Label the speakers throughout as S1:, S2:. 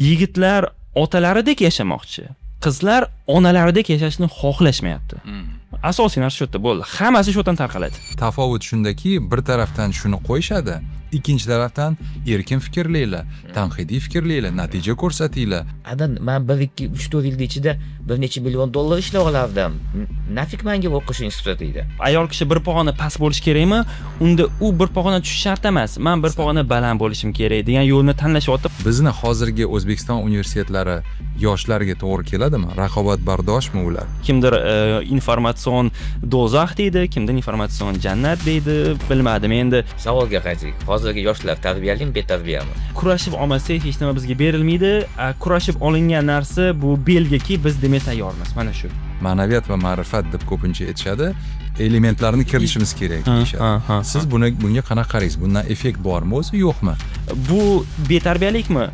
S1: Yigitlar otalaridek yashamoqchi, qizlar onalaridek yashashni xohlashmayapti. Asosiy narsa shu yerda bo'ldi, hammasi shu yerdan tarqaladi.
S2: Tafovut shundaki, bir tarafdan shuni qo'yishadi, ikkinchi tarafdan erkin fikrlanglar, tanqidiy fikrlanglar, natija ko'rsatinglar.
S3: Adan man 1 2 3 4 yilda ichida bir necha million dollar ishlab olardim. Nafik manga o'qish instituti deydi.
S1: Ayol kishi bir pog'ona past bo'lishi kerakmi? Unda u bir pog'ona tushishi shart emas, man bir pog'ona baland bo'lishim kerak degan yo'lni tanlashyapti.
S2: Bizni hozirgi O'zbekiston universitetlari yoshlarga to'g'ri keladimi? Raqobatbardoshmi ular?
S1: Kimdir informatsion do'zax deydi, kimdir informatsion jannat deydi, bilmadim endi.
S3: Savolga qaytaylik. Hozirgi yoshlar tarbiyalimi, betarbiyami?
S1: Kurashib olmasak hech nima bizga berilmaydi. Kurashib olingan narsa bu belgiki, biz demak tayyormiz, mana shu.
S2: Ma'naviyat va ma'rifat deb ko'pincha aytishadi, elementlarni kiritishimiz kerak deyishadi. Siz bunga qanaqa qaraysiz? Bundan effekt bormi o'zi, yo'qmi?
S1: Bu betarbiyalikmi?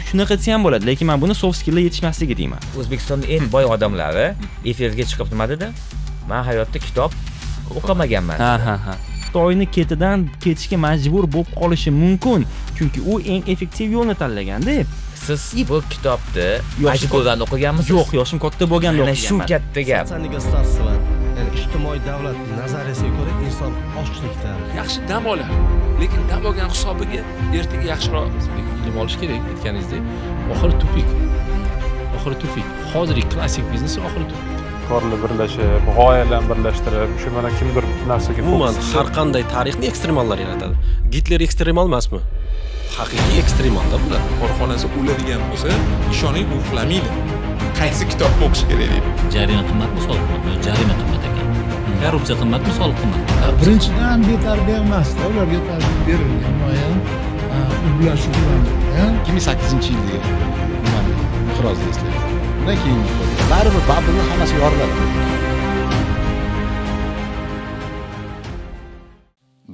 S1: Shunaqa desa ham bo'ladi, lekin men buni soft skilllar yetishmasligi deyman.
S3: O'zbekistonning eng boy odamlari efirga chiqib nima dedi? Men hayotda kitob o'qimaganman.
S1: Ha. Xitoyni ketidan ketishga majbur bo'lib qolishi mumkin, chunki u eng effektiv yo'lni tanlaganda.
S3: Siz bu kitobni majburan o'qiganmisiz?
S1: Yo'q, yoshim katta bo'lganda
S3: o'qiganman. Shu katta gap.
S4: Ya'ni ijtimoiy davlat nazariyasiga ko'ra inson ochlikdan
S5: yaxshi dam olar, lekin dam olgan hisobiga ertaga yaxshiroq
S6: ilm olish kerak aytganingizdek. Oxiri tupik. Oxiri tupik. Hozirgi klassik biznes oxiri tupik.
S7: Korlar birlashib, g'oyalarni birlashtirib, shu mana kimdir narsaga
S8: umuman har qanday tarixni ekstremallar yaratadi. Gitler ekstremal emasmi? Haqiqiy ekstremalda bular.
S9: Korxonasi o'ladigan bo'lsa, ishoning, u uxlamaydi. Qaysi kitobni o'qish kerak deydi.
S10: Jarima qimmatmi, soliq qimmatmi? Jarima qimmat ekan. Korrupsiya qimmatmi, soliq qimmatmi?
S11: Birinchidan betarbiya emasda, ularga tarbiya berilgan muayyan, u bilan shug'ullangan.
S12: 2008-yilgi nimani inqirozni eslayman. Undan keyin baribir bablni hammasi yoriladi.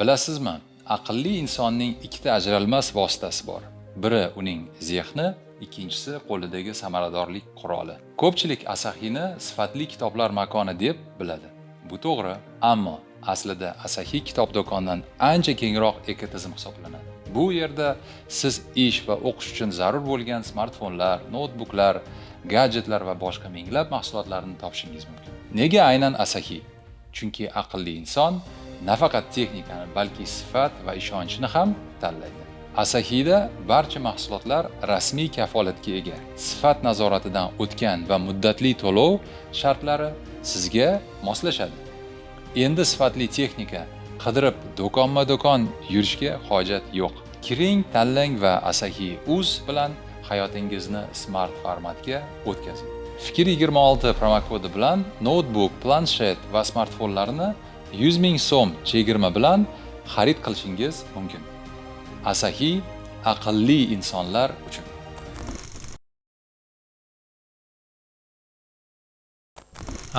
S2: Bilasizmi, aqlli insonning ikkita ajralmas vositasi bor. Biri uning zehni, ikkinchisi qo'lidagi samaradorlik quroli. Ko'pchilik Asaxiyni sifatli kitoblar makoni deb biladi. Bu to'g'ri, ammo aslida Asaxiy kitob do'konidan ancha kengroq ekotizim hisoblanadi. Bu yerda siz ish va o'qish uchun zarur bo'lgan smartfonlar, noutbuklar, gadjetlar va boshqa minglab mahsulotlarni topishingiz mumkin. Nega aynan Asaxiy? Chunki aqlli inson nafaqat texnikani, balki sifat va ishonchni ham tanlaydi. Asaxiyda barcha mahsulotlar rasmiy kafolatga ega, sifat nazoratidan o'tgan va muddatli to'lov shartlari sizga moslashadi. Endi sifatli texnika qidirib do'konma-do'kon yurishga hojat yo'q. Kiring, tanlang va Asaxiy Uz bilan hayotingizni smart formatga o'tkazing. Fikr 26 promokodi bilan noutbuk, planshet va smartfonlarni 100 ming so'm chegirma bilan xarid qilishingiz mumkin. Asaxiy aqlli insonlar uchun.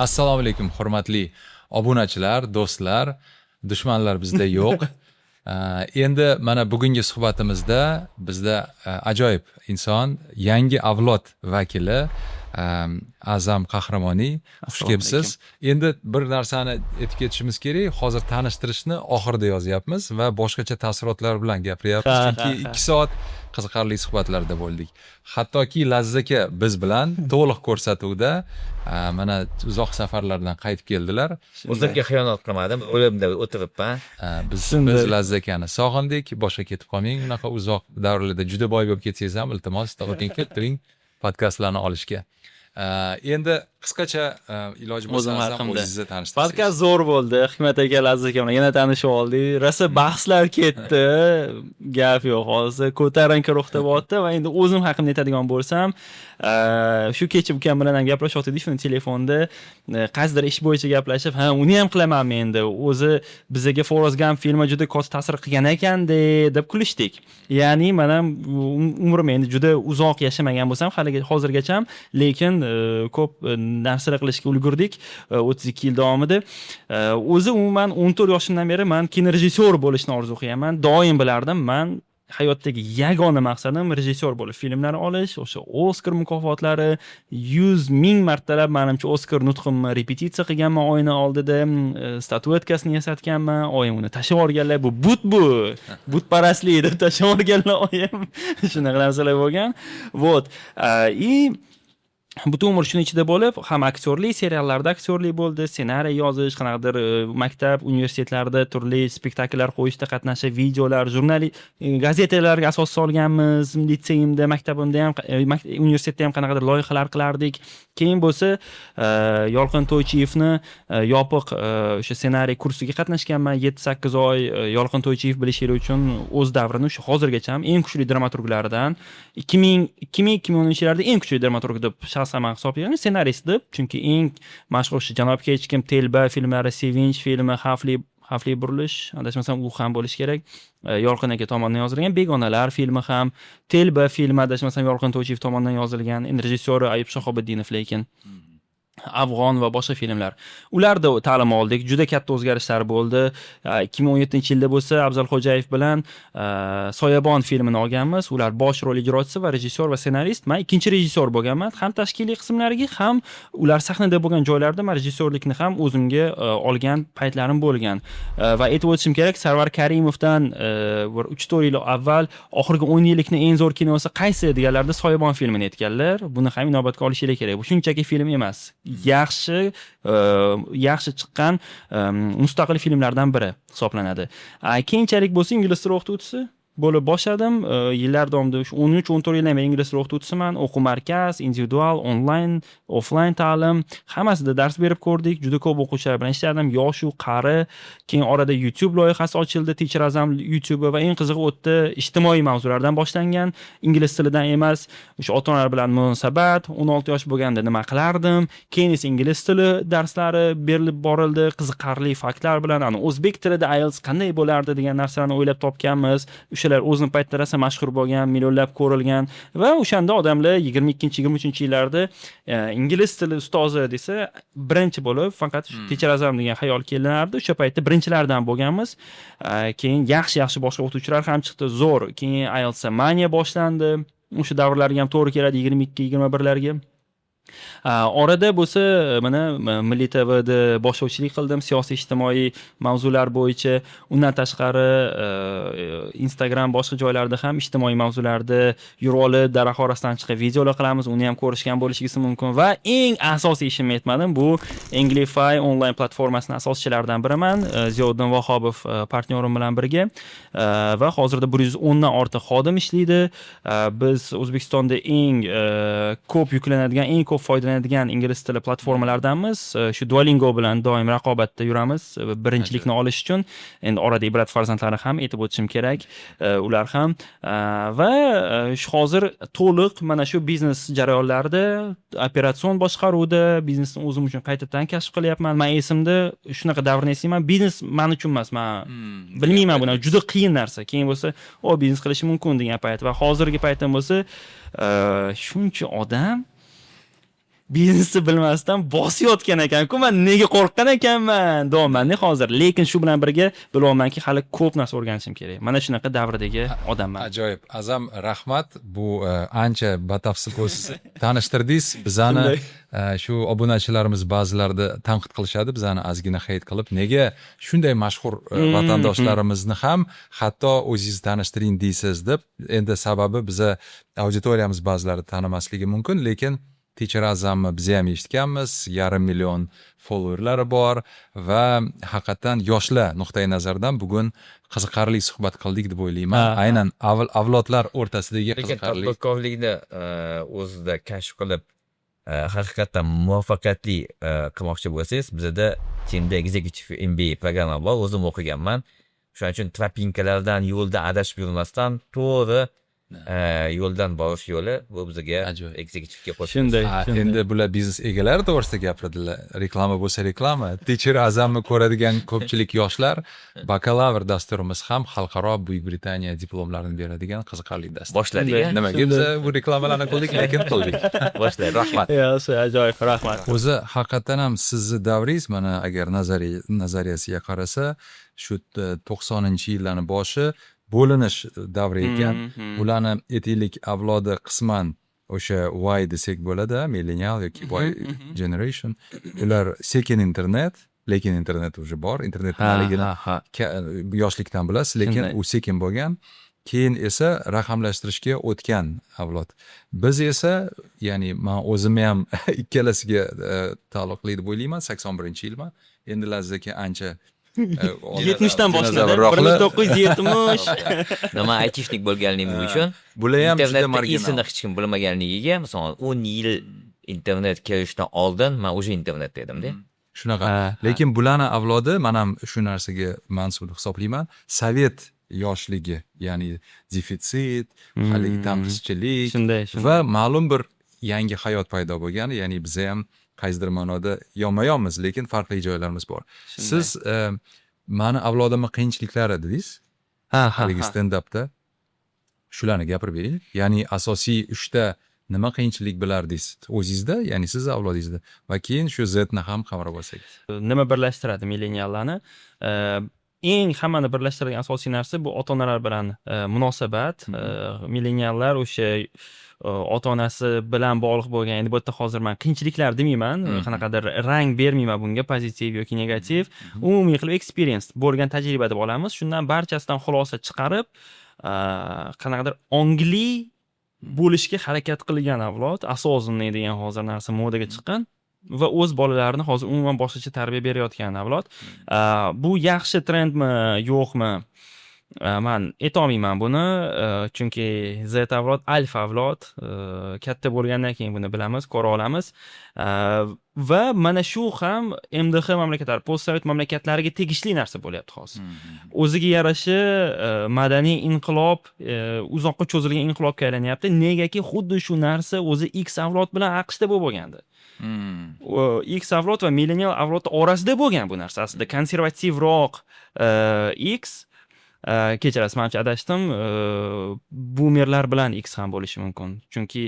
S2: Assalomu alaykum hurmatli obunachilar, do'stlar, dushmanlar bizda yo'q. Endi mana bugungi suhbatimizda bizda ajoyib inson, yangi avlod vakili A'zam Qahramoniy, xush kelibsiz. Endi bir narsani aytib ketishimiz kerak, hozir tanishtirishni oxirida yozyapmiz va boshqacha taassurotlar bilan gapiryapmiz, chunki 2 soat qiziqarli suhbatlarda bo'ldik. Hattoki Laziz aka biz bilan to'liq ko'rsatuvda mana uzoq safarlardan qaytib keldilar.
S3: O'zimga xiyonat qilmadim, o'limda o'tiribman.
S2: Biz Laziz akani sog'indik, boshqa ketib qolmang, unaqa uzoq davrlarda juda boy bo'lib ketsangiz ham iltimos, kelib turing podkastlarni olishga. Endi qisqacha iloji bo'lsa o'zingizni tanishtirsangiz.
S1: Podkast zo'r bo'ldi. Hikmat aka, Laziz aka bilan yana tanishib oldik. Rosa bahslar ketdi. Gap yo'q. Hozir ko'tarinki ruhda bo'lyapti va endi o'zim haqimda aytadigan bo'lsam, shu kecha ukam bilan ham gaplashayotgandik, shuni telefonda qaysidir ish bo'yicha gaplashib, ha, uni ham qilamanmi endi? O'zi bizaga Forrest Gump filmi juda katta ta'sir qilgan ekanda deb kulishdik. Ya'ni men ham umrim endi juda uzoq yashamagan bo'lsam, hali hozirgacha, lekin ko'p narsalar qilishga ulgurdik 32 yil davomida. O'zi umuman 14 yoshimdan beri men kinorejissyor bo'lishni orzu qilganman. Doim bilardim, men Hayotdagi yagona maqsadim rejissyor bo'lib filmlar olish, o'sha Oskar mukofotlari. 100 000 martalab, manimcha, Oskar nutqimni repetitsiya qilganman oyna oldida, statuetkasini yasatganman. Oyim uni tashlab yuborganlar, "Bu but, bu butparastlik", deb tashlab yuborganlar oyim. Shunaqa narsalar bo'lgan. Вот, и butun umr shuni ichida bo'lib, ham aktyorlik, seriallarda aktyorlik bo'ldi, ssenariy yozish, qanaqadir maktab, universitetlarda turli spektakllar qo'yishda qatnashib, videolar, jurnal, gazetalarga asos solganmiz. Litseyimda, maktabimda ham, universitetda ham qanaqadir loyihalar qilardik. Keyin bo'lsa Yolqin To'ychiyevni yopiq o'sha ssenariy kursiga qatnashganman 7-8 oy. Yolqin To'ychiyev, bilishinglar uchun, o'z davrini, o'sha hozirgacha ham eng kuchli dramaturglardan, 2000, 2010-yillarda eng kuchli dramaturg deb shaxsan man hisoblayman, ssenarist deb, chunki eng mashhur shu "Janob Hech kim", "Telba" filmlari, "Sevinch" filmi, Xavfli burilish, adashmasam, u ham bo'lishi kerak, Yolqin aka tomonidan yozilgan. "Begonalar" filmi ham, "Telba" filmi, adashmasam, Yolqin To'ychiyev tomonidan yozilgan, endi rejissyori Ayub Shahobiddinov lekin. "Afg'on" va boshqa filmlar, ularda ta'lim oldik, juda katta o'zgarishlar bo'ldi. 2017-yilda bo'lsa Afzal Xo'jayev bilan "Soyabon" filmini olganmiz. Ular bosh rol ijrochisi va rejissyor va ssenarist, man ikkinchi rejissyor bo'lganman. Ham tashkiliy qismlariga, ham ular sahnada bo'lgan joylarda man rejissyorlikni ham o'zimga olgan paytlarim bo'lgan. Va aytib o'tishim kerak, Sarvar Karimovdan bir 3-4 yil avval oxirgi 10 yillikni eng zo'r kinosi qaysi deganlarida "Soyabon" filmini aytganlar. Buni ham inobatga olishinglar kerak, bu shunchaki film emas, yaxshi yaxshi chiqqan mustaqil filmlardan biri hisoblanadi. Keyinchalik bo'lsa ingliz tili o'qituvchisi bo'lib boshladim. Yillar davomida, shu 13-14 yildan beri ingliz tili o'qituvchisiman. O'quv markaz, individual, onlayn, offlayn ta'lim, hammasida dars berib ko'rdik. Juda ko'p o'quvchilar bilan ishladim, yoshu qari. Keyin orada YouTube loyihasi ochildi, Teacher Azam YouTube, va eng qizig'i, u yerda ijtimoiy mavzulardan boshlangan, ingliz tilidan emas, o'sha ota onalar bilan munosabat, 16 yosh bo'lganda nima qilardim, keyin esa ingliz tili darslari berilib borildi qiziqarli faktlar bilan. Ani o'zbek tilida IELTS qanday bo'lardi degan narsalarni o'ylab topganmiz. O'shalar o'zini paytida rosa mashhur bo'lgan, millionlab ko'rilgan va o'shanda odamlar 22, 23-yillarda ingliz tili ustozi desa, birinchi bo'lib faqat shu Teacher Azam degan xayol kelardi. O'sha paytda birinchilardan bo'lganmiz. Keyin yaxshi yaxshi boshqa o'qituvchilar ham chiqdi, zo'r. Keyin IELTS mania boshlandi, o'sha davrlarga ham to'g'ri keladi, 22, 21larga. Orada bo'lsa mana Milliy TVda boshlovchilik qildim siyosiy ijtimoiy mavzular bo'yicha. Undan tashqari Instagram, boshqa joylarda ham ijtimoiy mavzularda yurib olib, daraxt orasidan chiqib videolar qilamiz, uni ham ko'rishgan bo'lishingiz mumkin. Va eng asosiy ishimni aytmadim, bu Englify onlayn platformasini asoschilaridan biriman, Ziyoddin Vahobov partnyorim bilan birga, va hozirda 110dan ortiq xodim ishlaydi. Biz O'zbekistonda eng ko'p yuklanadigan, eng ko'p foydalanadigan ingliz tili platformalaridanmiz. Shu Duolingo bilan doim raqobatda yuramiz birinchilikni olish uchun. Endi orada Ibrat farzandlari ham aytib o'tishim kerak, ular ham. Va shu hozir to'liq mana shu biznes jarayonlarida, operatsion boshqaruvda biznesni o'zim uchun qaytadan kashf qilyapman. Man esimda, shunaqa davrni eslayman, biznes man uchun emas, man bilmayman, buni juda qiyin narsa. Keyin bo'lsa, o, biznes qilishim mumkin degan payt va hozirgi paytim bo'lsa shuncha odam biznesni bilmasdan bosayotgan ekanku, man nega qo'rqqan ekanman deyapmanda hozir. Lekin shu bilan birga bilyapmanki, hali ko'p narsa o'rganishim kerak. Mana shunaqa davrdagi odamman.
S2: Ajoyib, Azam, rahmat. Bu ancha batafsil o'ziz tanishtirdingiz bizani. Shu obunachilarimiz ba'zilarida tanqid qilishadi bizani ozgina hate qilib, nega shunday mashhur vatandoshlarimizni ham hatto o'zingizni tanishtiring deysiz deb. Endi sababi, biza auditoriyamiz ba'zilari tanimasligi mumkin, lekin Teacher Azamni biz ham eshitganmiz, 500 000 followerlari bor va haqiqatdan yoshlar nuqtai nazaridan bugun qiziqarli suhbat qildik deb o'ylayman, aynan avlodlar o'rtasidagi
S3: Lekin
S2: qiziqarli.
S3: Tadbirkorlikni o'zida kashf qilib, haqiqatdan muvaffaqiyatli qilmoqchi bo'lsangiz, bizada teamda Executive MBA programma bor, o'zim o'qiganman. Shuning uchun тропинка lardan, yo'lda adashib yurmasdan to'g'ri yo'ldan borish yo'li bu bizga
S2: Ajoyib.
S3: executivega qo'shib.
S1: Shunday.
S2: Ha,
S1: Shunday.
S2: Endi bular biznes egalari to'g'risida gapirdilar. Reklama bo'lsa reklama. Teacher Azamni ko'radigan ko'pchilik yoshlar, bakalavr dasturimiz ham xalqaro Buyuk Britaniya diplomlarini beradigan qiziqarli dastur.
S3: Boshladik, a?
S2: Nimaga biz bu reklamalarni qildik, lekin qildik.
S3: Boshladik.
S2: Rahmat.
S1: Yaxshi, ajoyib, rahmat.
S2: O'zi haqiqatdan ham sizni davringiz mana agar nazariyasiga qarasa, shu 90-yillarni boshi. Bo'linish davri ekan. Ularni, aytaylik, avlodi qisman o'sha Y desak bo'ladi, millenial yoki Y generation. Ular sekin internet, lekin internet уже bor, internet nimaligini yoshlikdan bilasiz, lekin u sekin bo'lgan. Keyin esa raqamlashtirishga o'tgan avlod. Biz esa, ya'ni man o'zimni ham ikkalasiga taalluqli deb o'ylayman. 81-yilman. Endi Laziz aka ancha
S1: 70dan boshlanadi, 1970.
S3: Man айтишник bo'lganligim uchun,
S2: Bular ham juda
S3: internetda
S2: marginal.
S3: Isini hech kim bilmaganligiga, masalan, 10 yil internet kelishidan oldin man уже internetda edimda.
S2: Shunaqa, lekin bularni avlodi, man ham shu narsaga mansub deb hisoblayman, sovet yoshligi, ya'ni defitsit, haligi tanqischilik
S1: Shunday, shunday.
S2: va ma'lum bir yangi hayot paydo bo'lgani, ya'ni biza ham qaysidir ma'noda yonma yonmiz, lekin farqli joylarimiz bor. Siz mani avlodimni qiyinchiliklari dedingiz
S1: Ha.
S2: haligi stendapda. Shularni gapirib bering. Ya'ni asosiy uchta nima qiyinchilik bilardingiz o'zingizda, ya'ni sizni avlodingizda, va keyin shu Zni ham qamrab olsak.
S1: Nima birlashtiradi milleniallarni? Eng hammani birlashtiradigan asosiy narsa bu ota onalar bilan munosabat. Milleniallar o'sha ota onasi bilan bog'liq bo'lgan, endi bu yerda hozir man qiyinchiliklar demayman, qanaqadir rang bermayman bunga, pozitiv yoki negativ, umumiy qilib experience bo'lgan tajriba deb olamiz. Shundan barchasidan xulosa chiqarib, qanaqadir ongli bo'lishga harakat qilgan avlod. Осознанный degan hozir narsa modaga chiqqan va o'z bolalarini hozir umuman boshqacha tarbiya berayotgan avlod. Bu yaxshi trendmi, yo'qmi, man aytolmayman buni, chunki Z avlod, alfa avlod katta bo'lgandan keyin buni bilamiz, ko'ra olamiz. Va mana shu ham MDH mamlakatlari, postsovet mamlakatlariga tegishli narsa bo'lyapti hozir. O'ziga yarasha madaniy inqilob, uzoqqa cho'zilgan inqilobga aylanyapti. Negaki xuddi shu narsa o'zi X avlod bilan AQShda bo'lib bo'lgandi. X avlod va millenial avlod orasida bo'lgan bu narsa aslida konservativroq X, kechirasiz, manimcha adashdim, bumerlar bilan X ham bo'lishi mumkin, chunki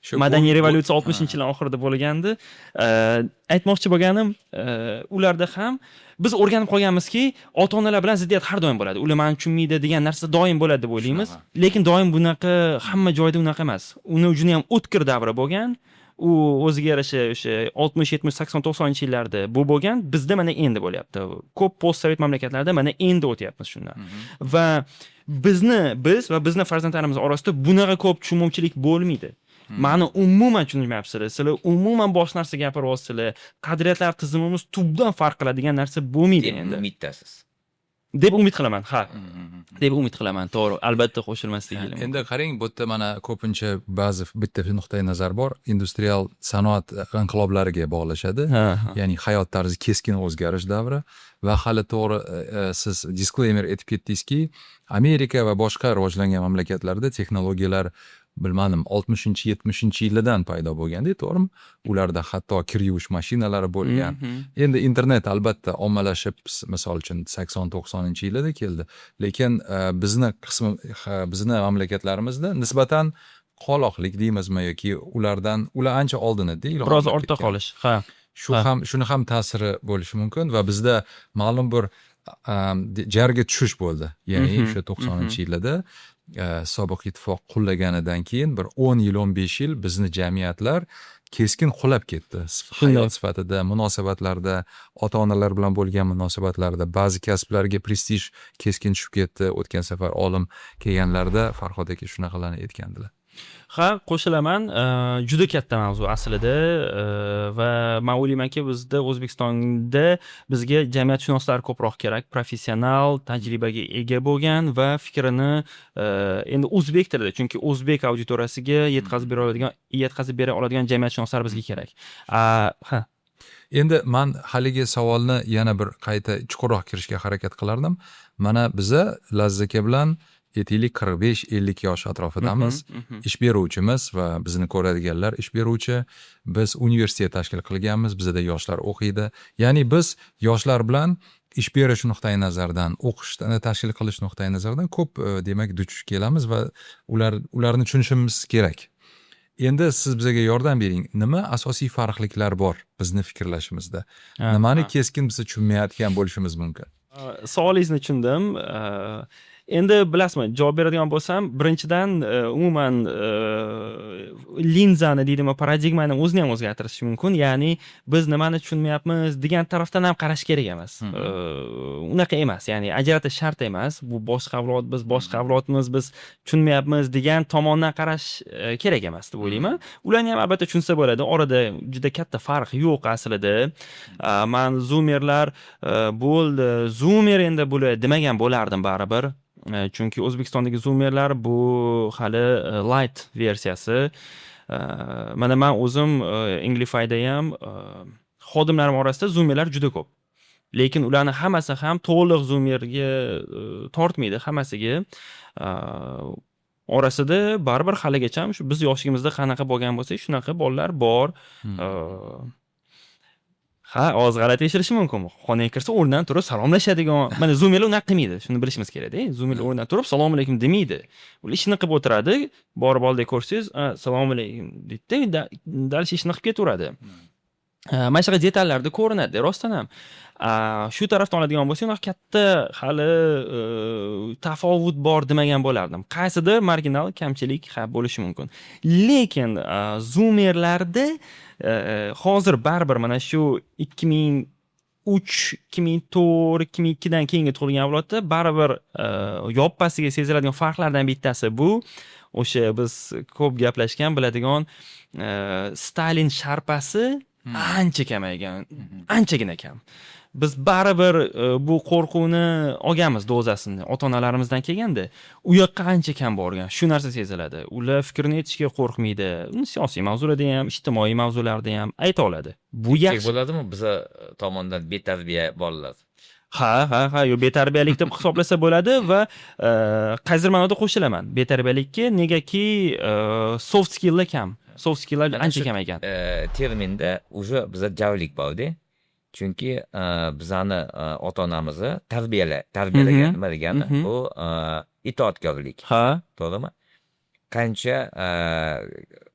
S2: Shu
S1: madaniy revolyutsiya 60-yillar oxirida bo'lgandi. Aytmoqchi bo'lganim, ularda ham biz o'rganib qolganmizki, ota onalar bilan ziddiyat har doim bo'ladi, ular mani tushunmaydi degan narsa doim bo'ladi deb o'ylaymiz, lekin doim bunaqa, hamma joyda unaqa emas. Uni juda ham o'tkir davri bo'lgan, u o'ziga yarasha o'sha 60, 70, 80, 90-yillarda bu bo'lgan. Bizda mana endi bo'lyapti, ko'p postsovet mamlakatlarda mana endi o'tyapmiz shundan. Va bizni, biz va bizni farzandlarimiz orasida bunaqa ko'p tushunmovchilik bo'lmaydi. Mani umuman tushunmayapsizlar, sizlar umuman boshqa narsa gapiryapsizlar, qadriyatlar tizimimiz tubdan farq qiladigan narsa bo'lmaydi
S3: Deb
S1: endi.
S3: Umiddasiz.
S1: Deb umid qilaman, ha, deb umid qilaman. To'g'ri, albatta qo'shilmasligi.
S2: Endi qarang, bu yerda mana ko'pincha ba'zi bitta nuqtai nazar bor, industrial sanoat inqiloblariga bog'lashadi,
S1: Ha, ha.
S2: ya'ni hayot tarzi keskin o'zgarish davri. Va hali to'g'ri, siz disclaimer aytib ketdingizki, Amerika va boshqa rivojlangan mamlakatlarda texnologiyalar, bilmadim, 60, 70-yillardan paydo bo'lganda, to'g'rimi? Ularda hatto kir yuvish mashinalari bo'lgan. Endi internet albatta ommalashib, misol uchun, 80, 90-yillarda keldi, lekin bizni qismi, bizni mamlakatlarimizda nisbatan qoloqlik deymizmi yoki ulardan, ular ancha oldin edi.
S1: Biroz ortda qolish, ha.
S2: Shu ham, shuni ham ta'siri bo'lishi mumkin va bizda ma'lum bir jarga tushish bo'ldi, ya'ni o'sha 90-yillarda sobiq ittifoq qulaganidan keyin bir 10 yil, 15 yil bizni jamiyatlar keskin qulab ketdi. Hayot sifatida, munosabatlarda, ota onalar bilan bo'lgan munosabatlarda, ba'zi kasblarga prestij keskin tushib ketdi. O'tgan safar olim kelganlarida Farhod aka shunaqalarni aytgandilar.
S1: Ha, qo'shilaman. Juda katta mavzu aslida va man o'ylaymanki, bizda, O'zbekistonda bizga jamiyatshunoslar ko'proq kerak, professional tajribaga ega bo'lgan va fikrini endi o'zbek tilida, chunki o'zbek auditoriyasiga yetkazib bera oladigan jamiyatshunoslar bizga kerak. Ha.
S2: Endi man haligi savolni yana bir qayta chuqurroq kirishga harakat qilardim. Mana biza Laziz aka bilan, aytaylik, 45-50 yosh atrofidamiz. Ish beruvchimiz va bizni ko'radiganlar ish beruvchi. Biz universitet tashkil qilganmiz, bizada yoshlar o'qiydi. Ya'ni biz yoshlar bilan ish berish nuqtai nazaridan, o'qishni tashkil qilish nuqtai nazaridan ko'p demak, duch kelamiz va ularni tushunishimiz kerak. Endi siz bizga yordam bering. Nima asosiy farqliklar bor bizni fikrlashimizda? Nimani keskin biz tushunmayotgan bo'lishimiz mumkin?
S1: Savolingizni tushundim. Endi bilasizmi, javob beradigan bo'lsam, birinchidan, umuman linzani deydimi, paradigmani o'zini ham o'zgartirish mumkin. Ya'ni biz nimani tushunmayapmiz degan tarafdan ham qarash kerak emas. Unaqa emas, ya'ni ajratish shart emas. Bu boshqa avlod, biz boshqa avlodmiz, biz tushunmayapmiz degan tomondan qarash kerak emas deb o'ylayman. Ularni ham albatta tushunsa bo'ladi. Orada juda katta farq yo'q aslida. Man zoomerlar bo'ldi, zoomer endi bular demagan bo'lardim baribir. Chunki O'zbekistondagi zoomerlar bu hali light versiyasi. Mana man o'zim Englifyda ham xodimlarim orasida zoomerlar juda ko'p. Lekin ularni hammasi ham to'liq zoomerga tortmaydi hammasiga. Orasida baribir haligacha shu biz yoshligimizda qanaqa bo'lgan bo'lsak, shunaqa bolalar bor. Ha, ovoz g'alati eshitilishi mumkin. Xonaga kirsa, o'rnidan turib salomlashadigan. Mana zoomerlar unaqa qilmaydi. Shuni bilishimiz kerakda. Zoomerlar o'rnidan turib "Assalomu alaykum" demaydi. Ular ishini qilib o'tiradi. Borib oldiga ko'rsangiz, "Assalomu alaykum" deydida, дальше ishini qilib ketaveradi. Mana shunaqa detallarda ko'rinadi rostdan ham. Shu tarafdan oladigan bo'lsak, unaqa katta hali tafovut bor demagan bo'lardim. Qaysidir marginal kamchilik, ha, bo'lishi mumkin. Lekin zoomerlarda hozir baribir mana shu 2003, 2004, 2002dan keyingi tug'ilgan avlodda baribir yoppasiga seziladigan farqlardan bittasi bu o'sha biz ko'p gaplashgan, biladigan Stalin sharpasi ancha kamaygan, anchagina kam. Biz baribir bu qo'rquvni olganmiz, dozasini ota onalarimizdan kelganda. U yoqqa ancha kam borgan, shu narsa seziladi. Ular fikrini aytishga qo'rqmaydi, siyosiy mavzularda ham, ijtimoiy mavzularda ham ayta oladi. Bu yaxshi.
S3: Bo'ladimi biza tomondan betarbiya bolalar?
S1: Ha, yo'q, betarbiyalik deb hisoblasa bo'ladi va qaysidir ma'noda qo'shilaman betarbiyalikka. Negaki soft skilllar kam, soft skilllar ancha kamaygan.
S3: Terminda уже biza javlik borda, chunki bizani ota onamizni tarbiyalagan nima degani, bu itoatkorlik, to'g'rimi? Qancha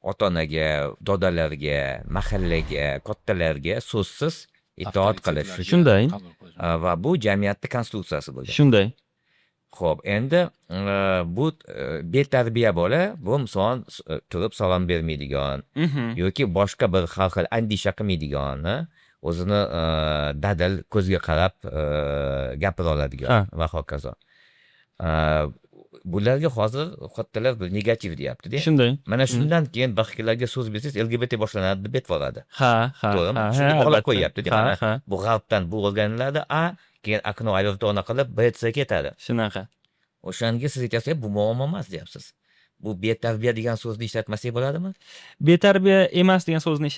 S3: ota onaga, dodalarga, mahallaga, kattalarga so'zsiz itoat qilish.
S1: Shunday.
S3: Va bu jamiyatni konstitutsiyasi bo'lgan. Ho'p, endi bu betarbiya bola, bu misol turib salom bermaydigan yoki boshqa bir har xil andisha qilmaydigan, o'zini dadil ko'zga qarab gapira oladigan va hokazo. Bularga hozir kattalar bir negativ deyaptida. Mana shundan keyin baxtlarga so'z bersangiz, LGBT boshlanadi deb aytib.
S1: Ha ha
S3: To'g'rimi?
S1: Ha.
S3: Shunga bog'lab qo'yyapti.
S1: Ha ha.
S3: Bu g'arbdan bu o'rganiladi, a keyin окно Овертона qilib B, C ketadi.
S1: Shunaqa.
S3: O'shanga siz aytyapsiz, bu muammo emas deyapsiz. Bu betarbiya degan so'zni ishlatmasak bo'ladimi?
S1: Betarbiya emas degan so'zni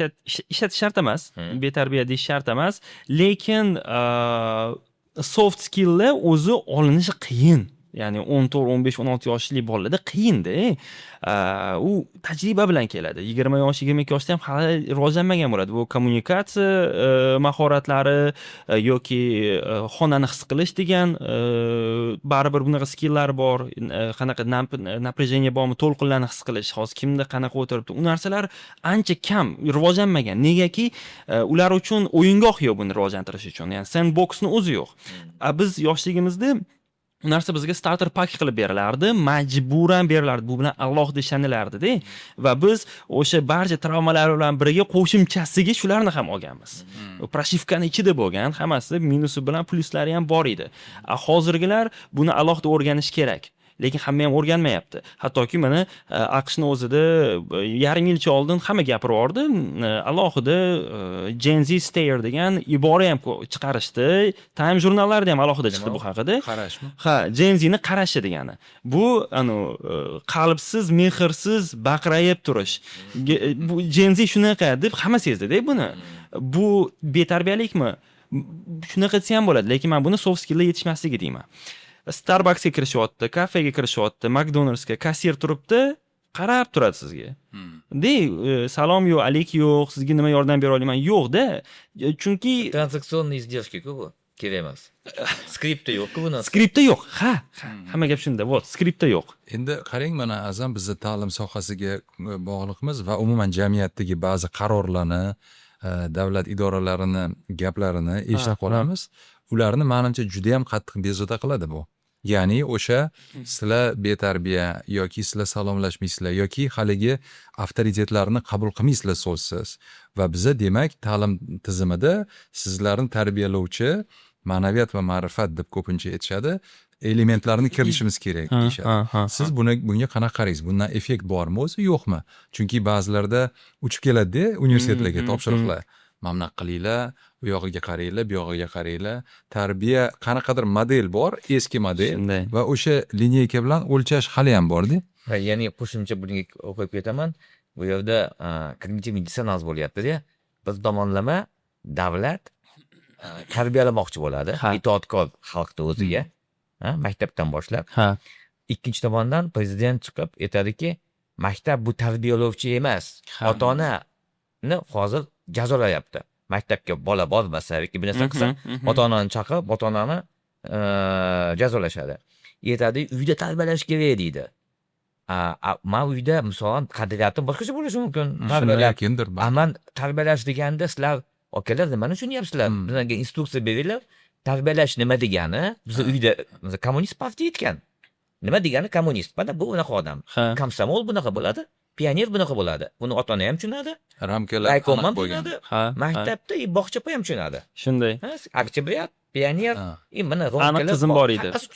S1: ishlatish shart emas. Betarbiya deyish shart emas, lekin soft skilllar o'zi olinishi qiyin. Ya'ni 14, 15, 16 yoshli bolalarda qiyinda. U tajriba bilan keladi. 20 yosh, 22 yoshda ham hali rivojlanmagan bo'ladi bu kommunikatsiya mahoratlari yoki xonani his qilish degan, baribir bunaqa skilllar bor. Qanaqa напряжение bormi, to'lqinlarni his qilish, hozir kimda qanaqa o'tiribdi, u narsalar ancha kam rivojlanmagan. Negaki ular uchun o'yingoh yo'q buni rivojlantirish uchun, ya'ni sandboxni o'zi yo'q. A biz yoshligimizda u narsa bizga starter pack qilib berilardi, majburan berilardi, bu bilan alohida ishlanilardida va biz o'sha barcha travmalar bilan birga qo'shimchasiga shularni ham olganmiz. Прошивка ni ichida bo'lgan hammasi, minusi bilan plyuslari ham bor edi. A hozirgilar buni alohida o'rganish kerak, lekin hamma ham o'rganmayapti. Hattoki mana AQShni o'zida yarim yilcha oldin hamma gapirib yubordi, alohida Gen Z stare degan ibora ham chiqarishdi. Time jurnallarida ham alohida chiqdi bu haqida.
S2: Qarashmi?
S1: Ha, Gen Zni qarashi degani bu anu qalbsiz, mehrsiz baqrayib turish. Bu Gen Z shunaqa deb hamma sezdida buni. Bu betarbiyalikmi? Shunaqa desa ham bo'ladi, lekin man buni soft skilllar yetishmasligi deyman. Starbucksga kirishyapti, kafega kirishyapti, McDonald'sga kassir turibdi, qarab turadi sizga. De, salom yo'q, alik yo'q, sizga nima yordam bera olaman yo'q-da. Chunki
S3: Транзакционный издержки ku bu. Kerak emas. Skriptda yo'q-ku bu narsa.
S1: Skriptda yo'q. Ha. Hamma gap shunda. Вот, skriptda yo'q.
S2: Endi qarang, mana Azam, bizni ta'lim sohasiga bog'liqmiz va umuman jamiyatdagi ba'zi qarorlarni, davlat idoralarini gaplarini eshitib qolamiz. Ularni, manimcha, judayam qattiq bezovta qiladi bu. Ya'ni o'sha sizlar betarbiya yoki sizlar salomlashmaysizlar yoki haligi avtoritetlarni qabul qilmaysizlar so'zsiz va biza, demak, ta'lim tizimida sizlarni tarbiyalovchi ma'naviyat va ma'rifat deb ko'pincha aytishadi, elementlarni kiritishimiz kerak deyishadi.
S1: ha, ha,
S2: Siz bunga qanaqa qaraysiz? Bundan effekt bormi o'zi, yo'qmi? Chunki ba'zilarda uchib keladida universitetlarga topshiriqlar: mana bunaqa qilinglar, u yog'iga qaranglar, bu yog'iga qaranglar. Tarbiya, qanaqadir model bor, eski model
S1: Shunday.
S2: va o'sha линейка bilan o'lchash haliyam borda.
S3: Ha, ya'ni qo'shimcha bunga qo'yib ketaman. Bu yerda когнитивный dissonans bo'lyaptida. Bir tomonlama davlat tarbiyalamoqchi bo'ladi itoatkor xalqni o'ziga, ha, maktabdan boshlab. Ikkinchi tomondan prezident chiqib aytadiki, maktab bu tarbiyalovchi emas. Ota onani hozir jazolayapti. Maktabga bola bormasa yoki bir narsa qilsa, ota onani chaqirib, ota onani jazolashadi. Aytadi, uyda tarbiyalash kerak deydi. A, man uyda, misolan, qadriyatim boshqacha bo'lishi mumkin. Tarbiyalab.
S2: Erkindir.
S3: A man tarbiyalash deganda sizlar akalar nimani tushunyapsizlar? Bizlarga instruksiya beringlar. Tarbiyalash nima degani? Biz uyda, masalan, kommunist partiya aytgan. Nima degani kommunist? Mana bu unaqa odam. Komsomol bunaqa bo'ladi, pioner bunaqa bo'ladi. Buni ota ona ham tushunadi,
S2: Ramkalar
S3: raykom
S2: aniq
S3: ham
S2: bo'lgan.
S3: tushunadi,
S1: Ha, ha.
S3: maktabda и bog'cha ham tushunadi.
S1: Shunday.
S3: Ha, октябрят, pioner и mana
S1: Aniq
S3: ramkalar
S1: tizim bor edi.
S3: Hammasi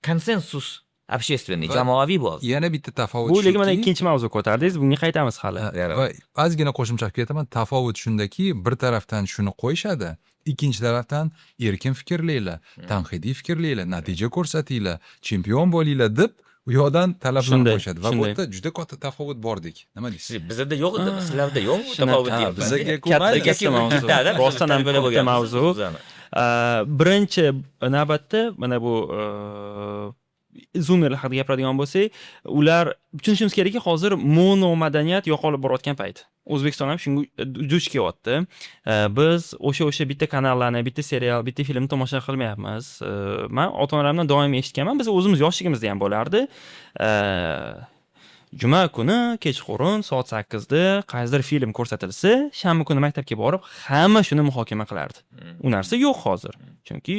S3: konsensus общественный,
S2: Va
S3: jamoaviy bor.
S2: yana bitta tafovut
S1: Bu lekin mana
S2: shuki-
S1: ikkinchi mavzu ko'tardingiz, bunga qaytamiz hali.
S2: Va ozgina qo'shimcha qilib ketaman. Tafovut shundaki, bir tarafdan shuni qo'yishadi, ikkinchi tarafdan erkin fikrlanglar, tanqidiy fikrlanglar, natija ko'rsatinglar, chempion bo'linglar deb u yoqdan talablar qo'yishadi va bu yerda juda katta tafovut bordek. Nima deysiz?
S3: Bizada yo'q edi, sizlarda yo'q
S1: Shunaqa.
S3: tafovut
S2: Ha,
S3: deyapman.
S2: bizaga
S1: Katta
S2: mayli.
S1: katta mavzu. Rostdan ham katta mavzu. Birinchi navbatda mana bu zoomerlar haqida gapiradigan bo'lsak, ular tushunishimiz kerakki, hozir mono madaniyat yo'qolib borayotgan payt. O'zbekiston ham shunga duch kelyapti. Biz o'sha bitta kanallarni, bitta serial, bitta filmni tomosha qilmayapmiz. Man ota onalarimdan doim eshitganman, biz o'zimiz yoshligimizda ham bo'lardi. Juma kuni kechqurun soat 8da qaysidir film ko'rsatilsa, shanba kuni maktabga borib, hamma shuni muhokama qilardi. U narsa yo'q hozir. Chunki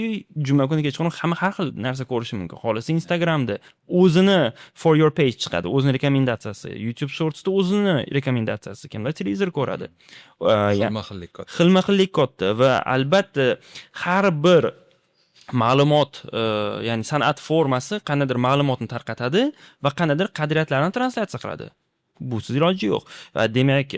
S1: juma kuni kechqurun hamma har xil narsa ko'rishi mumkin. Xohlasa, Instagramda o'zini for your page chiqadi, o'zini rekomendatsiyasi, YouTube Shortsda o'zini rekomendatsiyasi, kimlar televizor ko'radi.
S2: Xilma-xillik katta.
S1: Xilma-xillik katta va albatta har bir ma'lumot, ya'ni san'at formasi qandaydir ma'lumotni tarqatadi va qandaydir qadriyatlarni translyatsiya qiladi. Busiz iloji yo'q. Va demak,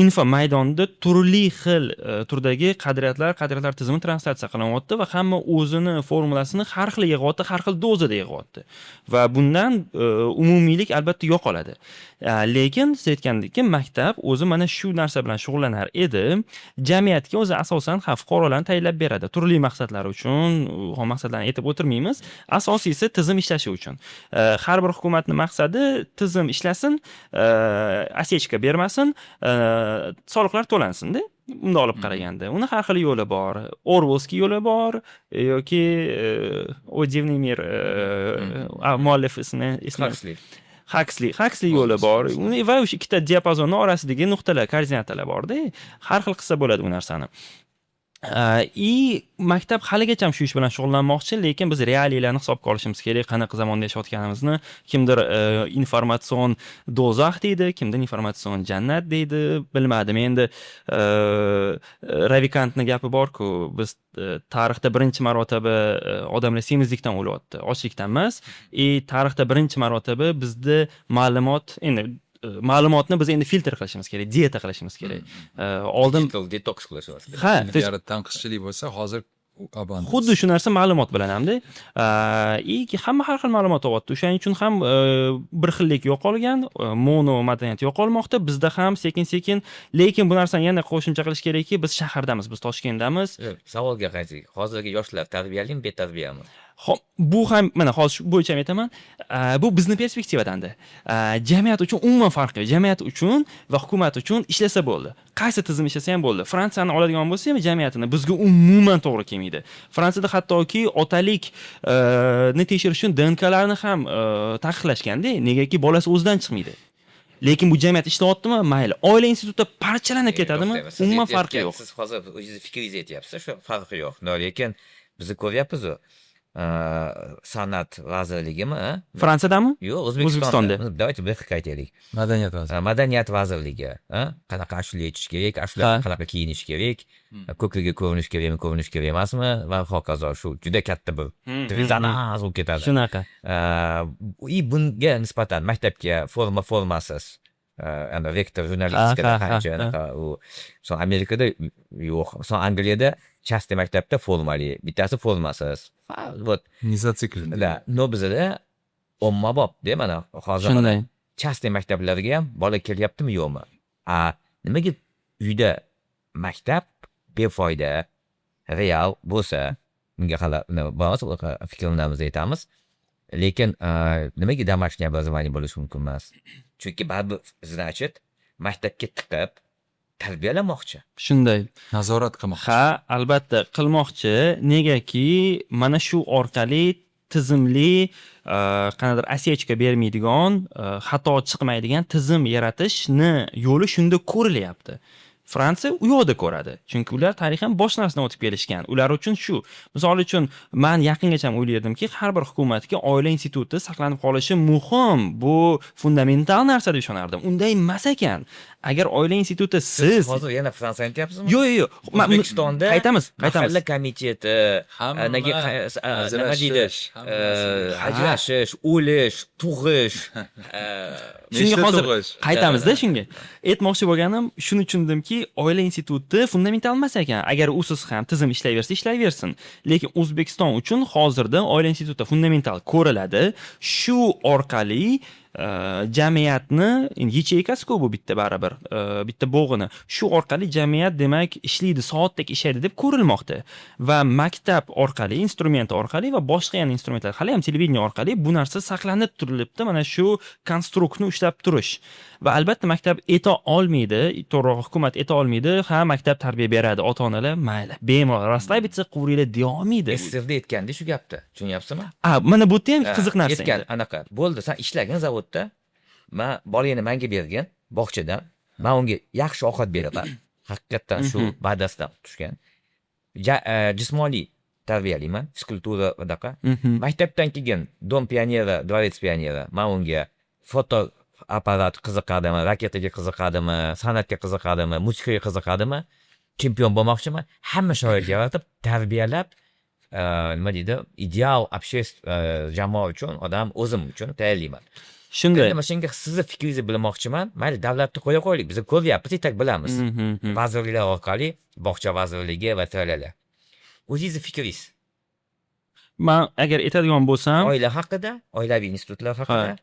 S1: info maydonida turli xil turdagi qadriyatlar, qadriyatlar tizimi translyatsiya qilinyapti va hamma o'zini formulasini har xil yig'yapti, har xil dozada yig'yapti. Va bundan umumiylik albatta yo'qoladi. Lekin siz aytgandek, maktab o'zi mana shu narsa bilan shug'ullanar edi. Jamiyatga o'zi asosan ha, fuqarolarni tayinlab beradi. Turli maqsadlar uchun, u maqsadlarni aytib o'tirmaymiz. Asosiysi tizim ishlashi uchun. Har bir hukumatning maqsadi tizim ishlasin, осечка bermasin, soliqlar to'lansin-da. Bunday olib qaraganda, uni har xil yo'li bor. Orwellskiy yo'li bor yoki "О дивный мир", muallif ismi
S3: Huxley.
S1: Huxley yo'li bor. Uni va o'sha ikkita diapazonni orasidagi nuqtalar, koordinatalar borda. Har xil qilsa bo'ladi u narsani. И maktab haligacha shu ish bilan shug'ullanmoqchi, lekin biz realiylarni hisobga olishimiz kerak, qanaqa zamonda yashayotganimizni. Kimdir informatsion do'zax deydi, kimdir informatsion jannat deydi, bilmadim. Endi Ravikantni gapi borku, biz tarixda birinchi marotaba odamlar semizlikdan o'lyapti, ochlikdan emas. И tarixda birinchi marotaba bizda ma'lumot, endi ma'lumotni biz endi filtr qilishimiz kerak, dieta qilishimiz kerak. Oldin
S3: Digital detox qilishimiz kerak.
S1: Ha, то есть
S2: Ilgari tanqischilik bo'lsa, hozir abundance.
S1: Xuddi shu narsa ma'lumot bilan hamda. И hamma har xil ma'lumot olyapti. O'shaning uchun ham bir xillik yo'qolgan, mono madaniyat yo'qolmoqda. Bizda ham sekin-sekin, lekin bu narsani yana qo'shimcha qilish kerakki, biz shahardamiz, biz Toshkentdamiz.
S3: Yo'q, savolga qaytsak, hozirgi yoshlar tarbiyalimi, betarbiyami?
S1: Xo'p, bu ham mana hozir shu bo'yicha ham aytaman. Bu bizni perspektivadanda. Jamiyat uchun umuman farqi yo'q. Jamiyat uchun va hukumat uchun ishlasa bo'ldi. Qaysi tizim ishlasa ham bo'ldi. Fransiyani oladigan bo'lsak, jamiyatini bizga umuman to'g'ri kelmaydi. Fransiyada hattoki otalik ni tekshirish uchun DNKlarni ham taqiqlashganda, negaki bolasi o'zidan chiqmaydi. Lekin bu jamiyat ishlayaptimi? Mayli. Oila instituti parchalanib ketadimi?
S3: To'xtang, siz
S1: Umuman farqi yo'q.
S3: Siz hozir o'zingizni fikringizni aytyapsiz, shu farqi yo'q. Но, lekin bizni ko'ryapmiz-u, san'at vazirligimi, a?
S1: Fransiyadami?
S3: Yo'q, O'zbekistonda.
S1: O'zbekistonda.
S3: Давайте bu yoqqa qaytaylik.
S2: Madaniyat vaziri.
S3: Madaniyat vazirligi, a? Qanaqa ashula aytish kerak, ashula qanaqa kiyinish kerak, ko'kragiga ko'rinish kerakmi, ko'rinish kerak emasmi va hokazo. Shu juda katta bir rezonans bo'lib ketadi.
S1: Shunaqa.
S3: И bunga nisbatan maktabga forma, formasiz, ana rektor jurnalistikada qancha anaqa u, misol, Amerikada yo'q, misol, Angliyada частный maktabda formali, bittasi formasiz. Вот.
S2: Не зациклен.
S3: Да, но bizada ommabop-da, mana hozir частный maktablarga ham bola kelyaptimi, yo'qmi? A nimaga uyda maktab befoyda real bo'lsa, bunga hali boramiz, fikrlarimizni aytamiz. Lekin nimaga домашнее образование bo'lishi mumkin emas? Chunki baribir, значит, maktabga tiqib tarbiyalamoqchi.
S1: Shunday.
S2: Nazorat qilmoqchi.
S1: Ha, albatta qilmoqchi. Negaki mana shu orqali tizimli, qanaqadir осечка bermaydigan, xato chiqmaydigan tizim yaratishni yo'li shunda ko'rilyapti. Fransiya u yoqda ko'radi. Chunki ular tarixan boshqa narsadan o'tib kelishgan. Ular uchun shu. Misol uchun, man yaqingacha o'ylardimki, har bir hukumatga oila instituti saqlanib qolishi muhim. Bu fundamental narsa deb ishonardim. Unday emas ekan. Agar oila instituti siz
S3: Hozir yana Fransiyani aytyapsizmi?
S1: Yo'q, yo'q, yo'q.
S3: O'zbekistonda
S1: Qaytamiz, qaytamiz.
S3: Mahalla komiteti,
S2: Hamma
S3: nima deydi?
S2: ajrashish, hammasi.
S3: Ajrashish, o'lish, tug'ish.
S1: Shunga
S2: Nechta
S1: hozir
S2: tug'ish?
S1: qaytamizda shunga. Aytmoqchi bo'lganim, shuni tushundimki, oila instituti fundamental emas ekan. Agar usiz ham tizim ishlayversa, ishlayversin. Lekin O'zbekiston uchun hozirda oila instituti fundamental ko'riladi. Shu orqali jamiyatni endi yacheykasi-ku bu bitta baribir, bitta bo'g'ini. Shu orqali jamiyat, demak, ishlaydi, soatdek ishlaydi deb ko'rilmoqda. Va maktab orqali, instrument orqali va boshqa yana instrumentlar, hali ham televideniye orqali bu narsa saqlanib turilibdi, mana shu konstruktni ushlab turish. Va albatta maktab eta olmaydi, to'g'rirog'i hukumat eta olmaydi, ha, maktab tarbiya beradi, ota-onalar mayli, bemalol расслабиться qilaveringlar deya olmaydi.
S3: SSSRda aytganda shu gapni. Tushunyapsizmi?
S1: A, mana bu yerda ham qiziq narsa
S3: Aytgan
S1: endi.
S3: anaqa. Bo'ldi, sen ishlagin zavodda. Man bolangni menga bergin bog'chadan. Man unga yaxshi ovqat beraman. Haqiqatdan shu va'dasidan tushgan. Jismoniy tarbiyalayman, fizkultura unaqa. Maktabdan keyin Дом пионера, Дворец пионера, man unga foto apparat qiziqadimi, raketaga qiziqadimi, san'atga qiziqadimi, musiqaga qiziqadimi, chempion bo'lmoqchimi, hamma sharoit yaratib, tarbiyalab, nima deydi, ideal общество, jamoa uchun, odam o'zim uchun tayyorlayman.
S1: Shunday.
S3: Endi mana shunga sizni fikringizni bilmoqchiman. Mayli, davlatni qo'ya qo'yaylik, biz ko'ryapmiz, и так bilamiz. Vazirliklar orqali, bog'cha vazirligi va talalar. O'zingizni fikringiz.
S1: Man agar aytadigan bo'lsam,
S3: Oila haqida, oilaviy institutlar haqida,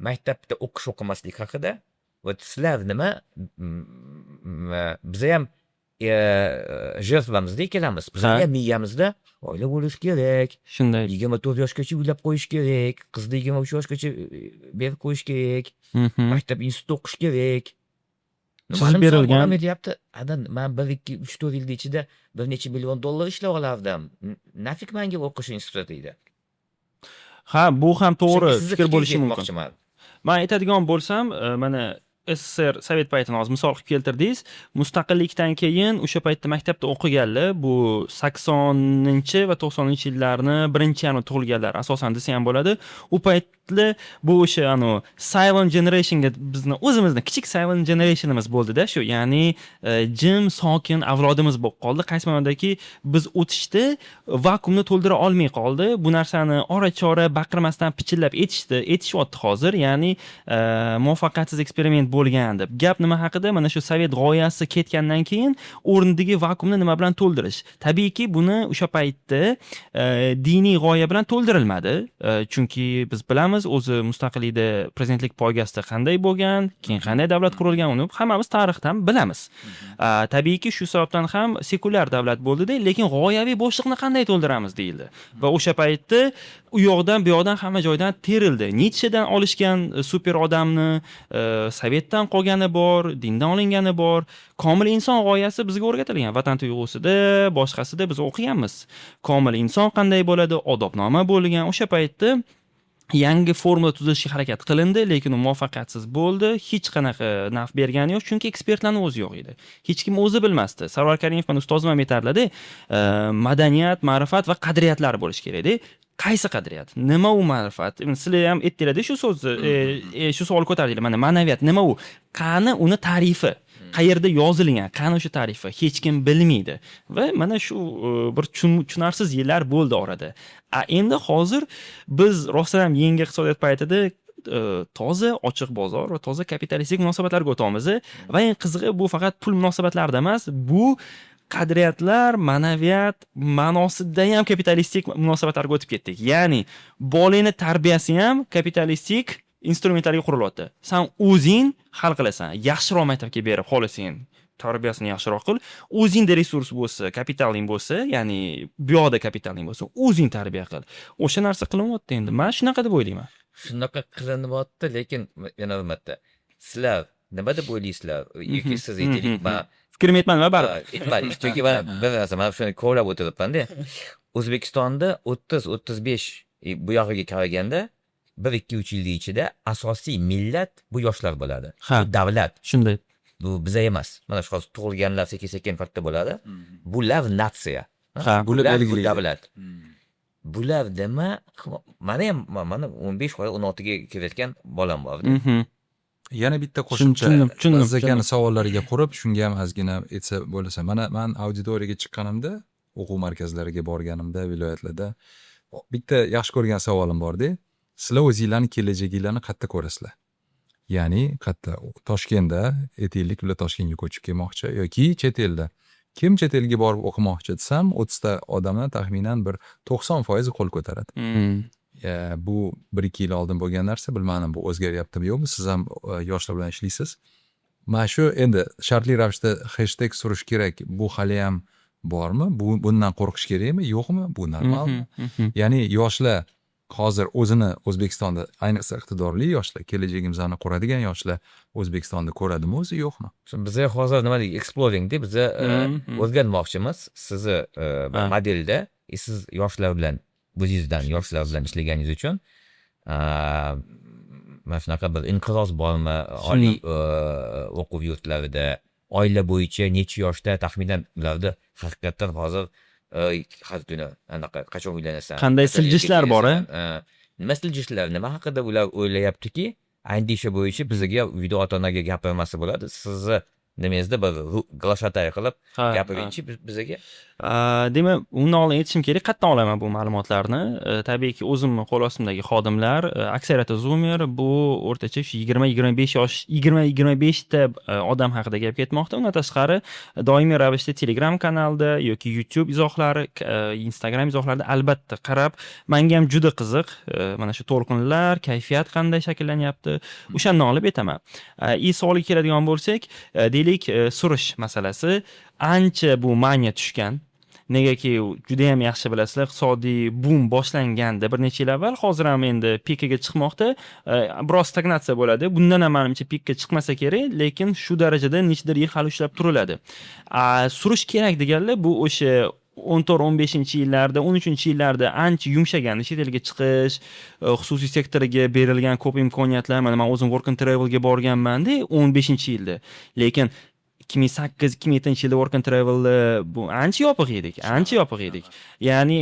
S3: maktabda o'qish o'qimaslik haqida va sizlar nima, biza ham жертва mizda ikkalamiz. Bizni ham miyamizda oila bo'lishi kerak.
S1: Shunday.
S3: 24 yoshgacha uylab qo'yish kerak. Qizni 23 yoshgacha berib qo'yish kerak. Maktab, institutda o'qish kerak.
S1: Siz
S3: Mani misol bolam aytyapti, "Adam, man 1, 2, 3, 4 yilda ichida bir necha million dollar ishlab olardim. Нафиг manga o'qish instituti", deydi.
S1: Ha, bu ham to'g'ri
S3: Chunki sizni
S1: fikr bo'lishi
S3: fikringizni
S1: mumkin.
S3: aytmoqchiman.
S1: Man aytadigan bo'lsam, mana SSSR sovet paytini hozir misol qilib keltirdingiz. Mustaqillikdan keyin o'sha paytda maktabda o'qiganlar, bu 80 va 90-yillarni birinchi yarmi tug'ilganlar asosan desa ham bo'ladi. U paytda bu o'sha anu silent generationga bizni o'zimizni kichik silent generationimiz bo'ldi-da shu, ya'ni jim, sokin avlodimiz bo'lib qoldi. Qaysi ma'nodaki, biz o'tishda vakuumni to'ldira olmay qoldi. Bu narsani ora-chora baqirmasdan pichillab aytishdi, aytishyapti hozir, ya'ni muvaffaqiyatsiz eksperiment bo'lgan deb. Gap nima haqida? Mana shu sovet g'oyasi ketgandan keyin o'rnidagi vakuumni nima bilan to'ldirish? Tabiiyki, buni o'sha paytda diniy g'oya bilan to'ldirilmadi. Chunki biz bilamiz, o'zi mustaqillikda prezidentlik poygasida qanday bo'lgan, keyin qanday davlat qurilgan, uni hammamiz tarixdan bilamiz. Tabiiyki, shu sababdan ham sekulyar davlat bo'ldi-da, lekin g'oyaviy bo'shliqni qanday to'ldiramiz deyildi. Va o'sha paytda u yoqdan, bu yoqdan, hamma joydan terildi. Nitshedan olishgan super odamni, sovetdan qolgani bor, dindan olingani bor. Komil inson g'oyasi bizga o'rgatilgan. Vatan tuyg'usida, boshqasida biz o'qiganmiz. Komil inson qanday bo'ladi, odobnoma bo'lgan. O'sha paytda Yangi formula tuzishga harakat qilindi, lekin u muvaffaqiyatsiz bo'ldi. Hech qanaqa naf bergani yo'q, chunki ekspertlarni o'zi yo'q edi, hech kim o'zi bilmasdi. Sarvar Karimov, mani ustozim ham aytardilarda, madaniyat, ma'rifat va qadriyatlar bo'lishi kerakda. Qaysi qadriyat, nima u ma'rifat? Sizlar ham aytdinglarda shu so'zni, shu savolni ko'tardinglar. Mana, ma'naviyat nima u? Qani uni ta'rifi? Qayerda yozilgan? Qani o'sha ta'rifi? Hech kim bilmaydi. Va mana shu bir tushunarsiz yillar bo'ldi orada. A endi hozir biz rostdan ham yangi iqtisodiyot paytida, toza ochiq bozor va toza kapitalistik munosabatlarga o'tyapmiz. Va eng qizig'i, bu faqat pul munosabatlarida emas, bu qadriyatlar, ma'naviyat ma'nosida ham kapitalistik munosabatlarga o'tib ketdik. Ya'ni bolangni tarbiyasi ham kapitalistik instrumentlarga qurilyapti. San o'zing hal qilasan, yaxshiroq maktabga berib, xohlasang tarbiyasini yaxshiroq qil, o'zingda resurs bo'lsa, kapitaling bo'lsa, ya'ni bu yoqda kapitaling bo'lsa, o'zing tarbiya qil. O'sha narsa qilinyapti endi. Man shunaqa deb o'ylayman.
S3: Shunaqa qilinyapti, lekin yana bir marta, sizlar nima deb o'ylaysizlar yoki siz, aytaylik, man
S1: Fikrimni aytmadim baribir.
S3: Aytmadingiz, chunki mana bir narsa, man shuni kovlab o'tiribmanda. O'zbekistonda 30-35 bu yog'iga qaraganda, 1, 2, 3 yillik ichida asosiy millat bu yoshlar bo'ladi. Bu davlat.
S1: Shunday.
S3: Bu biza emas. Mana shu hozir tug'ilganlar sekin sekin katta bo'ladi. Bular natsiya.
S1: Ha.
S2: Bular
S3: Bular bu
S2: belgilaydi.
S3: davlat. Bular nima? Mana ham, mana 15, 16ga kirayotgan bolam bor.
S2: Yana bitta qo'shimcha,
S1: Tushundim,
S2: Aziz akani savollariga qurib, shunga ham ozgina aytsa bo'lsa. Mana man auditoriyaga chiqqanimda, o'quv markazlariga borganimda, viloyatlarda bitta yaxshi ko'rgan savolim borda: sizlar o'zinglarni kelajaginglarni qayerda ko'rasizlar? Ya'ni qayerda? Toshkentda, aytaylik, ular Toshkentga ko'chib kelmoqchi yoki chet elda. Kim chet elga borib o'qimoqchi desam, 30 ta odamdan taxminan bir 90 foizi qo'l ko'taradi. Bu 1-2 yil oldin bo'lgan narsa, bilmadim, bu o'zgaryaptimi, yo'qmi. Siz ham yoshlar bilan ishlaysiz. Mana shu endi shartli ravishda hashtag surish kerak, bu haliyam bormi? Bu, bundan qo'rqish kerakmi, yo'qmi? Bu normalmi? Ya'ni yoshlar hozir o'zini O'zbekistonda, ayniqsa iqtidorli yoshlar, kelajagimizni quradigan yoshlar O'zbekistonda ko'radimi o'zi, yo'qmi?
S3: Biza hozir, nima deydi, exploringda biza o'rganmoqchimiz sizni modelda. Siz yoshlar bilan, o'zingizdan yoshlar bilan ishlaganingiz uchun, mana shunaqa bir inqiroz bormi oliy o'quv yurtlarida? Oila bo'yicha necha yoshda taxminan ularda haqiqatdan hozir har kuni anaqa, qachon uylanasan,
S1: Qanday
S3: qachon
S1: siljishlar
S3: erkak
S1: bor, a?
S3: kelasan? Nima siljishlar, nima haqida ular o'ylayaptiki? Andisha bo'yicha bizga uyda ota onaga gapirmasa bo'ladi. Sizni nimangizda bir глашатай qilib gapiringchi bizaga.
S1: Demak, undan oldin aytishim kerak, qayerdan olaman bu ma'lumotlarni? Tabiiyki, o'zimni qo'l ostimdagi xodimlar, aksariyati zoomer, bu o'rtacha shu 20-25 yosh, 20-25 ta odam haqida gap ketmoqda. Undan tashqari, doimiy ravishda Telegram kanalda yoki YouTube izohlari, Instagram izohlarida albatta qarab, manga ham juda qiziq, mana shu to'lqinlar, kayfiyat qanday shakllanyapti, o'shandan olib aytaman. И savolga keladigan bo'lsak, deylik, surish masalasi ancha bu maniya tushgan. Negaki, judayam yaxshi bilasizlar, iqtisodiy bum boshlangandi bir necha yil avval, hozir ham endi pikiga chiqmoqda. Biroz stagnatsiya bo'ladi. Bundan ham manimcha pikka chiqmasa kerak, lekin shu darajada nechadir yil hali ushlab turiladi. Surish kerak deganlar, bu o'sha 14-15-yillarda, 13-yillarda ancha yumshagan chet elga chiqish, xususiy sektoriga berilgan ko'p imkoniyatlar. Mana, man o'zim work and travelga borganmanda 15-yilda. Lekin 2008, 2007-yilda work and travelni bu ancha yopiq edik, ancha yopiq edik. Ya'ni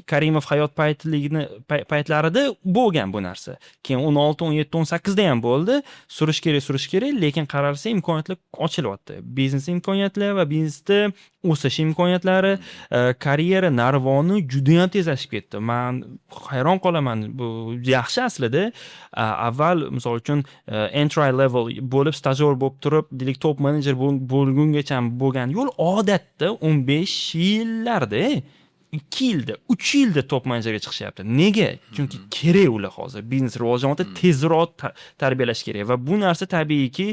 S1: Karimov hayot paytligini paytlarida bo'lgan bu narsa. Keyin 16, 17, 18da ham bo'ldi. Surish kerak, surish kerak, lekin qaralsa, imkoniyatlar ochilyapti. Biznes imkoniyatlar va biznesda o'sish imkoniyatlari, karyera narvoni judayam tezlashib ketdi. Man hayron qolaman. Bu yaxshi aslida. Avval, misol uchun, entry level bo'lib, stajyor bo'lib turib, deylik, top menejer bo'lgungacha bo'lgan yo'l odatda 15 yillarda, 2 yilda, 3 yilda top menejerga chiqishyapti. Nega? Chunki kerak ular hozir. Biznes rivojlanyapti, tezroq tarbiyalash kerak va bu narsa tabiiyki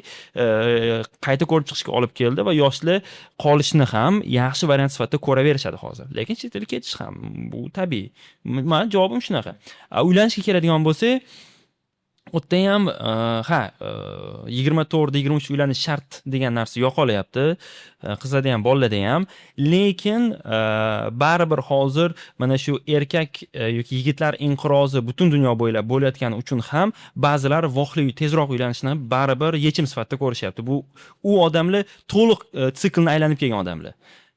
S1: qayta ko'rib chiqishga olib keldi va yoshlar qolishni ham yaxshi variant sifatida ko'raverishadi hozir. Lekin chet elga ketish ham bu tabiiy. Mani javobim shunaqa. Uylanishga keladigan bo'lsak, U yerda ham ha, 24, 23 uylanish shart degan narsa yo'qolyapti, qizlarda ham, bolalarda ham. Lekin baribir hozir mana shu erkak yoki yigitlar inqirozi butun dunyo bo'ylab bo'layotgani uchun ham ba'zilar vaqtli, tezroq uylanishni baribir yechim sifatida ko'rishyapti. Bu u odamlar to'liq siklni aylanib kelgan odamlar.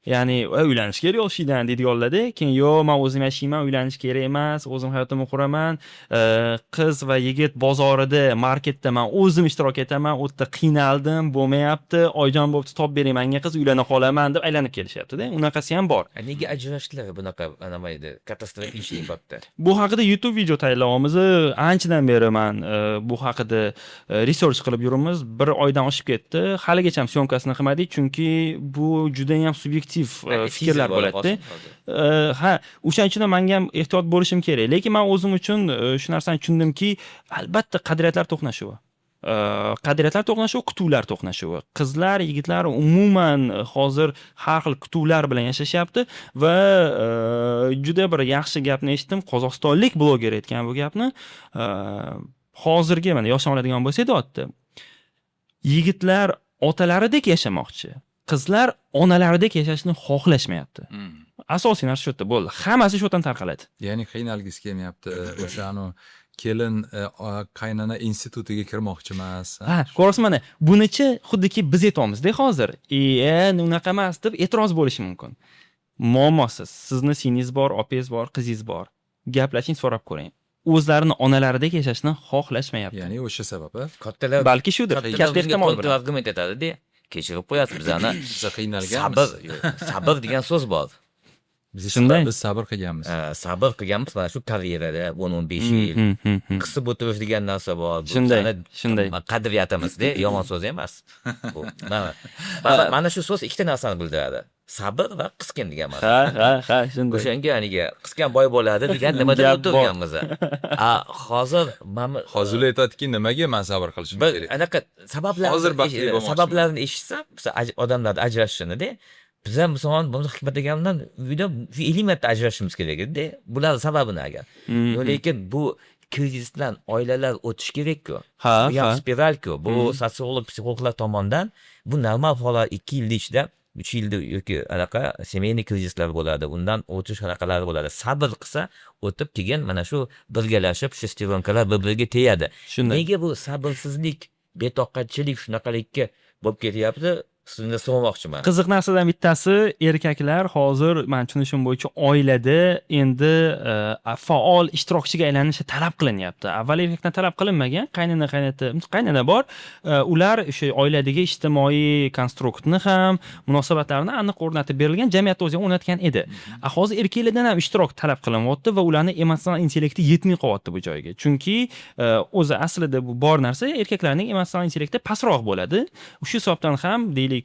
S1: Ya'ni "Uylanish kerak yoshlikdan" deydiganlarda, keyin "Yo'q, man o'zim yashayman, uylanish kerak emas, o'zim hayotimni quraman, qiz va yigit bozorida, marketda man o'zim ishtirok etaman, u yerda qiynaldim, bo'lmayapti, oyijon, bo'pti, topib bering manga qiz, uylana qolaman" deb aylanib kelishyaptida. Unaqasi ham bor.
S3: Nega ajrashishlar bunaqa nima edi, катастрофичный katta?
S1: Bu haqida YouTube video tayyorlayapmiz. Anchadan beri man bu haqida research qilib yuribmiz. Bir oydan oshib ketdi, haligacha ham съёмка sini qilmadik, chunki bu judayam subyektiv fikrlar bo'ladida. Ha, o'shaning uchun ham manga ham ehtiyot bo'lishim kerak. Lekin man o'zim uchun shu narsani tushundimki, albatta qadriyatlar to'qnashuvi, qadriyatlar to'qnashuvi, kutuvlar to'qnashuvi. Qizlar, yigitlar umuman hozir har xil kutuvlar bilan yashashyapti. Va juda bir yaxshi gapni eshitdim, qozog'istonlik bloger aytgan bu gapni. Hozirgi mana yoshni oladigan bo'lsak, deyapti, yigitlar otalaridek yashamoqchi, qizlar onalaridek yashashni xohlashmayapti. Asosiy narsa shu yerda bo'ldi, hammasi shu yerdan tarqaladi.
S2: Ya'ni qiynalgisi kelmayapti, o'sha anavi kelin qaynona institutiga kirmoqchi emas.
S1: Ha, ko'rasiz, mana bunichi xuddiki biz aytyapmizda hozir, e unaqa emas deb e'tiroz bo'lishi mumkin. Muammosiz, sizni singlingiz bor, opangiz bor, qizingiz bor, gaplashing, so'rab ko'ring, o'zlarini onalaridek yashashni xohlashmayapti.
S2: Ya'ni o'sha sabab, a?
S3: Kattalar
S1: Balki shudir,
S3: kattalar
S1: katta
S3: bizga
S1: ehtimol bilan.
S3: Kontrargument aytadida: kechirib qo'yasiz bizani.
S2: Biz qiynalganmiz.
S3: Sabr, yo'q, sabr degan so'z bor.
S2: Biz
S1: Shunday.
S2: Biz sabr qilganmiz.
S3: Ha, sabr qilganmiz mana shu karyerada 10-15 yil qisib o'tirish degan narsa bor. Bu bizani
S1: Shunday.
S3: qadriyatimizda, yomon so'z emas bu. Mana shu so'z ikkita narsani bildiradi: sabr va qisgin degan ma'no.
S1: Ha ha ha shunday.
S3: O'shanga haligi qisgan boy bo'ladi degan nimada
S1: Gap bor.
S3: o'tirganmiz. A hozir mana
S2: Hozir ular aytadiki, nimaga man sabr qilishim
S3: bir
S2: kerak?
S3: Anaqa sabablarni
S2: Hozir baxtli bo'lmoqchiman.
S3: Sabablarini eshitsam, biz odamlarni ajrashishinida, biz ham musulmon bo'lmasa, Hikmat akam bilan uyda 50 marta ajrashishimiz kerak edida bularni sababini agar. Yo, lekin bu krizisdan oilalar o'tishi kerak-ku. Bu ham спираль-ku. Bu sotsiolog, psixologlar tomonidan bu normal holat. 2 yilni ichida, 3 yilda yoki anaqa семейный krizislar bo'ladi, undan o'tish anaqalari bo'ladi. Sabr qilsa, o'tib, keyin mana shu birgalashib, шестерёнка lar bir biriga tegadi. Nega bu sabrsizlik, betoqatchilik shunaqalikka bo'lib ketyapti, sizni so'ramoqchiman.
S1: Qiziq narsadan bittasi, erkaklar hozir, man tushunishim bo'yicha, oilada endi faol ishtirokchiga aylanishi talab qilinyapti. Avval erkakdan talab qilinmagan. Qaynona, qaynota, qaynona bor, ular o'sha oiladagi ijtimoiy konstruktni ham, munosabatlarni aniq o'rnatib berilgan, jamiyatda o'zi ham o'rnatgan edi. A hozir erkaklardan ham ishtirok talab qilinyapti va ularni emotsional intellekti yetmay qolyapti bu joyga, chunki o'zi aslida bu bor narsa, erkaklarning emotsional intellekti pastroq bo'ladi. Shu hisobdan ham, deylik,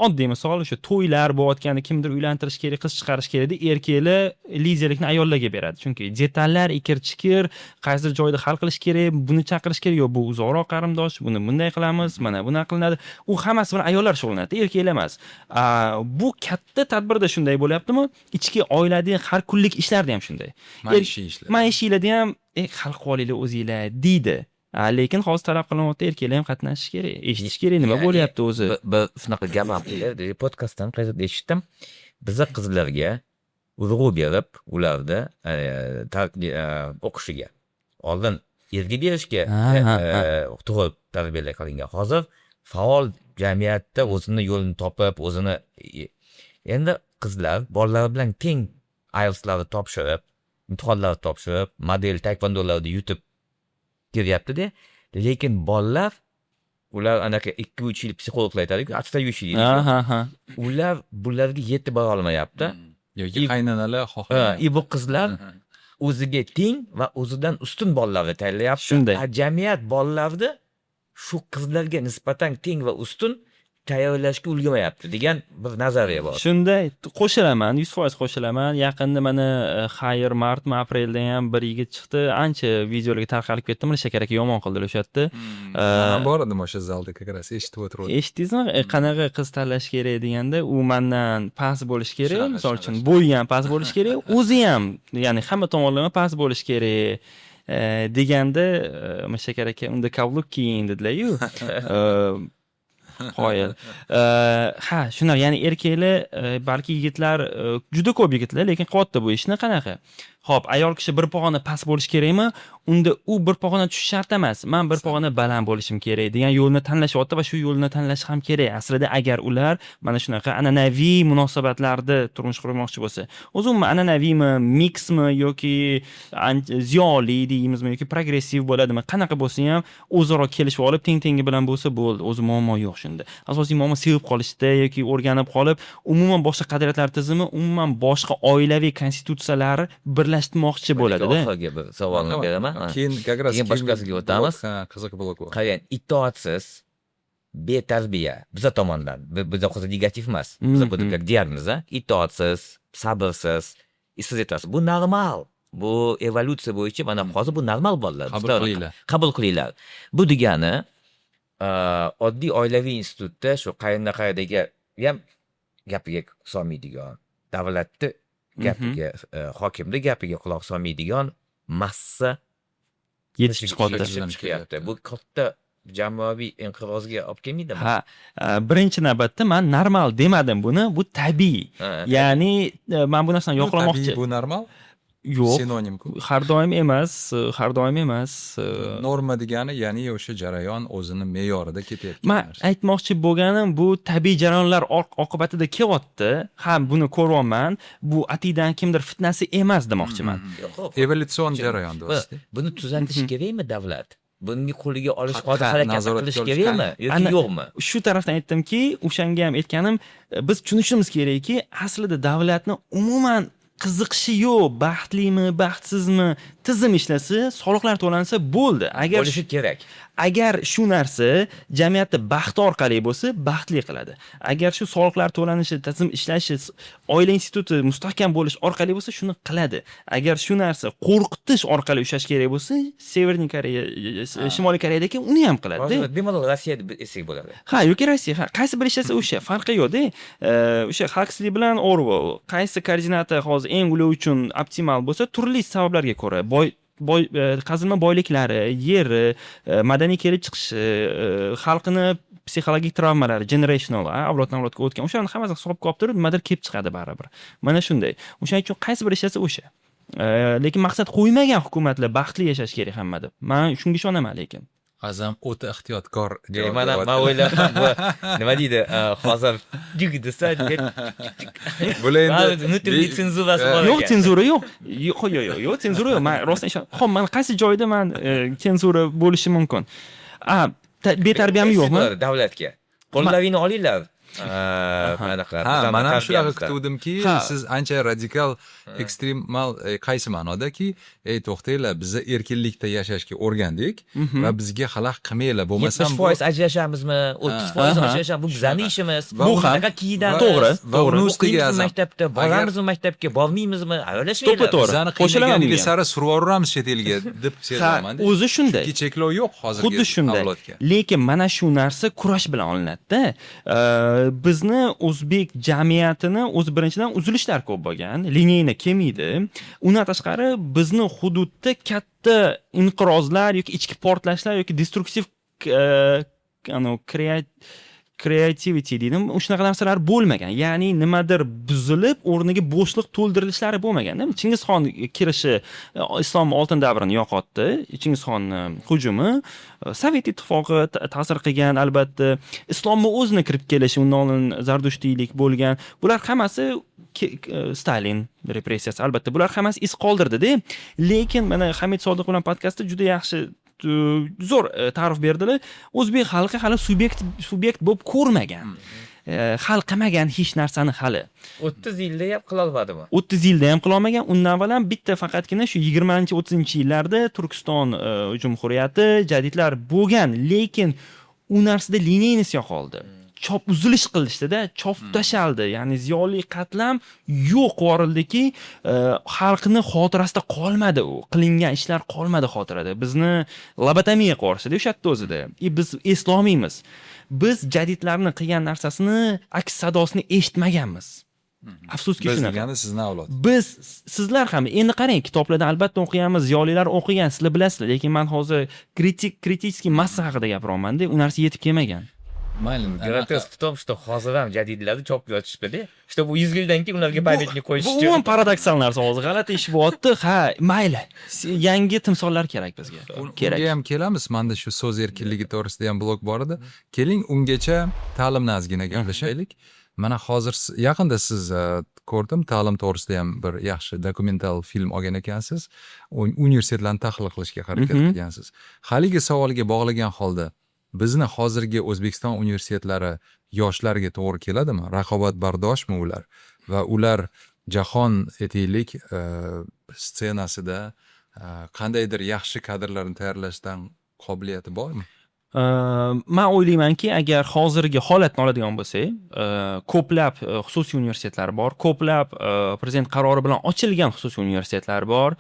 S1: oddiy misol, o'sha to'ylar bo'layotganda kimdir uylantirish kerak, qiz chiqarish kerak deb, erkaklar liderlikni ayollarga beradi, chunki detallar, ikir chikir, qaysidir joyda hal qilish kerak, buni chaqirish kerak, yo'q, bu uzoqroq qarindosh, buni bunday qilamiz, mana bunaqa qilinadi, u hammasi bilan ayollar shug'ullanadi, erkaklar emas. A, bu katta tadbirda shunday bo'lyaptimi, ichki oiladagi har kunlik ishlarda ham shunday.
S2: Maishiy ishlar.
S1: Maishiylarda ham hal qilib olinglar o'zinglar deydi. A, lekin hozir talab qilinyapti, erkaklar ham qatnashishi kerak, eshitish kerak nima
S3: Ya'ni
S1: bo'lyapti o'zi.
S3: Bir shunaqa gap ham podkastdan qayerda eshitdim: biza qizlarga urg'u berib, ularni o'qishiga oldin erga berishga
S1: Ha, ha,
S3: to'g'ri tarbiya qilingan. Hozir faol jamiyatda o'zini yo'lini topib, o'zini endi qizlar bolalar bilan teng IELTSlarni topshirib, imtihonlarni topshirib, model taekvondolarni yutib kiryaptida. Lekin bolalar, ular anaqa 2-3 yil, psixologlar aytadiku, отстающий deydi.
S1: Ha ha ha
S3: Ular bularga yetib bora olmayapti.
S2: Yoki qaynonalar xohlamayapti.
S3: И bu qizlar o'ziga teng va o'zidan ustun bolalarni tayyorlayapti.
S1: Shunday.
S3: A jamiyat bolalarni shu qizlarga nisbatan teng va ustun tayyorlashga ulgurmayapti degan bir nazariya bor.
S1: Shunday, qo'shilaman, 100% qo'shilaman. Yaqinda mana xayr, martmi, aprelda ham bir yigit chiqdi, ancha videolarga tarqalib ketdi. Mana Shakar aka yomon qildilar o'sha yerda.
S2: Man bor edim o'sha zalda, как раз eshitib o'tirgandim.
S1: Eshitdingizmi? Qanaqa qiz tanlash kerak deganda, u mandan past bo'lishi kerak,
S2: Shunaqa,
S1: misol uchun,
S2: shunaqa.
S1: bo'yi ham past bo'lishi kerak, o'zi ham, ya'ni hamma tomonlama past bo'lishi kerak. Deganda Mirshakar aka, "Unda каблук kiying", dedilar-yu. Qoyil. Ha, shunaqa, ya'ni erkaklar, balki yigitlar, juda ko'p yigitlar, lekin qilyapti bu ishni. Qanaqa? Ho'p, ayol kishi bir pog'ona past bo'lishi kerakmi? Unda u bir pog'ona tushishi shart emas. Man bir pog'ona baland bo'lishim kerak degan yo'lni tanlashyapti va shu yo'lni tanlash ham kerak. Aslida agar ular mana shunaqa an'anaviy munosabatlarda turmush qurmoqchi bo'lsa. O'zi umuman an'anaviymi, miksmi yoki ziyoli deymizmi yoki progressiv bo'ladimi? Qanaqa bo'lsa ham, o'zaro kelishib olib, teng tengi bilan bo'lsa bo'ldi. O'zi muammo yo'q shunda. Asosiy muammo sevib qolishda yoki o'rganib qolib, umuman boshqa qadriyatlar tizimi, umuman boshqa oilaviy konstitutsiyalar birlashtirmoqchi bo'ladida.
S3: Oxirgi bir savolni beraman. Ha.
S2: Keyin как раз
S3: Keyin boshqasiga o'tamiz.
S2: Ha, qiziq blok bor.
S3: Qarang, itoatsiz, betarbiya biza tomondan, biza hozir negativ emas, biza buni как diagnoz, a? Itoatsiz, sabrsiz, siz aytasiz, bu normal, bu evolyutsiya bo'yicha mana hozir bu normal bolalar.
S2: Qabul qilinglar.
S3: Qabul qilinglar. Bu degani oddiy oilaviy institutda shu qayerda qayerdagi ham gapiga solmaydigan, davlatni gapiga, hokimni gapiga quloq solmaydigan massa
S1: yetishib chiqyapti.
S3: Yetishib chiqyapti. Bu katta jamoaviy inqirozga olib kelmaydimi?
S1: Ha, birinchi navbatda man normal demadim buni, bu tabiiy. Ya'ni man bu narsani yoqlamoqchi.
S2: Tabiiy, bu normal?
S1: Yo'q.
S2: Sinonim-ku.
S1: Har doim emas, har doim emas.
S2: Norma degani, ya'ni o'sha jarayon o'zini me'yorida ketayotgan
S1: Man
S2: narsa.
S1: aytmoqchi bo'lganim, bu tabiiy jarayonlar oqibatida kelyapti. Ha, buni ko'ryapman. Bu atiydan kimdir fitnasi emas demoqchiman.
S3: Yo'q.
S2: Evolyutsion jarayon do'st.
S3: Buni tuzatish kerakmi davlat? Bunga qo'liga olish,
S2: Qattiq
S3: hozir harakat
S2: nazoratga
S3: qilish
S2: olish
S3: kerakmi yoki
S1: Ana,
S3: yo'qmi?
S1: Shu tarafdan aytdimki, o'shanga ham aytganim, biz tushunishimiz kerakki, aslida davlatni umuman qiziqishi yo'q, baxtlimi, baxtsizmi, tizim ishlasa, soliqlar to'lansa bo'ldi. Agar
S3: Bo'lishi kerak.
S1: Agar shu narsa jamiyatda baxti orqali bo'lsa, baxtli qiladi. Agar shu soliqlar to'lanishi, tizim ishlashi, oila instituti mustahkam bo'lish orqali bo'lsa, shuni qiladi. Agar shu narsa qo'rqitish orqali ushlash kerak bo'lsa, Северный Koreya, Shimoliy Koreyadagi uni ham qiladi.
S3: Hozir bemalol Rossiyada desak bo'ladi.
S1: Ha, yoki Rossiya, ha, qaysi biri ishlasa o'sha, farqi yo'qda. O'sha Huxley bilan Orwell, qaysi koordinata hozir eng ular uchun optimal bo'lsa, turli sabablarga ko'ra, boy boy qazilma boyliklari, yeri, madaniy kelib chiqishi, xalqini psixologik travmalari, generational, avloddan avlodga o'tgan, o'shalarni hammasini hisobga olib turib, nimadir kelib chiqadi baribir. Mana shunday. O'shaning uchun qaysi biri ishlasa o'sha. Lekin maqsad qo'ymagan hukumatlar baxtli yashash kerak hamma deb. Men shunga ishonaman lekin.
S2: Azam o'ta ehtiyotkor
S3: Yo'q,
S2: javob
S3: mana
S2: beryapti.
S3: Man o'ylayapman, bu nima deydi, hozir jig desa,
S2: Bular endi
S3: внутренний senzurasi bor
S1: Yo'q,
S3: ekan.
S1: senzura yo'q. Yo'q, yo'q, yo'q, yo'q, senzura yo'q. Man rostdan ishon. Xo'p, man qaysi joyda man senzura bo'lishi mumkin? A, betarbiyam yo'qmi?
S3: Bo'ladi davlatga. Qo'llaringni olinglar. Anaqa
S2: Ha,
S3: bizani
S2: man ham shunaqa
S3: tarbiyamizdan.
S2: kutuvdimki, siz ancha radikal, ekstremal, qaysi ma'nodaki, ey, to'xtanglar, biza erkinlikda yashashga o'rgandik va bizga xalaqit qilmanglar, bo'lmasam
S3: 70% ajrashamizmi, 30% ajrashamiz, bu bizani ishimiz.
S2: Va
S3: Bu
S2: uni-
S3: qanaqa kiyinamiz?
S1: To'g'ri,
S2: va uni ustiga
S3: O'qiymizmi
S2: Azam,
S3: maktabda, boramizmi maktabga, bormaymizmi, aralashmanglar.
S1: To'ppa to'g'ri.
S2: Bizani
S1: Qo'shilaman
S2: qiynagan
S1: bunga.
S2: sari survoramiz chet elga deb
S1: Ha,
S2: sezaman.
S1: o'zi shunday.
S2: Chunki cheklov yo'q hozirgi
S1: Xuddi shunday.
S2: avlodga.
S1: Lekin mana shu narsa kurash bilan olinadi-da. Bizni o'zbek jamiyatini o'zi birinchidan uzilishlar ko'p bo'lgan, линейный kelmaydi. Undan tashqari bizni hududda katta inqirozlar yoki ichki portlashlar yoki destruktiv anavi creativity deydimi, shunaqa narsalar bo'lmagan. Ya'ni nimadir buzilib, o'rniga bo'shliq to'ldirilishlari bo'lmagan. Chingizxon kirishi islom oltin davrini yo'qotdi. Chingizxonni hujumi, Sovet ittifoqi ta'sir qilgan albatta. Islomni o'zini kirib kelishi, undan oldin zardushtiylik bo'lgan. Bular hammasi Stalin repressiyasi albatta. Bular hammasi iz qoldirdi-da. Lekin mana Hamid Sodiq bilan podkastda juda yaxshi, zo'r ta'rif berdilar. O'zbek xalqi hali subyekt bo'lib ko'rmagan. Hal qilmagan hech narsani hali.
S3: 30 yilda ham qila olmadimi?
S1: 30 yilda ham qila olmagan. Undan avval ham bitta faqatgina shu 20-30 yillarda Turkiston Jumhuriyati, jadidlar bo'lgan, lekin u narsada линейность yo'qoldi. Chop uzilish qilishdida, chopib tashaldi. Ya'ni ziyoli qatlam yo'q yuborildiki, xalqni xotirasida qolmadi u. Qilingan ishlar qolmadi xotirada. Bizni lobotomiya qilib yuborishdi o'sha yerda o'zida. И biz eslolmaymiz. Biz jadidlarni qilgan narsasini aks sadosini eshitmaganmiz. Afsuski,
S2: Biz
S1: shunaqa.
S2: degani sizni avlod.
S1: Biz, sizlar ham. Endi qarang, kitoblardan albatta o'qiyamiz, ziyolilar o'qigan, sizlar bilasizlar, lekin man hozir критический massa haqida gapiryapmanda, u narsa yetib kelmagan.
S2: Mayli.
S3: Grotesk в том, что hozir ham jadidlarni chopib yotishibdida, чтобы 100 yildan keyin ularga памятник qo'yish
S1: Bu
S3: uchun.
S1: umuman paradoksal narsa, hozir g'alati ish bo'lyapti. Ha, mayli, yangi timsollar kerak bizga, kerak.
S2: Unga ham kelamiz. Manda shu so'z erkinligi to'g'risida ham blog bor edi. Keling, ungacha ta'limni ozgina gaplashaylik. Mana hozir yaqinda siz ko'rdim, ta'lim to'g'risida ham bir yaxshi dokumental film olgan ekansiz. Universitetlarni tahlil qilishga harakat qilgansiz. Haligi savolga bog'lagan holda, bizni hozirgi O'zbekiston universitetlari yoshlarga to'g'ri keladimi? Raqobatbardoshmi ular va ular jahon, aytaylik, ssenasida qandaydir yaxshi kadrlarni tayyorlashdan qobiliyati bormi?
S1: Man o'ylaymanki, agar hozirgi holatni oladigan bo'lsak, ko'plab xususiy universitetlar bor, ko'plab prezident qarori bilan ochilgan xususiy universitetlar bor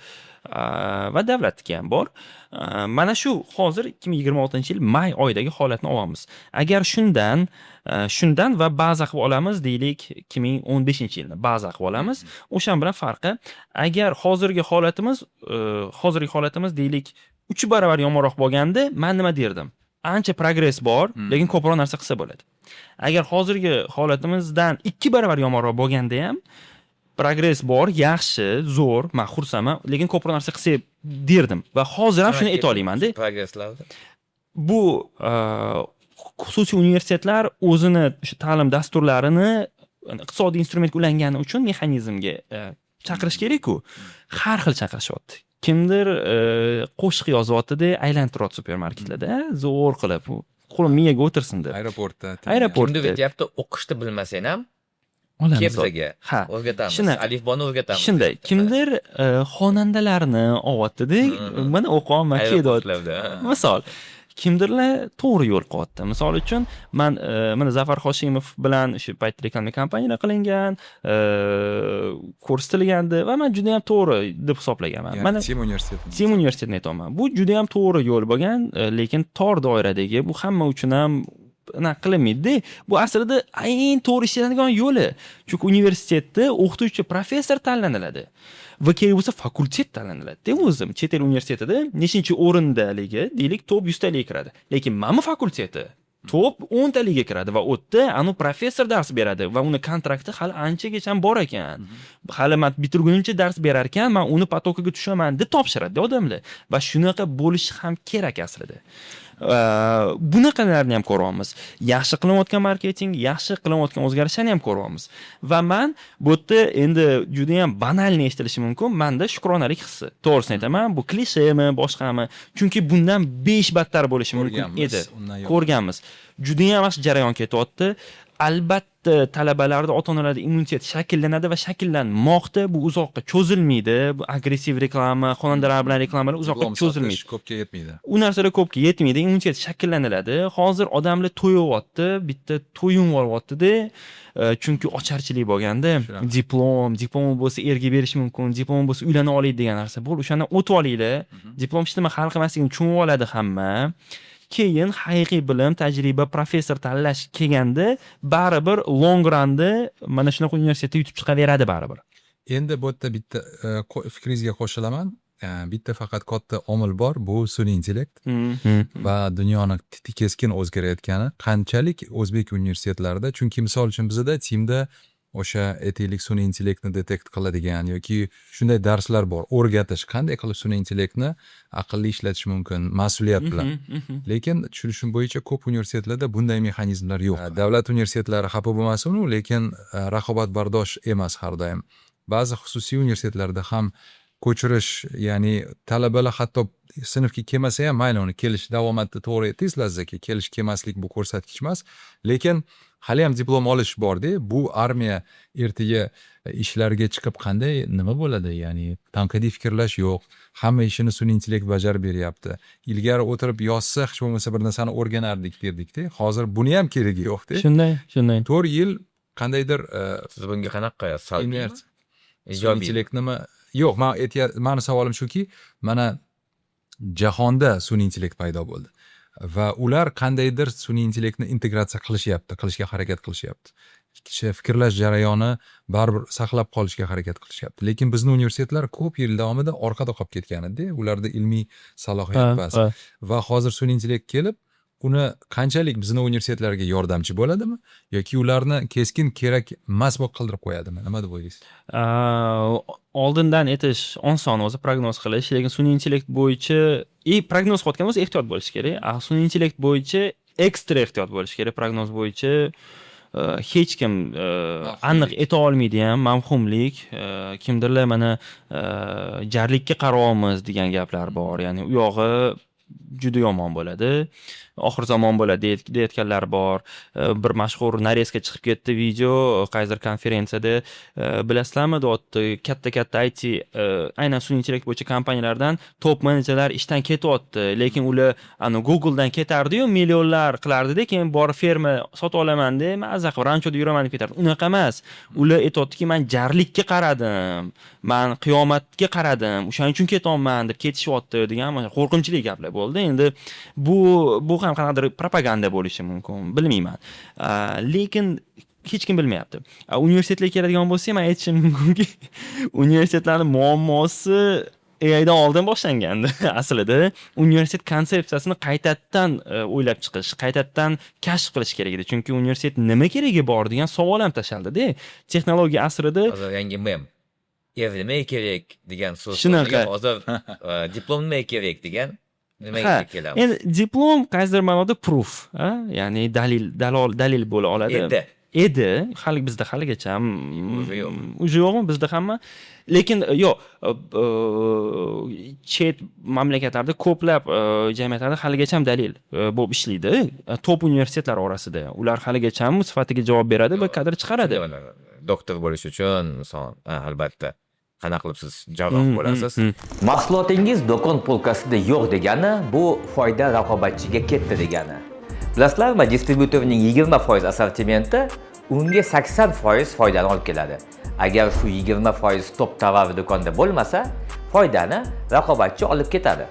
S1: va davlatniki ham bor. Mana shu hozir 2026-yil may oyidagi holatni olamiz. Agar shundan va baza qilib olamiz, deylik, 2015-yilni baza qilib olamiz, o'shan bilan farqi, agar hozirgi holatimiz, deylik, 3 baravar yomonroq bo'lganda, man nima derdim? Ancha progress bor, lekin ko'proq narsa qilsa bo'ladi. Agar hozirgi holatimizdan 2 baravar yomonroq bo'lganda ham, progress bor, yaxshi, zo'r, man xursandman, lekin ko'proq narsa qilsak derdim va hozir ham shuni ayta olaymanda.
S3: Progresslarni.
S1: Bu xususiy universitetlar o'zini o'sha ta'lim dasturlarini iqtisodiy instrumentga ulangani uchun mexanizmga chaqirish kerak-ku. Har xil chaqirishyapti. Kimdir qo'shiq yozyaptida, aylantiryapti supermarketlarda zo'r qilib, qo'lim miyaga o'tirsin deb.
S2: Aeroportda.
S1: Aeroportda.
S3: Kimdir aytyapti, o'qishni bilmasang ham
S1: Olamiz.
S3: kel bizga, o'rgatamiz, alifboni o'rgatamiz.
S1: Shunday, kimdir xonandalarni olyaptida, mana o'qiyapman, kelyapti.
S3: Aeroportlarda.
S1: Misol, kimdirlar to'g'ri yo'l qilyapti. Misol uchun, man mana Zafar Hoshimov bilan o'sha payt reklama kompaniyalar qilingan, ko'rsatilgandi va man juda ham to'g'ri deb hisoblaganman.
S2: Ya'ni
S1: Mana
S2: TIM universiteti.
S1: TIM universitetini aytyapman. Bu juda ham to'g'ri yo'l bo'lgan, lekin tor doiradagi, bu hamma uchun ham anaqa qilinmaydida. Bu aslida eng to'g'ri ishlanadigan yo'li. Chunki universitetda o'qituvchi, professor tanlaniladi. Va kerak bo'lsa fakultet tanlaniladi. O'zim chet el universitetida nechinchi o'rindaligi, deylik, top 100 taliga kiradi. Lekin mana fakulteti top 10 taliga kiradi va u yerda anu professor dars beradi va uni kontrakti hali anchagacha bor ekan. Hali man bitirgunimcha dars berar ekan, man uni поток iga tushaman deb topshiradi odamlar. Va shunaqa bo'lishi ham kerak aslida. Bunaqalarni ham ko'ryapmiz. Yaxshi qilinayotgan marketing, yaxshi qilinayotgan o'zgarishlarni ham ko'ryapmiz. Va man bu yerda endi juda ham банальный eshitilishi mumkin. Manda shukronalik hissi. To'g'risini aytaman, bu klishemi, boshqami? Chunki bundan 5 battar bo'lishi mumkin
S2: Ko'rganmiz,
S1: edi.
S2: undan yo'q.
S1: Ko'rganmiz. Juda ham yaxshi jarayon ketyapti. Albatta, talabalarda, ota-onalarda immunitet shakllanadi va shakllanmoqda. Bu uzoqqa cho'zilmaydi. Bu agressiv reklama, xonandalar bilan reklamalar uzoqqa
S2: Diplom
S1: cho'zilmaydi.
S2: sotish ko'pga yetmaydi.
S1: U narsalar ko'pga yetmaydi, immunitet shakllaniladi. Hozir odamlar to'yyapti, bitta to'yim olyapti-da, chunki ocharchilik bo'lganda, diplom bo'lsa erga berish mumkin, diplom bo'lsa uylana oladi degan narsa. Bo'ldi, o'shandan o'tib olinglar. Diplom hech nima hal qilmasligini tushunib oladi hamma. Keyin haqiqiy bilim, tajriba, professor tanlash kelganda, baribir long runda mana shunaqa universitetda yutib chiqaveradi baribir.
S2: Endi bu yerda bitta fikringizga qo'shilaman. Bitta faqat katta omil bor, bu sun'iy intellekt va dunyoni keskin o'zgarayotgani. Qanchalik o'zbek universitetlarida, chunki misol uchun bizada TIMda o'sha, aytaylik, sun'iy intellektni detect qiladigan yoki shunday darslar bor, o'rgatish, qanday qilib sun'iy intellektni aqlli ishlatish mumkin mas'uliyat bilan. Lekin tushunishim bo'yicha, ko'p universitetlarda bunday mexanizmlar yo'q. Davlat universitetlari xafa bo'lmasin, lekin raqobatbardosh emas har doim. Ba'zi xususiy universitetlarda ham ko'chirish, ya'ni talabalar hatto sinfga kelmasa ham mayli, uni kelish davomatda, to'g'ri aytdingiz, Laziz aka, kelish kelmaslik bu ko'rsatkich emas, lekin haliyam diplom olish borda. Bu armiya ertaga ishlarga chiqib qanday, nima bo'ladi? Ya'ni tanqidiy fikrlash yo'q, hamma ishini sun'iy intellekt bajarib beryapti. Ilgari o'tirib yozsa, hech bo'lmasa bir narsani o'rganardik derdikda, hozir buni ham keragi yo'qda.
S1: Shunday.
S2: 4 yil qandaydir
S3: Siz bunga qanaqa qaraysiz? Salbiymi?
S2: Sun'iy
S3: Ijobiy.
S2: intellektnimi? Yo'q, man mani savolim shuki, mana jahonda sun'iy intellekt paydo bo'ldi va ular qandaydir sun'iy intellektni integratsiya qilishyapti, qilishga harakat qilishyapti. Kishi fikrlash jarayoni baribir saqlab qolishga harakat qilishyapti. Lekin bizni universitetlar ko'p yil davomida orqada qolib ketgan edi, ularda ilmiy salohiyat past. Va hozir sun'iy intellekt kelib, uni qanchalik bizni universitetlarga yordamchi bo'ladimi yoki ularni keskin kerak emas bo'lib qildirib qo'yadimi, nima deb o'ylaysiz?
S1: Oldindan aytish oson o'zi, prognoz qilish, lekin sun'iy intellekt bo'yicha и prognoz qilayotgan bo'lsa, ehtiyot bo'lish kerak, a sun'iy intellekt bo'yicha ekstra ehtiyot bo'lish kerak. Prognoz bo'yicha hech kim aniq ayta olmaydi ham, mavhumlik. Kimdirlar mana jarlikka qaryapmiz degan gaplar bor, ya'ni u yog'i juda yomon bo'ladi, oxir zamon bo'ladi deyayotganlar bor. Bir mashhur нарезка chiqib ketdi, video, qaysidir konferensiyada, bilasizlarmi, deyapti, katta katta IT, aynan sun'iy intellekt bo'yicha kompaniyalardan top menejerlar ishdan ketyapti, lekin ular ani Googledan ketardiyu, millionlar qilardida, keyin borib ferma sotib olaman deb, maza qilib ranchoda yuraman deb ketardi. Unaqa emas, ular aytyaptiki, man jarlikka qaradim, man qiyomatga qaradim, o'shaning uchun ketyapman deb ketishyapti degan mana qo'rqinchli gaplar bo'ldi. Endi bu ham qanaqadir propaganda bo'lishi mumkin, bilmayman, lekin hech kim bilmayapti. Universitetlarga keladigan bo'lsak, man aytishim mumkinki, universitetlarni muammosi AIdan oldin boshlangandi. Aslida universitet konsepsiyasini qaytadan o'ylab chiqish, qaytadan kashf qilish kerak edi, chunki universitet nima keragi bor degan savol ham tashlandida texnologiya asrida.
S3: Hozir yangi mem, "Er nimaga kerak" degan so'z
S1: Shunaqa.
S3: o'rniga hozir "diplom nimaga kerak" degan nimaga kelamiz.
S1: Endi diplom qaysidir ma'noda proof, a? Ya'ni dalil, dalol, dalil bo'la oladi.
S3: Edi.
S1: Edi, hali bizda haligacha.
S3: Уже yo'q.
S1: Уже yo'qmi bizda hamma? Lekin yo'q, chet mamlakatlarda ko'plab jamiyatlarda haligacha dalil bo'lib ishlaydi. Top universitetlar orasida ular haligacha sifatiga javob beradi va kadr chiqaradi.
S3: Mana, doktor bo'lish uchun, misol, ha, albatta, qanaqa qilib siz jarroh bo'lasiz?
S13: Mahsulotingiz do'kon polkasida yo'q degani, bu foyda raqobatchiga ketdi degani. Bilasizlarmi, distribyutorning 20% assortimenti unga 80% foydani olib keladi. Agar shu 20% top tovar do'konda bo'lmasa, foydani raqobatchi olib ketadi.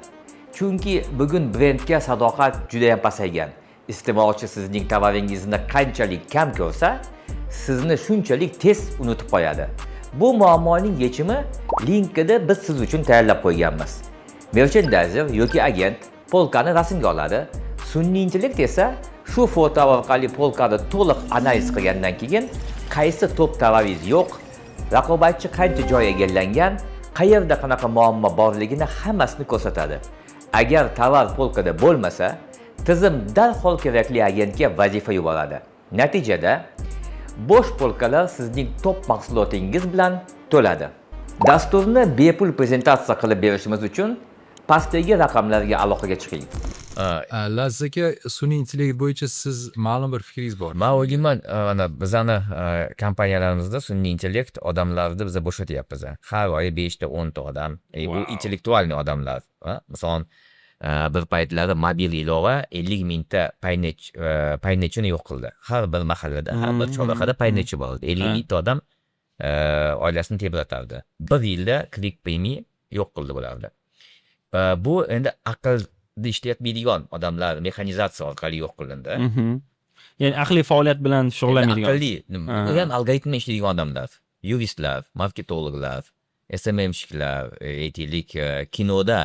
S13: Chunki bugun brendga sadoqat juda ham pasaygan. Iste'molchi sizning tovaringizni qanchalik kam ko'rsa, sizni shunchalik tez unutib qo'yadi. Bu muammoning yechimi LinkedInda biz siz uchun tayyorlab qo'yganmiz. Merchandayzer yoki agent polkani rasmga oladi. Sun'iy intellekt esa shu foto orqali polkani to'liq analiz qilgandan keyin qaysi top tovaringiz yo'q, raqobatchi qancha joy egallangan, qayerda qanaqa muammo borligini hammasini ko'rsatadi. Agar tovar polkada bo'lmasa, tizim darhol kerakli agentga vazifa yuboradi. Natijada bo'sh polkalar sizning top mahsulotingiz bilan to'ladi. Dasturni bepul prezentatsiya qilib berishimiz uchun pastdagi raqamlarga aloqaga chiqing.
S2: Laziz aka, sun'iy intellekt bo'yicha siz ma'lum bir fikringiz bor.
S3: Man o'ylayman, mana bizani kompaniyalarimizda sun'iy intellekt odamlarni biza bo'shatyapmiz. Har oyi beshta, 10 ta odam. Bu интеллектуальный odamlar. Masalan, bir paytlari mobil ilova 50 mingta paynechini yo'q qildi. Har bir mahallada, har bir chorrahada paynechi bor edi. 50 mingta odam oilasini tebratardi. Bir yilda Click Payme yo'q qildi bularni. Bu endi aqlni ishlatmaydigan odamlar mexanizatsiya orqali yo'q qilindi.
S1: Ya'ni aqliy faoliyat bilan shug'ullanmaydigan.
S3: Aqlli, u ham algoritmni ishlaydigan odamlar, yuristlar, marketologlar, SMMщик lar, aytaylik, kinoda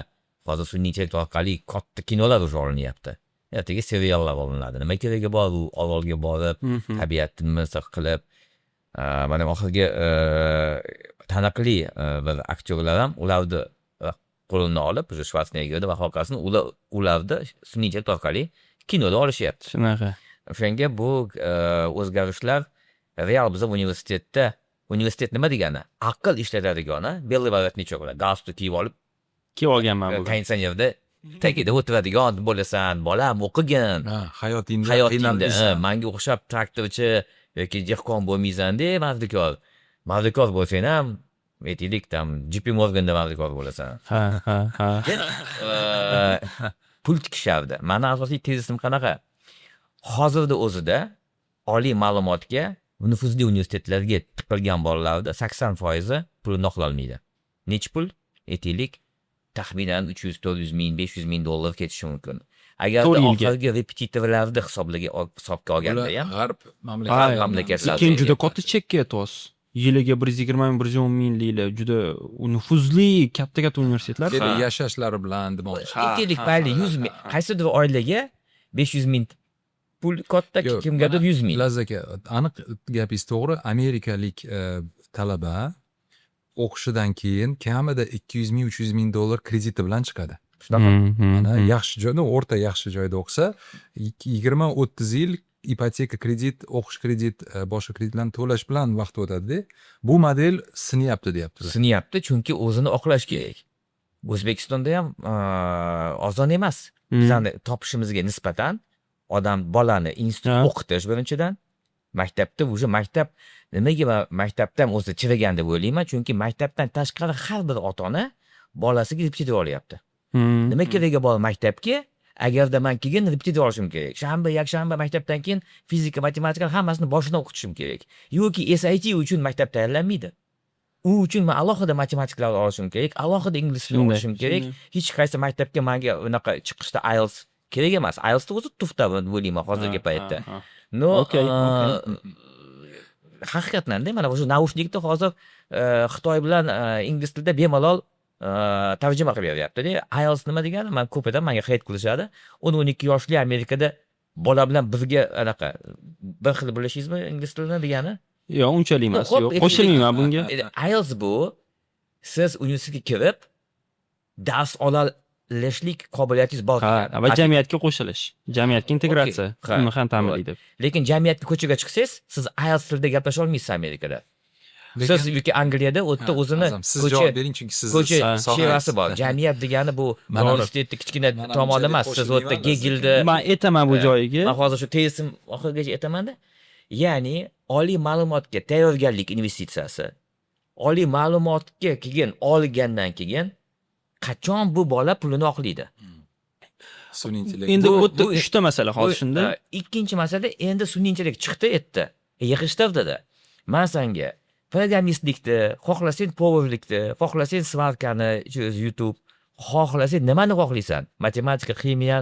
S3: hozir sun'iy intellekt orqali katta kinolar уже olinyapti. Ertaga seriallar olinadi. Nima keragi bor u orolga borib, tabiatni nimasi qilib, mana oxirgi taniqli bir aktyorlar ham ularni qo'lini olib, уже Shvarseneggerni va hokazo, ular ularni sun'iy intellekt orqali kinoda olishyapti.
S1: Shunaqa.
S3: O'shanga bu o'zgarishlar real. Biza universitetda, universitet nima degani? Aql ishlatadigan, белый воротничок bilan galstuk kiyib olib,
S1: Kiyib olganman bugun.
S3: Konditsionerda tagida o'tiradigan bo'lasan, bolam, o'qigin.
S2: Ha, hayotingda
S3: Hayotingda
S2: qiynalmaysan.
S3: Manga o'xshab traktorchi yoki dehqon bo'lmaysan-da, mardikor. Mardikor bo'lsang ham, aytaylik, там JP Morganda mardikor bo'lasan.
S1: Ha, ha, ha.
S3: Pul tikishardi. Mani asosiy tezisim qanaqa? Hozirda o'zida oliy ma'lumotga nufuzli universitetlarga tiqilgan bolalarda 80 foizi pulini oqlolmaydi. Nechi pul? Aytaylik, taxminan 300, 400 ming, 500 ming dollar ketishi mumkin. Agarda
S1: 4 yilga.
S3: oxirgi repetitorlarni hisobga olganda
S2: Bular
S3: ham
S2: g'arb
S3: G'arb mamlakatlarida.
S1: Keyin juda katta chekka aytyapsiz. Yiliga 120 ming, 110 mingliklar juda nufuzli katta katta universitetlar.
S2: Dedi, yashashlari bilan demoqchi.
S3: Aytaylik, mayli, 100 ming, qaysidir oilaga 500 ming pul katta,
S2: Yo'q,
S3: kimgadir
S2: mana
S3: 100 ming.
S2: Laziz aka, aniq gapingiz to'g'ri. Amerikalik talaba o'qishidan keyin kamida 200 ming, 300 ming dollar krediti bilan chiqadi.
S3: Shunaqa.
S2: Mana yaxshi joyda, o'rta yaxshi joyda o'qisa, 20-30 yil ipoteka kredit, o'qish kredit, boshqa kreditlarni to'lash bilan vaqt o'tadi-da. Bu model sinyapti, deyaptilar.
S3: Sinyapti, chunki o'zini oqlash kerak. O'zbekistonda ham oson emas. Bizani topishimizga nisbatan odam bolani institut o'qitish birinchidan, maktabda уже maktab nimaga, man maktabda ham o'zi chirigan deb o'ylayman, chunki maktabdan tashqari har bir ota ona bolasiga repetitor olyapti. Nima keragi bor maktabga, agarda man keyin repetitor olishim kerak, shanba, yakshanba maktabdan keyin fizika, matematika, hammasini boshidan o'qitishim kerak yoki SAT uchun maktab tayyorlanmaydi, u uchun man alohida matematiklarni olishim kerak, alohida ingliz tilini olishim kerak. Hech qaysi maktabga manga unaqa chiqishda IELTS kerak emas. IELTSni o'zi туфта deb o'ylayman hozirgi paytda. Но haqiqatanda mana shu наушник da hozir xitoy bilan ingliz tilida bemalol tarjima qilib beryaptida. IELTS nima degani, man ko'p odam manga hate qilishadi. 10-12 yoshli Amerikada bola bilan birga anaqa bir xil bilishingizmi ingliz tilini degani?
S1: Yo'q, unchalik emas.
S3: Xo'p,
S1: Yo'q, qo'shilmayman bunga.
S3: IELTS bu siz universitetga kirib dars olishlik qobiliyatingiz bor degani.
S1: Va jamiyatga qo'shilish, jamiyatga integratsiya, uni ham ta'minlaydi.
S3: Lekin jamiyatga, ko'chaga chiqsangiz, siz IELTS tilida gaplasha olmaysiz Amerikada. Siz yoki Angliyada u yerda o'zini
S2: Azam, siz
S3: ko'cha
S2: javob bering, chunki sizni
S3: ko'cha
S2: sohangiz.
S3: shevasi bor. Jamiyat degani bu universitetni kichkina
S2: Mana
S3: tomoni
S2: bunchalik
S3: emas. Siz u yerda
S2: qo'shilmayman.
S3: Gegelda
S1: Man aytaman bu joyiga.
S3: Man hozir shu tezim oxirigacha aytamanda. Ya'ni oliy ma'lumotga tayyorgarlik investitsiyasi. Oliy ma'lumotga keyin olgandan keyin qachon bu bola pulini oqlaydi?
S2: Sun'iy intellekt.
S1: Endi bu yerda uchta masala hozir shunda.
S3: Ikkinchi masala, endi sun'iy intellekt chiqdi, aytdi. Yig'ishtirdi. Man senga programmistlikni, xohlasang повар likni, xohlasang сварка ni, YouTube, xohlasang nimani xohlaysan? Matematika, ximiya,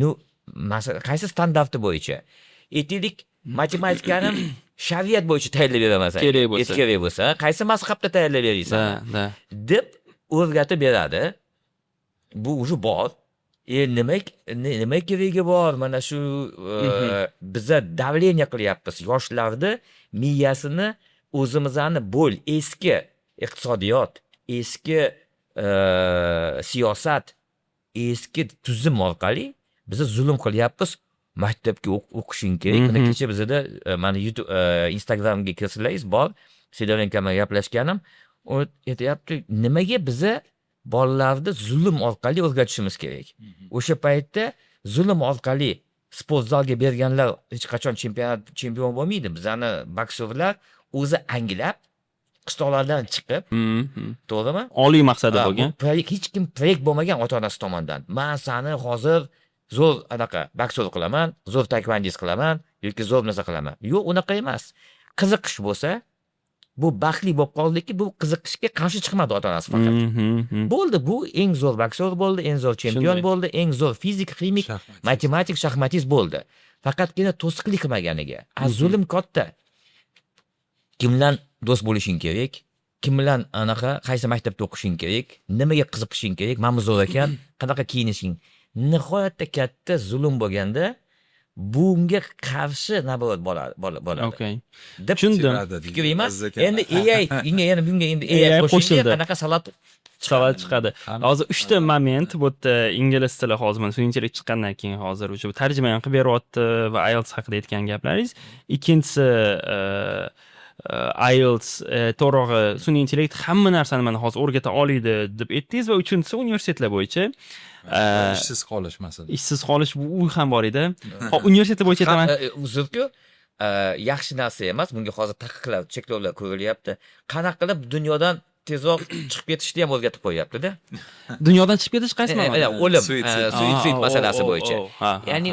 S3: ну, masalan, qaysi standarti bo'yicha? Aytaylik, matematikani shariat bo'yicha tayyorlab beraman senga.
S1: Kerak bo'lsa.
S3: Kerak bo'lsa, qaysi mazhabda tayyorlab berasan?
S1: Да, да.
S3: Deb o'rgatib beradi. Bu уже bor. Nima keragi bor? Mana shu biza давление qilyapmiz yoshlarni miyasini, o'zimizni bo'l eski iqtisodiyot, eski siyosat, eski tuzum orqali biza zulm qilyapmiz. Maktabga o'qishing kerak. Mana kecha bizada mana YouTube, Instagramga kirsangiz bor. Sidorenko bilan gaplashganim, u aytyapti, nimaga biza bolalarni zulm orqali o'rgatishimiz kerak? O'sha paytda zulm orqali sport zalga berganlar hech qachon chempionat chempion bo'lmaydi. Bizani boksyorlar o'zi anglab qishloqlardan chiqib, to'g'rimi?
S1: Oliy maqsadi
S3: Ha, bu
S1: bo'lgan.
S3: Proyekt, hech kim proyekt bo'lmagan ota-onasi tomonidan. Man sani hozir zo'r anaqa boksyor qilaman, zo'r taekvondist qilaman yoki zo'r narsa qilaman. Yo'q, unaqa emas. Qiziqish bo'lsa, bu baxtli bo'lib qoldiki, bu qiziqishga qarshi chiqmadi ota-onasi faqat. Bo'ldi, bu eng zo'r boksyor bo'ldi, eng zo'r chempion bo'ldi, eng zo'r fizik, ximik, matematik, shaxmatist bo'ldi. Faqatgina to'siqlik qilmaganiga. A zulm katta. Kim bilan do'st bo'lishing kerak? Kim bilan anaqa, qaysi maktabda o'qishing kerak? Nimaga qiziqishing kerak? Mana bu zo'r ekan, qanaqa kiyinishing? Nihoyatda katta zulm bo'lganda bunga qarshi наоборот bo'ladi.
S1: Okey.
S3: Deb
S1: Tushundim.
S3: fikr emas. Endi AI, bunga yana bunga endi AI
S1: AI
S3: qo'shildi,
S1: qo'shildi.
S3: Qanaqa salat
S1: Salat chiqadi. Hozir uchta moment bu yerda: ingliz tili, hozir mana sun'iy intellekt chiqqandan keyin hozir o'sha tarjima ham qilib beryapti va IELTS haqida aytgan gaplaringiz. Ikkinchisi, IELTS, to'g'rirog'i, sun'iy intellekt hamma narsani mana hozir o'rgata oladi deb aytdingiz va uchinchisi universitetlar bo'yicha.
S2: Ishsiz qolish masalasi.
S1: Ishsiz qolish, bu u ham bor edi. Hop, universitetlar bo'yicha aytaman.
S3: Uzrku, yaxshi narsa emas. Bunga hozir taqiqlar, cheklovlar ko'rilyapti. Qanaqa qilib dunyodan tezroq chiqib ketishni ham o'rgatib qo'yyapti-da.
S1: Dunyodan chiqib ketish qaysi ma'noda?
S3: O'lim,
S1: Suitsid.
S3: Suitsid masalasi bo'yicha. Ya'ni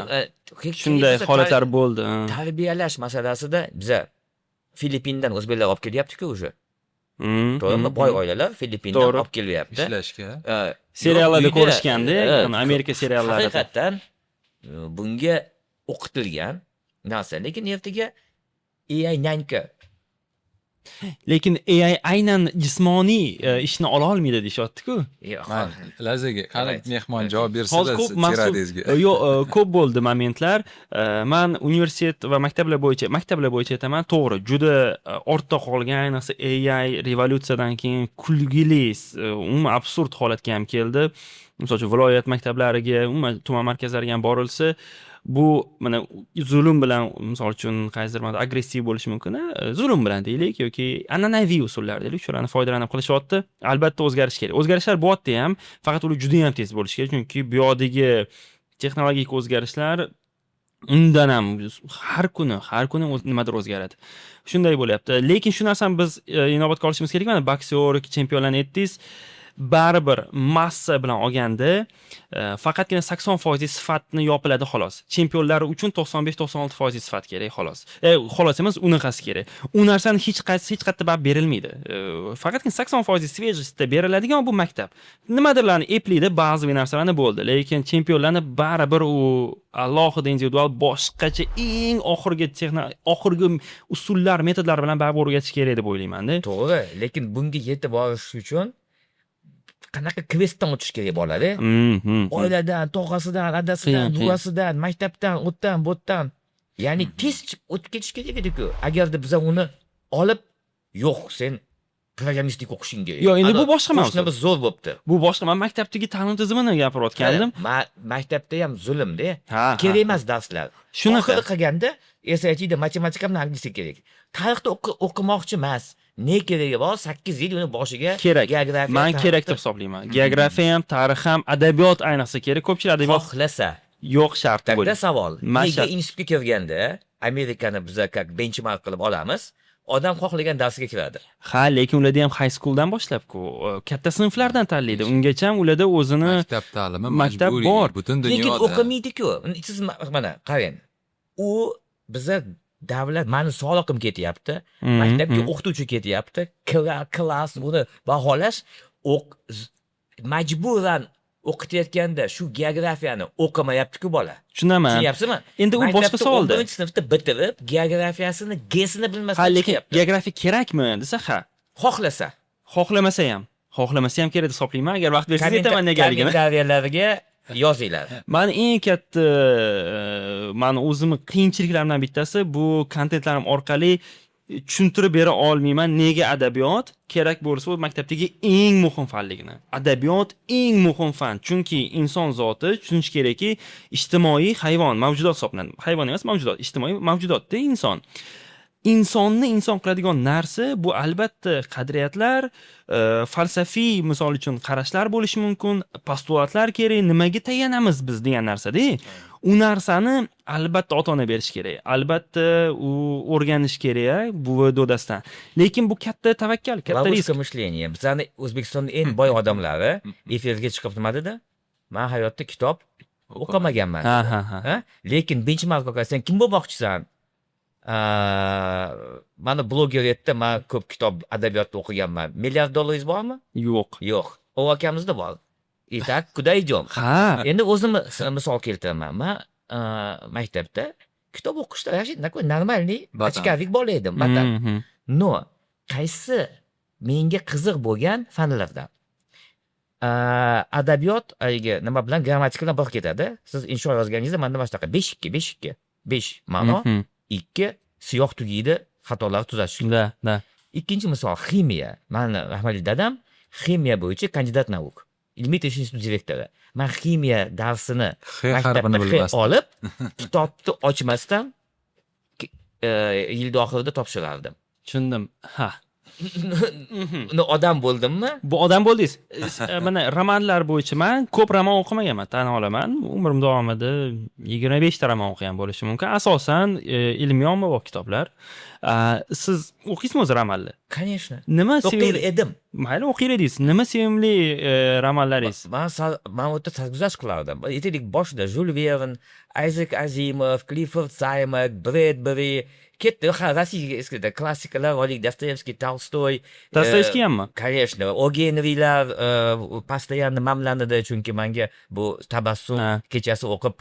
S1: Shunday
S3: kerak bo'lsa
S1: holatlar bo'ldi.
S3: Tarbiyalash masalasida biza Filippindan o'zbeklar olib kelyapti-ku уже. To'g'rimi? Boy oilalar Filippindan olib kelyapti.
S2: Ishlashga.
S1: Seriallarda
S3: Yo'q,
S1: ko'rishganda,
S3: uyda,
S1: Amerika seriallarida.
S3: Haqiqatdan Bunga o'qitilgan narsa, lekin ertaga AI нянька.
S1: Lekin AI aynan jismoniy ishni ola olmaydi deyishyapti-ku.
S2: Laziz aka, qani, mehmon javob
S1: Hozir
S2: bersa
S1: ko'p mavzu
S2: tiradangizga.
S1: Yo'q, ko'p bo'ldi momentlar. Man universitet va maktablar bo'yicha aytaman, to'g'ri, juda ortda qolgan, ayniqsa AI revolyutsiyadan keyin kulgili, umuman absurd holatga ham keldi. Misol uchun, viloyat maktablariga, umuman tuman markazlariga ham borilsa, bu mana zulm bilan, misol uchun, qaysidir ma'noda agressiv bo'lishi mumkin, a, zulm bilan deylik yoki an'anaviy usullar deylik, shularni foydalanib qilishyapti. Albatta o'zgarish kerak. O'zgarishlar bo'lyapti ham, faqat ular juda ham tez bo'lishi kerak, chunki bu yoqdagi texnologik o'zgarishlar undan ham har kuni nimadir o'zgaradi. Shunday bo'lyapti. Lekin shu narsani biz inobatga olishimiz kerak. Mana boksyor, chempionlarni aytdingiz. Baribir massa bilan olganda faqatgina 80 foizli sifatni yopiladi, xolos. Chempionlar uchun 95-96 foizli sifat kerak, xolos. Xolos emas, unaqasi kerak. U narsani hech qaysi hech qayerda baribir berilmaydi. Faqatgina 80 foizli свежесть da beriladigan bu maktab. Nimadirlarni eplaydi, ba'zi bir narsalarni, bo'ldi. Lekin chempionlarni baribir u alohida, individual, boshqacha, eng oxirgi oxirgi usullar, metodlar bilan baribir o'rgatish kerak deb o'ylayman-da.
S3: To'g'ri, lekin bunga yetib borish uchun qanaqa kvestdan o'tish kerak bolada? Oiladan, tog'asidan, adasidan,
S1: Qiyin, qiyin.
S3: buvasidan, maktabdan, u yerdan, bu yerdan. Ya'ni tez o'tib ketish kerak edi-ku. Agarda biza uni olib, yo'q, sen programmistlik o'qishing kerak.
S1: Yo'q, endi bu
S3: Ana,
S1: boshqa mavzu.
S3: Qo'shnimiz zo'r bo'pti.
S1: Bu boshqa. Man maktabdagi ta'lim tizimini gapirayotgandim.
S3: Maktabda ham zulmda.
S1: Ha,
S3: Kerak
S1: ha.
S3: emas darslar.
S1: Shunaqa.
S3: Oxiri qilganda SATda matematika bilan английский kerak. Tarixda o'qimoqchi emas. Ne keragi bor? 8 yil uni boshiga
S1: Kerak.
S3: geografiya.
S1: Man
S3: tarix-
S1: kerak deb hisoblayman. Geografiya ham, tarix ham, adabiyot ayniqsa kerak. Ko'pchilik adabiyot
S3: Xohlasa.
S1: Yo'q, shart
S3: Тогда
S1: bo'ladi.
S3: savol.
S1: Man
S3: Nega
S1: shart.
S3: institutga kirganda Amerikani biza как benchmark qilib olamiz? Odam xohlagan darsiga kiradi.
S1: Ha, lekin ularda ham high schooldan boshlab-ku, katta sinflardan tanlaydi. Ungacha ham ularda o'zini
S2: Maktab ta'limi
S1: maktab
S2: majburiy
S1: bor.
S2: butun
S3: Lekin
S2: dunyoda.
S3: o'qimaydi-ku. Siz mana qarang. U biza davlat, mani soliqim ketyapti. Maktabga o'qituvchi ketyapti. Klass buni baholash majburan o'qitayotganda shu geografiyani o'qimayapti-ku bola.
S1: Tushunaman.
S3: Tushunyapsizmi?
S1: Endi u boshqa
S3: Maktabda
S1: savolda.
S3: 11-sinfda bitirib, geografiyasini G-sini bilmasdan
S1: Ha, lekin
S3: chiqyapti.
S1: geografiya kerakmi desa, ha.
S3: Xohlasa.
S1: Xohlamasa ham. Xohlamasa ham kerak deb hisoblayman. Agar vaqt bersangiz, aytaman negaligini.
S3: Kommentariyalarga yozinglar.
S1: Mani eng katta mani o'zimni qiyinchiliklarimdan bittasi bu kontentlarim orqali tushuntirib bera olmayman nega adabiyot kerak bo'lsa u maktabdagi eng muhim fanligini. Adabiyot eng muhim fan, chunki inson zoti, tushunish kerakki, ijtimoiy hayvon, mavjudot hisoblanadi. Hayvon emas, mavjudot, ijtimoiy mavjudotda inson. Insonni inson qiladigan narsa bu albatta qadriyatlar, falsafiy, misol uchun, qarashlar bo'lishi mumkin, postulatlar kerak, nimaga tayanamiz biz degan narsada. U narsani albatta ota ona berishi kerak, albatta u o'rganish kerak buvi dodasidan. Lekin bu katta tavakkal, katta risk.
S3: Ловушка мышления. Bizani O'zbekistonda eng boy odamlari efirga chiqib nima dedi? Man hayotda kitob o'qimaganman.
S1: Ha, ha, ha.
S3: Ha? Lekin benchmark olgan, sen kim bo'lmoqchisan? Mana bloger aytdi, man ko'p kitob, adabiyotni o'qiganman. Milliard dollaringiz bormi?
S1: Yo'q.
S3: Yo'q. U akamizda bor. Итак, куда идем?
S1: Ha.
S3: Endi o'zim misol keltiraman. Man maktabda kitob o'qishda вообще такой нормальный
S2: Batan.
S3: очкарик bola edim. Batan. Но qaysi menga qiziq bo'lgan fanlardan? Adabiyot haligi nima bilan, grammatika bilan bog'liq ketadi. Siz insho yozganingizda manda mana shunaqa 5 2 5 2 5 ma'no, 2 siyoh tugaydi, xatolarni tuzatish.
S1: Да, да.
S3: Ikkinchi misol ximiya. Mani rahmatli dadam ximiya bo'yicha кандидат наук. Ilmiy tekshirish instituti direktori. Man ximiya darsini
S2: X harfini
S3: maktabda X
S2: bilmasdim.
S3: olib, kitobni ochmasdan yilni oxirida topshirardim.
S1: Tushundim. Ha.
S3: Uni odam bo'ldimmi?
S1: Bu odam bo'ldingiz. Mana romanlar bo'yicha man ko'p roman o'qimaganman, tan olaman. Umrim davomida 25 ta roman o'qigan bo'lishim mumkin. Asosan ilmiy ommabop kitoblar. Siz o'qiysizmi o'zi romanlar?
S3: Конечно.
S1: Nima
S3: O'qir edim.
S1: Mayli, o'qir edingiz. Nima sevimli romanlaringiz?
S3: Man u yerda sarguzasht qilardim. Aytaylik, boshida Jul Vern, Ayzek Azimov, Kliford Saymak, Bredberi ketdi. Ha, Rossiyaga eskida klassikalar, Oleg Dostoyevskiy, Tolstoy.
S1: Dostoyevskiy hammi?
S3: Конечно, O Genrilar постоянно mamlanadi, chunki menga bu Tabassum kechasi o'qib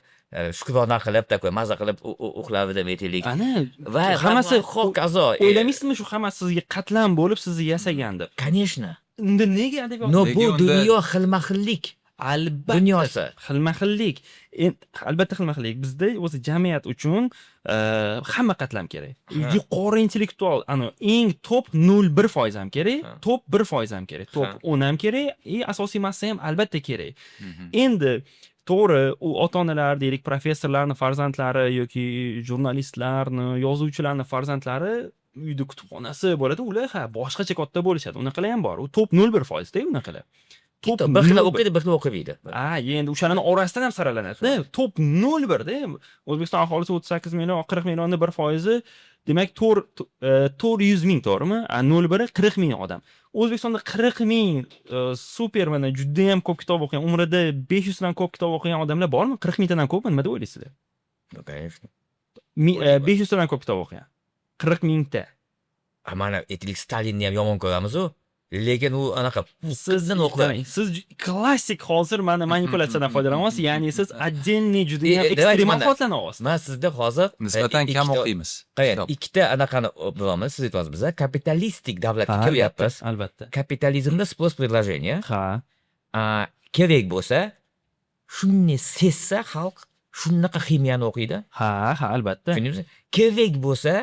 S3: Shukrona qilib, такой maza qilib uxlardim, aytaylik.
S1: Ana,
S3: va
S1: hammasi
S3: hokazo.
S1: O'ylamaysizmi, shu hammasi sizga qatlam bo'lib, sizni yasagan deb?
S3: Конечно.
S1: Unda nega adabiyot?
S3: Но, bu dunyo xilma-xillik.
S1: Albatta.
S3: Dunyosi.
S1: Xilma-xillik. Albatta xilma-xillik. Bizda o'zi jamiyat uchun hamma qatlam kerak. Yuqori intellektual, ana eng top 0.1% ham kerak, top 1% ham kerak, top 10 ham kerak, и asosiy massa ham albatta kerak. Endi to'g'ri, u ota-onalar, deylik, professorlarni farzandlari yoki jurnalistlarni, yozuvchilarni farzandlari uyda kutubxonasi bo'ladi, ular ha boshqacha katta bo'lishadi. Unaqalar ham bor. U top 0.1%da unaqalar.
S3: Top bir xil o'qiydi, bir xil o'qimaydi.
S1: Ha, endi o'shalarni orasidan ham saralanadi. Top 0.1da O'zbekiston aholisi 38 million, 40 millionni 1%, demak 400 ming, to'g'rimi? A 0.1 40 ming odam. O'zbekistonda 40 ming super, mana juda ham ko'p kitob o'qigan, umrida 500 dan ko'p kitob o'qigan odamlar bormi? 40 mingtadan ko'pmi? Nima deb o'ylaysizlar?
S3: Ну, конечно.
S1: 500 tadan ko'p kitob o'qigan. 40 mingta.
S3: A, mana aytaylik, Stalinni ham yomon ko'ramiz-u, lekin u anaqa
S1: Siz
S3: o'qidi.
S1: Siz klassik hozir mana manipulyatsiyadan foydalanyapsiz, ya'ni siz отдельный juda ham
S3: Давайте
S1: ekstremal
S3: mana-
S1: holatlanayapsiz.
S3: Man sizda hozir
S2: Nisbatan kam o'qiymiz.
S3: Qarang,
S2: Kitob.
S3: ikkita anaqani bilamiz, siz aytyapsiz, biz kapitalistik davlatga kiryapmiz.
S1: Albatta.
S3: Kapitalizmda спрос предложение.
S1: Ha.
S3: Kerak bo'lsa, shunday sezsa xalq shunaqa ximiyani o'qiydi.
S1: Ha, albatta.
S3: Tushundingizmi? Kerak bo'lsa,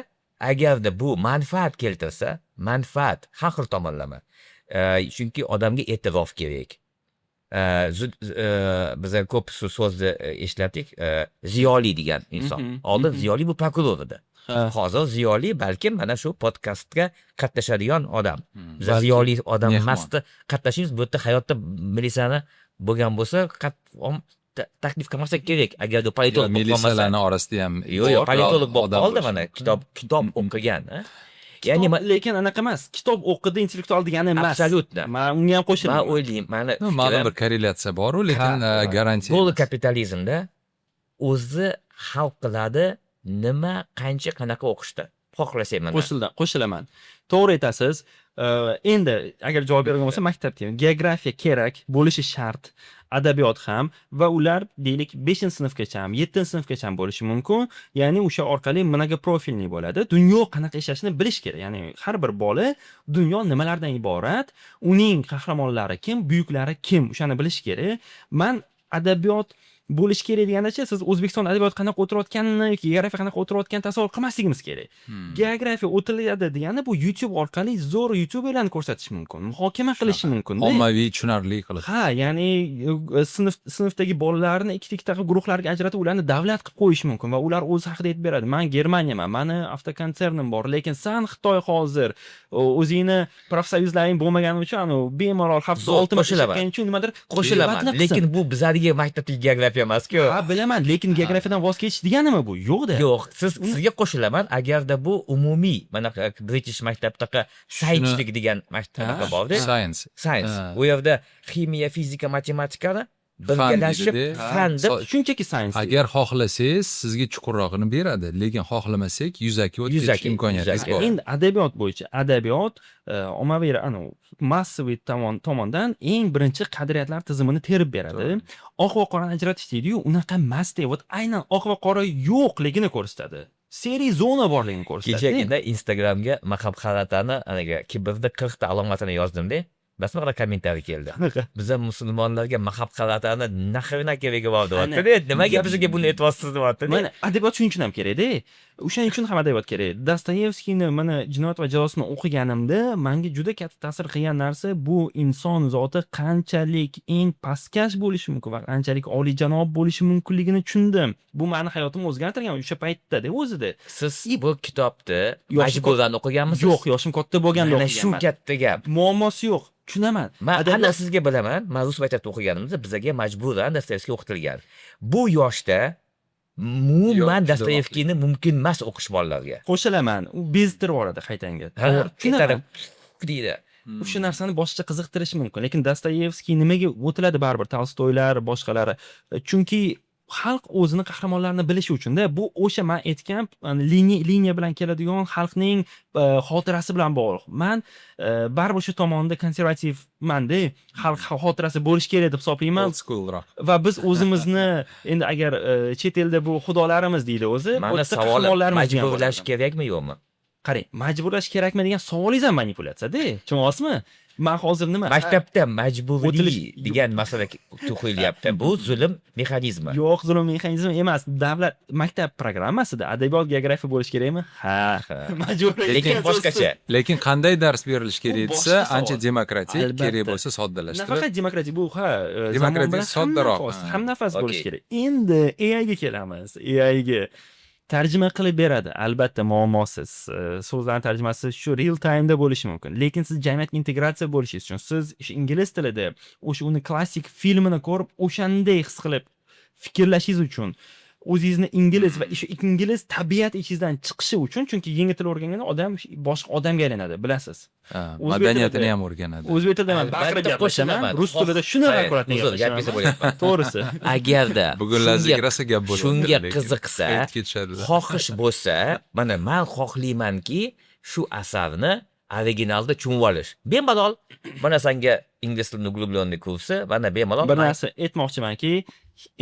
S3: agarda bu manfaat keltirsa, manfaat har xil tomonlama. Chunki odamga e'tirof kerak. Biza ko'p shu so'zni eshitlardik, ziyoli degan inson. Oldin ziyoli bu prokuror edi. Hozir ziyoli balkim mana shu podkastga qatnashadigan odam. Biz
S2: Balki
S3: ziyoli odam
S2: mehmon.
S3: emasdi, qatnashimiz bu yerda hayotda militsiyani bo'lgan bo'lsa, taklif qilmasak kerak. Agarda politolog
S2: Yo'q,
S3: bo'lib qolmasa.
S2: militsiyalarni orasida ham
S3: Yo'q, politolog bo'lib
S2: odam
S3: qoldi
S2: bo'lishi
S3: mana
S2: mumkin.
S3: Kitob o'qigan, a? Ya'ni
S1: Lekin anaqa emas. Kitob o'qidi intellektual degani emas.
S3: Абсолютно.
S1: Man unga ham qo'shilaman.
S3: Man o'ylayman, mani
S2: Ну, ma'lum
S3: fikrim
S2: bir korrelyatsiya bor-u, lekin garantiya
S3: Голый
S2: emas.
S3: kapitalizmda o'zi hal qiladi nima, qancha, qanaqa o'qishda. Xohlasak mana.
S1: Qo'shildim, qo'shilaman. To'g'ri aytasiz. Endi agar javob beradigan bo'lsam, maktabda geografiya kerak bo'lishi shart, adabiyot ham va ular deylik 5-sinfgacha ham, 7-sinfgacha ham bo'lishi mumkin. Ya'ni o'sha orqali многопрофильный bo'ladi. Dunyo qanaqa ishlashini bilish kerak. Ya'ni har bir bola dunyo nimalardan iborat, uning qahramonlari kim, buyuklari kim, o'shani bilish kerak. Man adabiyot bo'lishi kerak degandacha, siz O'zbekiston adabiyoti qanaqa o'tirayotganini yoki geografiya qanaqa o'tirayotganini tasavvur qilmasligimiz kerak. Geografiya o'tiladi degani bu YouTube orqali zo'r youtuberlarni ko'rsatish mumkin, muhokama qilishi mumkin.
S2: Ommaviy tushunarli qilib.
S1: Ha, ya'ni sinfdagi bolalarni ikkita ikkita qilib guruhlarga ajratib, ularni davlat qilib qo'yish mumkin va ular o'zi haqida aytib beradi. Man Germaniyaman, mani avtokonsernim bor, lekin san Xitoy hozir o'zingni профсоюз laring bo'lmagani uchun anu bemalol haftada
S3: Zo'r,
S1: 6 marta
S3: qo'shilaman.
S1: ishlatgani uchun nimadir
S3: Qo'shilaman,
S1: qilsin.
S3: Lekin bu bizlarga maktabdagi geografiya emas-ku.
S1: Ha, bilaman, lekin geografiyadan voz kechish deganimi bu? Yo'q-da.
S3: Yo'q, sizga qo'shilaman. Agarda bu umumiy mana British maktabdaqa scientific degan maktabda borda.
S2: Science.
S3: Science.
S2: Ha.
S3: U yerda ximiya, fizika, matematikani
S2: Fan
S3: birgalashib
S2: deydida.
S3: fan deb
S1: shunchaki science.
S2: Agar xohlasangiz, sizga chuqurrog'ini beradi, lekin xohlamasak, yuzaki o'tib ketish
S3: Yuzaki,
S2: imkoniyatingiz
S3: yuzaki.
S2: bor.
S1: Endi adabiyot bo'yicha, adabiyot ommaviy anavi массовый tomondan eng birinchi qadriyatlar tizimini terib beradi. Oq va qorani ajratish deydi-yu, unaqa emas-da. Вот aynan oq va qora yo'qligini ko'rsatadi. Серый zona borligini ko'rsatadi.
S3: Kechagina Instagramga Mahabharatani anaga kibrda 40 ta alomatini yozdimda. Bilasizmi, qanaqa kommentariy keldi?
S1: Qanaqa?
S3: Biza musulmonlarga Mahabharatani нахрена keragi bor deyapti.
S1: Ana.
S3: Nimaga bizga buni aytyapsiz deyapti.
S1: Mana adabiyot shuning uchun ham kerakda. O'shaning uchun ham adabiyot kerak. Dostoyevskiyni mana Jinoyat va jazosini o'qiganimda menga juda katta ta'sir qilgan narsa bu inson zoti qanchalik eng pastkash bo'lishi mumkin va qanchalik oliyjanob bo'lishi mumkinligini tushundim. Bu meni hayotimni o'zgartirgan o'sha paytda-da o'zida.
S3: Siz bu kitobni
S1: Yoshim
S3: majburan o'qiganmisiz?
S1: Yo'q, yoshim katta bo'lganda
S3: Mana shu
S1: o'qiganman.
S3: katta gap.
S1: Muammosi yo'q. Tushunaman.
S3: Man
S1: Adabiyot
S3: ana sizga bilaman, man rus maktabida o'qiganimizda bizaga majburan Dostoyevskiy o'qitilgan. Bu yoshda umuman
S2: Yo'q, juda
S3: Dostoyevskiyni mumkin emas o'qish bolalarga.
S1: Qo'shilaman. U bezdirib yuboradi qaytanga.
S3: Ha,
S1: To'g'ri, tushunaman.
S3: aytadi, deydi.
S1: O'sha narsani boshqacha qiziqtirishi mumkin. Lekin Dostoyevskiy nimaga o'tiladi baribir, Tolstoylar, boshqalari? Chunki Xalq o'zini qahramonlarini bilishi uchunda. Bu o'sha man aytgan liniya bilan keladigan xalqning xotirasi bilan bog'liq. Man baribir shu tomonda konservativmanda, xalq xotirasi bo'lishi kerak deb hisoblayman.
S2: Old schoolroq.
S1: Va biz o'zimizni endi agar chet elda bu xudolarimiz deydi o'zi, bu
S3: Mani
S1: yerda
S3: savolim,
S1: qahramonlarimiz degan
S3: majburlash
S1: bo'ladi.
S3: kerakmi, yo'qmi?
S1: Qarang, majburlash kerakmi degan savolingiz ham manipulyatsiyada, tushunyapsizmi? Man hozir nima
S3: Maktabda majburiy degan masala qo'yilyapti. Bu zulm mexanizmi.
S1: Yo'q, zulm mexanizmi emas. Davlat maktab programmasida adabiyot, geografiya bo'lishi kerakmi? Ha, majburiy.
S3: Lekin boshqacha.
S2: Lekin qanday dars berilishi kerak
S1: Bu
S2: desa,
S1: boshqa
S2: ancha
S1: savol.
S2: demokratik,
S1: Albatta.
S2: kerak bo'lsa soddalashtirib.
S1: Nafaqat demokratik bu, ha, zamon
S2: Demokratik
S1: bilan
S2: soddaroq,
S1: hamnafas,
S2: ha.
S1: hamnafas bo'lishi kerak. Endi AI ga kelamiz. AI ga tarjima qilib beradi, albatta, muammosiz. So'zlarni tarjimasi shu real time'da bo'lishi mumkin. Lekin siz jamiyatga integratsiya bo'lishingiz uchun, siz o'sha ingliz tilida o'sha uni klassik filmini ko'rib, o'shanday his qilib fikrlashingiz uchun, o'zingizni ingliz va o'sha ingliz tabiat ichingizdan chiqishi uchun, chunki yangi til o'rganganda odam boshqa odamga aylanadi, bilasiz.
S2: Ha,
S1: O'zbek
S2: madaniyatini
S1: tilida
S2: ham o'rganadi.
S1: O'zbek tilida man baqirib
S3: Albatta
S1: gaplashaman,
S3: qo'shilaman.
S1: Rus tilida shunaqa
S3: Hayır,
S1: аккуратно
S3: uzr, gap
S1: gaplashaman.
S3: kesib bo'lyapman.
S1: To'g'risi.
S3: Agarda
S2: Bugun Lazizga rosa gap bo'ladi,
S3: shunga
S2: lekin
S3: qiziqsa,
S2: aytib ketishadilar.
S3: xohish bo'lsa, mana man xohlaymanki shu asarni originalda tushunib olish. Bemalol, mana sanga ingliz tilini углубленный kursi, mana bemalol.
S1: Bir narsa aytmoqchimanki,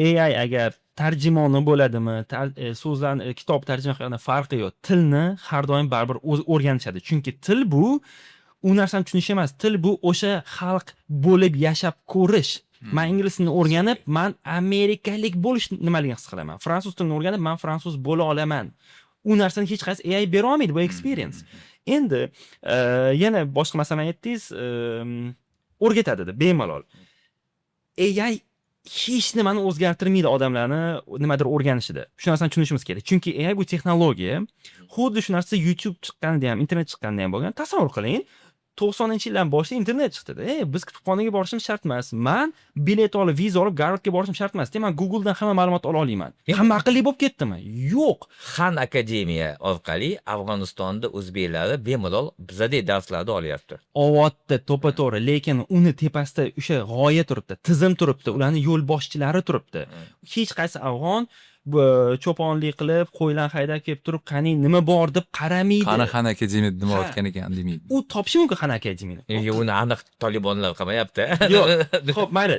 S1: AI agar tarjimoni bo'ladimi, so'zlarni, kitob tarjima qilganda farqi yo'q. Tilni har doim baribir o'zi o'rganishadi. Chunki til bu u narsani tushunish emas, til bu o'sha xalq bo'lib yashab ko'rish. Man ingliz tilini o'rganib, man amerikalik bo'lish nimaligini his qilaman. Fransuz tilini o'rganib, man fransuz bo'la olaman. U narsani hech qaysi AI bera olmaydi, bu experience. Endi yana boshqa masalani aytdingiz, o'rgatadi deb bemalol. AI hech nimani o'zgartirmaydi odamlarni nimadir o'rganishida. Shu narsani tushunishimiz kerak. Chunki AI bu texnologiya. Xuddi shu narsa YouTube chiqqanida ham, internet chiqqanida ham bo'lgan. Tasavvur qiling, 90-yildan boshida internet chiqdida. Biz kutubxonaga borishimiz shart emas. Man bilet olib, viza olib Garvardga borishim shart emas. Man Google'dan hamma ma'lumot ola olaman. Hamma aqlli bo'lib ketdimi? Yo'q.
S3: Xan Akademiya orqali Afg'onistonda o'zbeklari bemalol bizadek darslarni olyapti.
S1: Ovatda to'ppa to'g'ri, lekin uni tepasida o'sha g'oya turibdi, tizim turibdi, ularni yo'lboshchilari turibdi. Hech qaysi afg'on bu cho'ponlik qilib, qo'ylarni haydab kelib turib, qani nima bor deb qaramaydi.
S2: Qani Xan Akademiya nima
S1: Ha.
S2: o'tgan ekan demaydi.
S1: U topishi mumkin Xan Akademiyani.
S3: Yo'q, uni aniq tolibonlar qilmayapti.
S1: Yo'q, xo'p, mayli,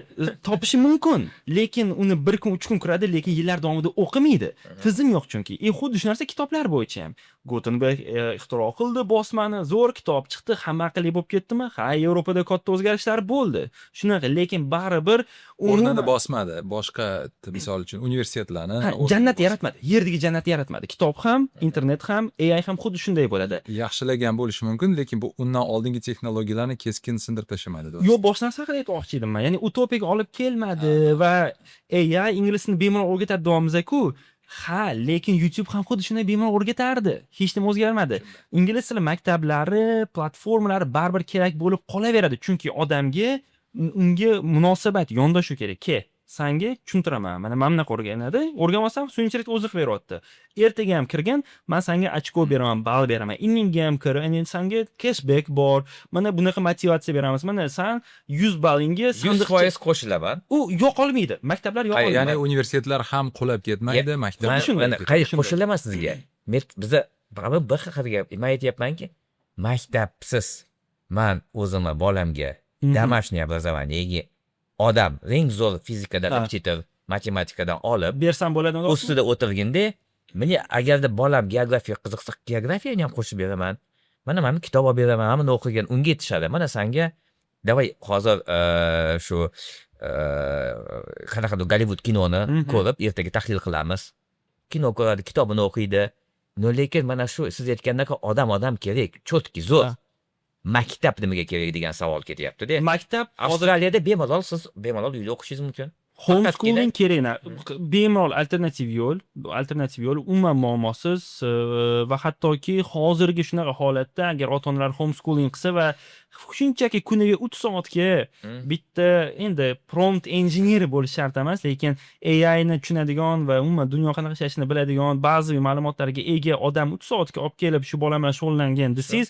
S1: topishi mumkin, lekin uni bir kun, 3 kun kiradi, lekin yillar davomida o'qimaydi. Tizim yo'q chunki. Xuddi shu narsa kitoblar bo'yicha ham. Gutenberg ixtiro qildi bosmani, zo'r kitob chiqdi, hamma aqlli bo'lib ketdimi? Ha, Yevropada katta o'zgarishlar bo'ldi. Shunaqa, lekin baribir
S2: O'rnini
S1: umuman
S2: bosmadi. Boshqa, misol uchun, universitetlarni
S1: Ha,
S2: o'rnini
S1: jannat
S2: bosmadi.
S1: yaratmadi. Yerdagi jannat yaratmadi. Kitob ham, internet ham, AI ham xuddi shunday bo'ladi.
S2: Yaxshilagan bo'lishi mumkin, lekin bu undan oldingi texnologiyalarni keskin sindirib tashlamadi.
S1: Yo'q, boshqa narsa haqida aytmoqchi edim man. Ya'ni utopiyaga olib kelmadi va AI ingliz tilini bemalol o'rgatadi deyapmiz-ku. Ha, lekin YouTube ham xuddi shunday bemalol o'rgatardi. Hech nima o'zgarmadi. Ingliz tili maktablari, platformalari baribir kerak bo'lib qolaveradi. Chunki odamga unga munosabat yondashuv kerak. Ke, sanga tushuntiraman. Mana bunaqa o'rganadi. O'rganib olsam, sun'iy intellekt o'zi qilib beryapti. Ertaga ham kirgin, man sanga ochko beraman, ball beraman. Indinga ham kir, endi sanga cashback bor. Mana bunaqa motivatsiya beramiz. Mana san 100 ballingga
S3: 100% qo'shilaman.
S1: U yo'qolmaydi. Maktablar yo'qolmaydi.
S2: Ya'ni universitetlar ham qulab ketmaydi, maktab
S3: Man
S1: Shunday.
S3: mana qayerga
S1: Shunday.
S3: qo'shilaman sizga. Men biza baribir bir xil gap. Man aytyapmanki, maktabsiz man o'zimni bolamga домашнее образование odam eng zo'r fizikadan, repetitor, matematikadan olib
S1: Bersam bo'ladimi?
S3: ustida o'tirganda, menga agarda bolam geografiya qiziqsa, geografiyani ham qo'shib beraman. Mana kitob olib beraman, mana buni o'qigan, unga yetishadi. Mana sanga давай hozir shu qanaqadir Gollivud kinoni ko'rib, ertaga tahlil qilamiz. Kino ko'radi, kitobini o'qiydi. Но lekin mana shu siz aytgandaqa odam kerak, чёткий, zo'r. Maktab nimaga kerak degan savol ketyapti-da.
S1: Maktab hozir
S3: Avstraliyada bemalol siz bemalol uyda o'qishingiz mumkin.
S1: Homeschooling kerak, bemalol alternativ yo'l, bu alternativ yo'l umuman muammosiz, va hattoki hozirgi shunaqa holatda agar ota onalar homeschooling qilsa va shunchaki kuniga 3 soatga bitta, endi prompt engineer bo'lish shart emas, lekin AI ni tushunadigan va umuman dunyo qanaqa ishlashini biladigan ba'zi ma'lumotlarga ega odam 3 soatga olib kelib shu bola bilan shug'ullangan desangiz,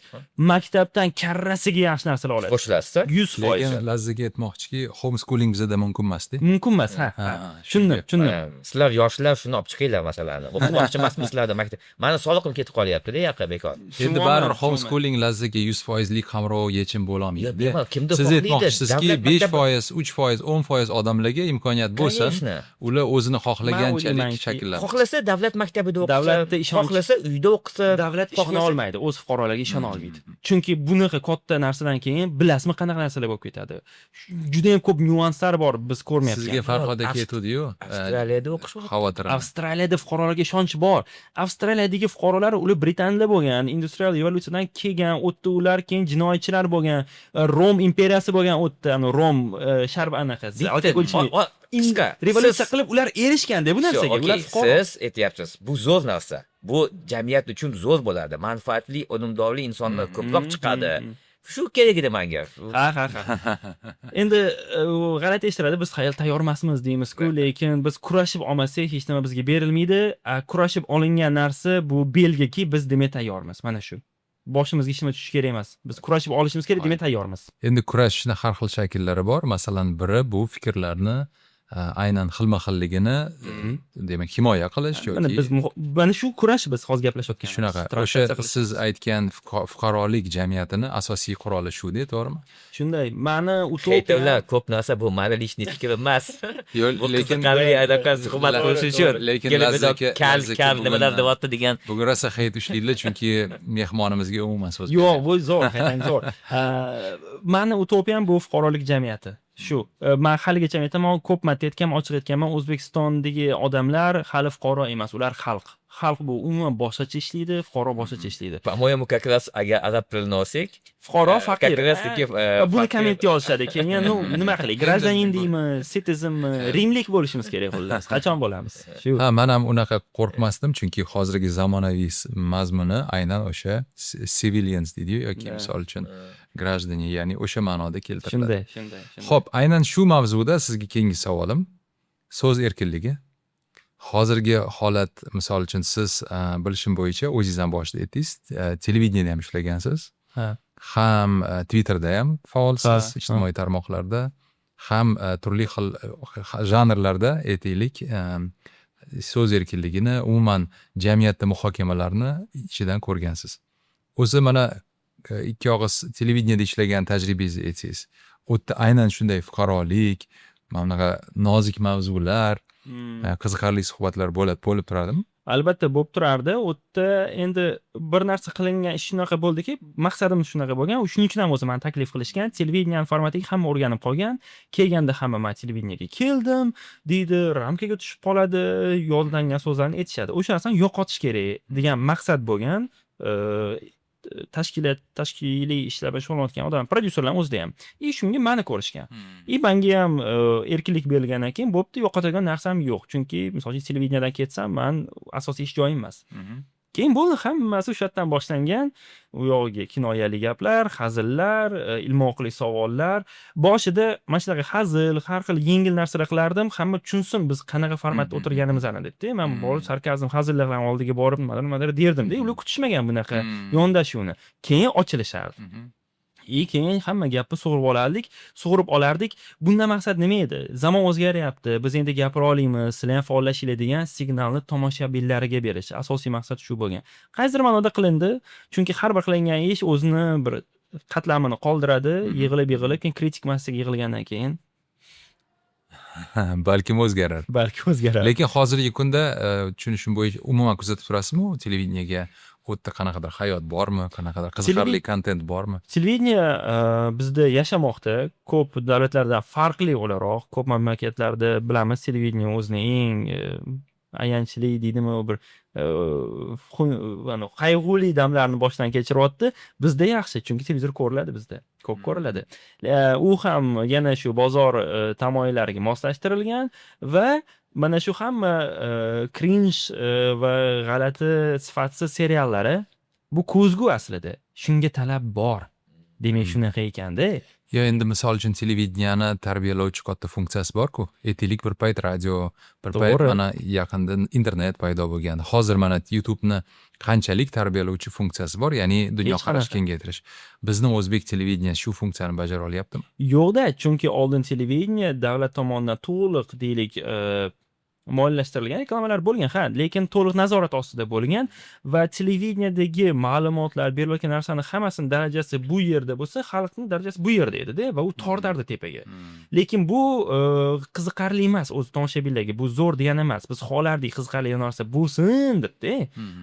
S1: maktabdan karrasiga yaxshi narsalar oladi.
S3: Qo'shilasiz.
S1: 100%.
S2: Lekin Lazizga aytmoqchiki, homeschooling bizada mumkin emasda.
S1: Mumkin Mumkin emas, ha. Tushundim, tushundim.
S3: Sizlar yoshlar, shuni olib chiqinglar masalani. O'qimoqchi emasmi sizlarda maktab? Mani soliqim ketib qolyapti-da yoqqa bekor.
S2: Endi baribir homeschooling lazzaga 100%lik qamrov yechim bo'lolmaydi.
S3: Yo'q, bemalol, kimdir
S2: Siz
S3: xohlaydi.
S2: aytmoqchisizki,
S3: Davlat
S2: 5
S3: maktabi-
S2: foiz, 3%, 10% odamlarga imkoniyat bo'lsin,
S3: Конечно.
S2: ular o'zini xohlaganchalik
S1: o'ylaymanki,
S2: shakllantirsin.
S3: Xohlasa davlat maktabida o'qisa,
S1: Davlatda ishonch-
S3: xohlasa uyda o'qisa,
S1: Davlat ishona olmaydi, o'z fuqarolariga ishona olmaydi. Chunki bunaqa katta narsadan keyin bilasizmi, qanaqa narsalar bo'lib ketadi. Juda ham ko'p nyuanslar bor, biz ko'rmayotgan.
S2: Sizga Farhod aka aytuvdi-yu,
S3: Avstraliyada o'qishyapti.
S2: Xavotir.
S1: Avstraliyada fuqarolarga ishonch bor. Avstraliyadagi fuqarolar, ular Britaniyada bo'lgan, industrial revolyutsiyadan kelgan, u yerda ular keyin jinoyatchilar bo'lgan, Rom imperiyasi bo'lgan u yerda, ani Rom sharb anaqa,
S3: Bitta,
S1: alkogol ichimlik.
S3: Qisqa.
S1: Revolyutsiya
S3: Siz-
S1: qilib ular erishganda bu narsaga.
S3: Okey,
S1: Ular fuqaro.
S3: siz aytyapsiz, bu zo'r narsa. Bu jamiyat uchun zo'r bo'ladi. Manfaatli, unumdorli insonlar ko'proq chiqadi. Shu kerak edi menga.
S1: Ha. Endi u g'alati eshitiladi, biz hali tayyor emasmiz deymiz-ku, lekin biz kurashib olmasak hech nima bizga berilmaydi. Kurashib olingan narsa bu belgiki, biz demak tayyormiz. Mana shu. Boshimizga hech nima tushishi kerak emas. Biz kurashib olishimiz kerak, demak tayyormiz.
S2: Endi kurashishni har xil shakllari bor. Masalan, biri bu fikrlarni aynan xilma-xilligini demak himoya qilish
S1: Mana
S2: yoki
S1: biz mana shu kurash, biz hozir gaplashayotgan.
S2: Shunaqa o'sha siz aytgan fuqarolik jamiyatini asosiy quroli shu-da, to'g'rimi?
S1: Shunday. Mani utopia
S3: Хейтер lar, ko'p narsa bu mani личный fikrim emas.
S2: Yo'q,
S3: Bu
S2: lekin
S3: qiziqarli anaqa suhbat qilish uchun.
S2: Lekin
S3: Kelib
S2: Lazzaka
S3: kal
S2: Lazzaka
S3: kal
S2: bugun-
S3: nimalar deyapti degan.
S2: Bugun rosa hate ushlaydilar, chunki mehmonimizga umuman so'z
S1: Yo'q, bu zo'r, haytan zo'r. Mani utopiyam bu fuqarolik jamiyati. Shu. Man haligacha aytaman, ko'p marta aytganman, ochiq aytganman, O'zbekistondagi odamlar hali fuqaro emas, ular xalq. Xalq bu umuman boshqacha ishlaydi, fuqaro boshqacha ishlaydi.
S3: По-моему, как раз agar arab tilini olsak,
S1: Fuqaro faqir.
S3: как раз таки
S1: Buni
S3: faqir-
S1: kommentga yozishadi. Keyin, ну, nima qilaylik? Гражданин deymiz, citizenmi, rimlik bo'lishimiz kerak xullas. Qachon bo'lamiz? Shu.
S2: Ha, man ham unaqa qo'rqmasdim, chunki hozirgi zamonaviy mazmuni aynan o'sha civilians deydiyu yoki misol uchun граждане, ya'ni o'sha ma'noda keltiriladi.
S1: Shunday.
S2: Xo'p, aynan shu mavzuda sizga keyingi savolim: so'z erkinligi. Hozirgi holat, misol uchun, siz bilishim bo'yicha, o'zingiz ham boshida aytdingiz, televideniyada ham ishlagansiz.
S1: Ha.
S2: Ham Twitterda ham faolsiz, ijtimoiy tarmoqlarda ham turli xil janrlarda, aytaylik, so'z erkinligini, umuman jamiyatda muhokamalarni ichidan ko'rgansiz. O'zi mana ikki og'iz televideniyada ishlagan tajribangizni aytsangiz, u yerda aynan shunday fuqarolik, mana bunaqa nozik mavzular, qiziqarli suhbatlar bo'lib turadimi?
S1: Albatta, bo'lib turardi. U yerda endi bir narsa qilingan ish shunaqa bo'ldiki, maqsadimiz shunaqa bo'lgan. Shuning uchun ham o'zi mani taklif qilishgan. Televideniya formatiga hamma o'rganib qolgan. Kelganda hamma "Man televideniyaga keldim" deydi, ramkaga tushib qoladi, yodlangan so'zlarni aytishadi. O'sha narsani yo'qotish kerak degan maqsad bo'lgan. Tashkilot, tashkiliy ishlar bilan shug'ullanayotgan odam, prodyuserlarni o'zida ham. И shunga mani ko'rishgan. И manga ham erkinlik berilgandan keyin, bo'pti, yo'qotadigan narsam yo'q. Chunki misol uchun televideniyadan ketsam, man asosiy ish joyim emas. Keyin bo'ldi, hammasi o'sha yerdan boshlangan. U yog'iga kinoyali gaplar, hazillar, ilmoqli savollar. Boshida mana shunaqa hazil, har xil yengil narsalar qilardim. Hamma tushunsin biz qanaqa formatda o'tirganimizni debdi. Man borib sarkazm, hazillar bilan oldiga borib nimadir nimadir derdim-da. Ular kutishmagan bunaqa yondashuvni. Keyin ochilishardi. И keyin hamma gapni sug'urib olardik, sug'urib olardik. Bundan maqsad nima edi? Zamon o'zgaryapti, biz endi gapira olamiz, sizlar ham faollashinglar degan signalni tomoshabinlarga berish. Asosiy maqsad shu bo'lgan. Qaysidir ma'noda qilindi, chunki har bir qilingan ish o'zini bir qatlamini qoldiradi, yig'ilib yig'ilib keyin kritik massaga yig'ilgandan keyin
S2: Balkim o'zgarar.
S1: Balki o'zgarar.
S2: Lekin hozirgi kunda tushunishim bo'yicha, umuman kuzatib turasizmi u televideniyaga? U yerda qanaqadir hayot bormi, qanaqadir qiziqarli kontent bormi?
S1: Televideniya bizda yashamoqda. Ko'p davlatlardan farqli o'laroq, ko'p mamlakatlarda bilamiz, televideniya o'zini eng ayanchli deydimi, bir qayg'uli damlarni boshdan kechiryapti. Bizda yaxshi, chunki televizor ko'riladi bizda. Ko'p ko'riladi. U ham yana shu bozor tamoyillariga moslashtirilgan va mana shu hamma cringe va g'alati, sifatsiz seriallari bu ko'zgu aslida. Shunga talab bor. Demak, shunaqa ekanda.
S2: Yo, endi misol uchun, телевидения ni tarbiyalovchi katta funksiyasi borku. Aytaylik, bir payt radio, bir payt mana yaqinda internet paydo bo'lgan. Hozir mana YouTubeni qanchalik tarbiyalovchi funksiyasi bor, ya'ni dunyoqarash
S1: Hech qanaqa.
S2: kengaytirish. Bizni o'zbek televideniyasi shu funksiyani bajara olyaptimi?
S1: Yo'qda, chunki oldin televideniye davlat tomonidan to'liq, deylik, moliyalashtirilgan, reklamalar bo'lgan, ha, lekin to'liq nazorat ostida bo'lgan va televideniyadagi ma'lumotlar, berilayotgan narsani hammasini darajasi bu yerda bo'lsa, xalqning darajasi bu yerda edida va u tortardi tepaga. Lekin bu qiziqarli emas o'zi tomoshabinlarga, bu zo'r degani emas. Biz xohlardik qiziqarli narsa bo'lsin debda.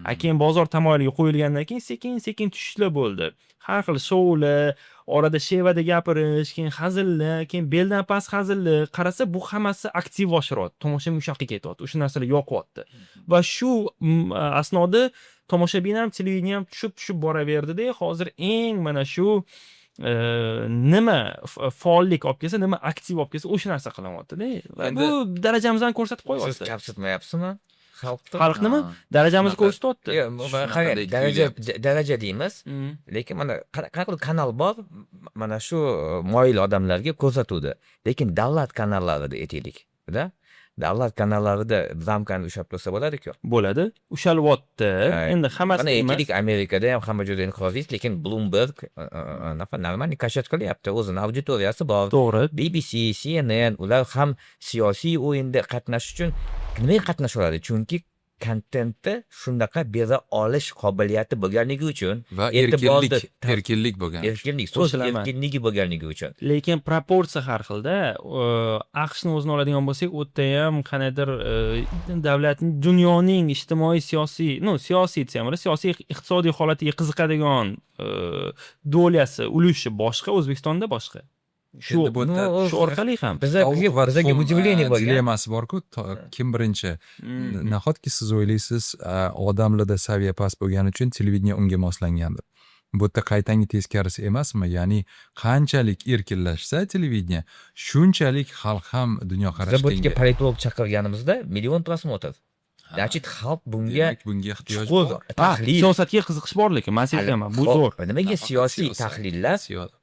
S1: A keyin bozor tamoyiliga qo'yilgandan keyin sekin sekin tushishlar bo'ldi. Har xil shoular, orada shevada gapirish, keyin hazillar, keyin beldan past hazillar. Qarasa, bu hammasi aktiv oshiryapti. Tomoshabin o'sha yoqqa ketyapti. O'sha narsalar yoqyapti. Va shu asnoda tomoshabin ham, televideniye ham tushib tushib boraverdida. Hozir eng mana shu nima faollik olib kelsa, nima aktiv olib kelsa, o'sha narsa qilyapti-da. Va bu darajamizni ko'rsatib
S3: Siz
S1: qo'yyapti.
S3: kamsitmayapsizmi xalqni?
S1: Xalqnimi? Darajamizni ko'rsatyapti.
S3: Yo'q, qarang, daraja, daraja deymiz, lekin mana qanaqa qilib kanal bor, mana shu moyil odamlarga ko'rsatuvdi. Lekin davlat kanallarida, aytaylik, da davlat kanallarida ramkani ushlab tursa bo'ladi-ku.
S1: Bo'ladi. Ushalyapti. Endi hammasi
S3: Mana
S1: emas.
S3: aytaylik, Amerikada ham hamma joyda inqiroz, lekin Bloomberg anaqa нормальный качать qilyapti, o'zini auditoriyasi bor. BBC, CNN, ular ham siyosiy o'yinda qatnashish uchun nimaga qatnasha oladi? Chunki kontentni shunaqa bera olish qobiliyati bo'lganligi uchun.
S2: Va
S3: e'tiborni
S2: erkinlik, erkinlik bo'lgan.
S3: Erkinlik, so'z
S1: Qo'shilaman.
S3: erkinligi bo'lganligi uchun.
S1: Lekin proporsiya har xilda. AQShni o'zini oladigan bo'lsak, u yerda ham qandaydir davlatning, dunyoning ijtimoiy, siyosiy, ну, siyosiy desam bo'ladi, siyosiy, iqtisodiy holatiga qiziqadigan доля si, ulushi boshqa, O'zbekistonda boshqa. Shu
S2: Endi bu yerda
S1: shu orqali ham.
S2: Tovuq va
S3: Bizaga
S2: tuxum,
S3: удивление bo'lgan.
S2: Dilemmasi borku, kim birinchi? Nahotki siz o'ylaysiz, odamlarda saviya past bo'lgani uchun televideniye unga moslangan deb. Bu yerda qaytanga teskarisi emasmi? Ya'ni qanchalik erkinlashsa televideniye, shunchalik xalq ham dunyoqarashi
S3: Biz bu yerga
S2: kengayadi.
S3: Politolog chaqirganimizda million просмотр. Значит, xalq bunga
S2: Demak, bunga ehtiyoj
S3: chuqur
S2: bor.
S3: Tahlil
S1: Siyosatga qiziqish bor, lekin man sezganman, bu zo'r.
S3: Nimaga
S2: Nafaqat
S3: siyosiy
S2: siyosat,
S3: tahlillar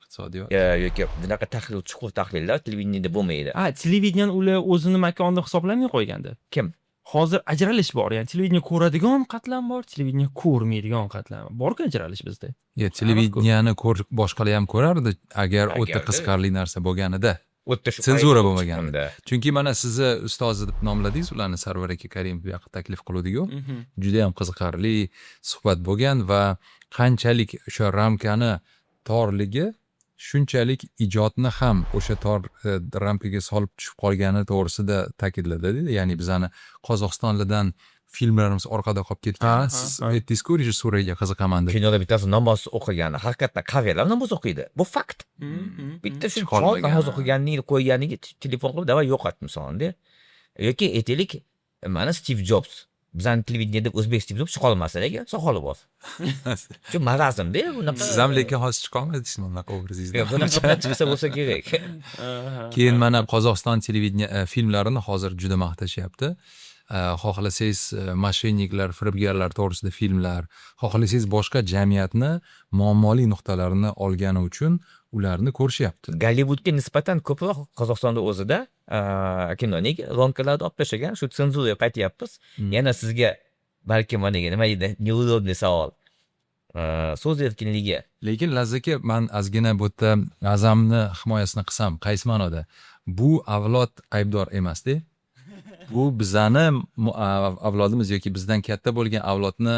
S2: iqtisodiyot.
S3: Yoki bunaqa tahlil, chuqur tahlillar televideniyada bo'lmaydi?
S1: Ha, televideniyani ular o'zini makonida hisoblamay qo'ygandi.
S3: Kim?
S1: Hozir ajralish bor, ya'ni televideniye ko'radigan qatlam bor, televideniye ko'rmaydigan qatlam. Bor-ku ajralish bizda.
S2: Ya, televideniyani boshqalar ham ko'rardi agar o'ta
S3: Agarda.
S2: qiziqarli narsa bo'lganida.
S3: U yerda shu
S2: Senzura
S3: payt
S2: bo'lmaganda.
S3: chiqqanda.
S2: Chunki mana sizni ustozi deb nomladingiz ularni, Sarvar aka Karimov bu yoqqa taklif qiluvdik-ku. Juda ham qiziqarli suhbat bo'lgan va qanchalik o'sha ramkani torligi, shunchalik ijodni ham o'sha tor ramkaga solib tushib qolgani to'g'risida ta'kidladi. Ya'ni bizani Qozog'istonlardan filmlarimiz orqada qolib ketgan. Siz aytdingiz-ku, rejissuraga qiziqaman deb.
S3: Kinoda bittasi namoz o'qigani, haqiqatdan qaviylar namoz o'qiydi. Bu fakt. Bitta shu chol
S2: Chiqolmagan.
S3: Namoz o'qiganini qo'yganiga telefon qilib, давай yo'qot misolda. Yoki aytaylik, mana Stiv Jobs. Bizani televideniyada o'zbek Stiv Jobs chiqolmasa, lekin soqoli bor. Shu marazmda bunaqa.
S2: Siz ham lekin hozir chiqolmadingiz bunaqa obrazingizdan.
S3: Yo'q, bunaqa chiqsa bo'lsa kerak.
S2: Keyin mana Qozog'iston televideniya filmlarini hozir juda maqtashyapti. Xohlasangiz мошенник lar, firibgarlar to'g'risida filmlar, xohlasangiz boshqa jamiyatni muammoli nuqtalarini olgani uchun ularni ko'rishyapti.
S3: Gollivudga nisbatan ko'proq Qozog'istonda o'zida kino nega ramkalarni olib tashlagan, shu senzura qaytyapmiz. Yana sizga balkim mana nima deydi, неудобный savol. So'z erkinligi.
S2: Lekin, Lazzat aka, man ozgina bu yerda Azamni himoyasini qilsam, qaysi ma'noda? Bu avlod aybdor emasda. Bu bizani avlodimiz yoki bizdan katta bo'lgan avlodni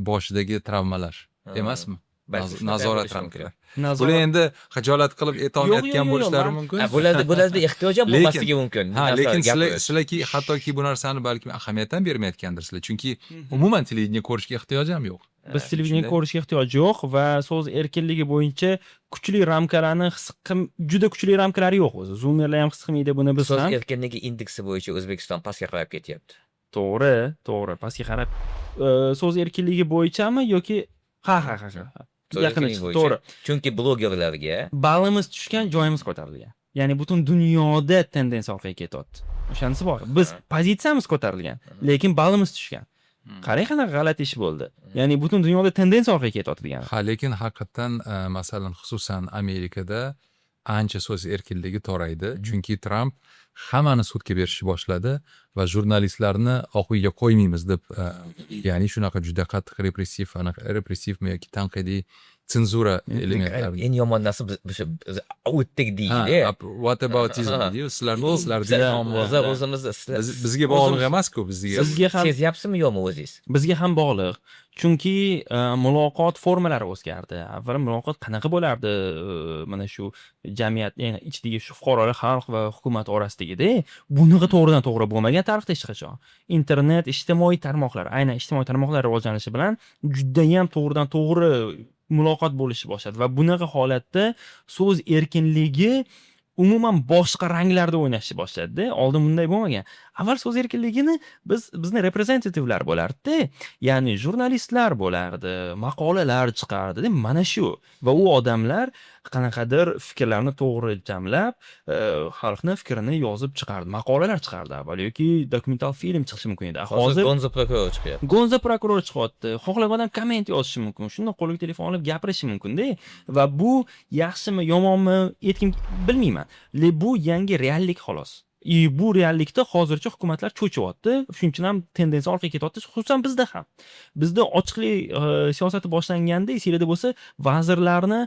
S2: boshidagi travmalar emasmi?
S3: Balki shunday
S2: Nazorat
S3: bo'lishi mumkin.
S2: ramkalar.
S1: Nazorat.
S2: Bular endi xijolat qilib aytolmayotgan
S1: Yo'q, yo'q, yo'q,
S2: bo'lishlari mumkin.
S3: Ha, bularda ehtiyoj ham bo'lmasligi mumkin.
S2: Ha,
S3: Bu
S2: lekin
S3: narsa gapirish.
S2: Sizlarki hattoki bu narsani balkim ahamiyat ham bermayotgandirsizlar. Chunki umuman televideniye ko'rishga ehtiyoj ham yo'q.
S1: Biz televideniye
S2: Shunday.
S1: ko'rishga ehtiyoj yo'q va so'z erkinligi bo'yicha kuchli ramkalarni his qil, juda kuchli ramkalari yo'q o'zi. Zoomerlar ham his qilmaydi buni, biz
S3: So'z
S1: ham.
S3: erkinligi indeksi bo'yicha O'zbekiston pastga qarab ketyapti.
S1: To'g'ri, to'g'ri, pastga qarab. So'z erkinligi bo'yichami yoki ha.
S3: So'z
S1: Yaqin
S3: erkinligi
S1: chiqdi,
S3: bo'yicha.
S1: to'g'ri.
S3: Chunki blogerlarga
S1: Ballimiz tushgan, joyimiz ko'tarilgan. Ya'ni butun dunyoda tendensiya orqaga ketyapti. O'shanisi bor. Biz pozitsiyamiz ko'tarilgan, lekin ballimiz tushgan. Qarang, qanaqa g'alati ish bo'ldi. Ya'ni butun dunyoda tendensiya orqaga ketyapti degani.
S2: Ha, lekin haqiqatdan, masalan, xususan Amerikada ancha so'z erkinligi toraydi, chunki Tramp hammani sudga berishni boshladi va jurnalistlarni Oq uyga qo'ymaymiz deb, ya'ni shunaqa juda qattiq repressiv, anaqa repressivmi yoki tanqidiy senzura elementlari.
S3: Eng yomon narsa biz o'sha o'tdik deydi.
S2: Whataboutism deydi, sizlarni
S3: O'zi o'zimizni
S2: bizga bog'liq emas-ku, bizga.
S1: Sizga ham
S3: Sezyapsizmi, yo'qmi o'zingiz?
S1: Bizga ham bog'liq, chunki muloqot formalari o'zgardi. Avval muloqot qanaqa bo'lardi? Mana shu jamiyat, ya'ni ichidagi shu fuqarolar, xalq va hukumat orasidagida bunaqa to'g'ridan to'g'ri bo'lmagan tarixda hech qachon. Internet, ijtimoiy tarmoqlar, aynan ijtimoiy tarmoqlar rivojlanishi bilan judayam to'g'ridan to'g'ri muloqot bo'lishni boshladi va bunaqa holatda so'z erkinligi umuman boshqa ranglarda o'ynashni boshladida. Oldin bunday bo'lmagan. Avval so'z erkinligini bizni reprezentativlar bo'lardida, ya'ni jurnalistlar bo'lardi, maqolalar chiqardida, mana shu va u odamlar qanaqadir fikrlarni to'g'ri jamlab, xalqni fikrini yozib chiqardi, maqolalar chiqardi avval yoki dokumental film chiqishi mumkin edi.
S3: Hozir gonzo prokuror chiqyapti.
S1: Gonzo prokuror chiqyapti. Xohlagan odam komment yozishi mumkin, shundoq qo'liga telefon olib gapirishi mumkinda. Va bu yaxshimi, yomonmi, aytkim bilmayman, lekin bu yangi reallik, xolos. И bu reallikda hozircha hukumatlar cho'chyapti, shuning uchun ham tendensiya orqaga ketyapti, xususan bizda ham. Bizda ochiqlik siyosati boshlanganda, esinglarda bo'lsa, vazirlarni,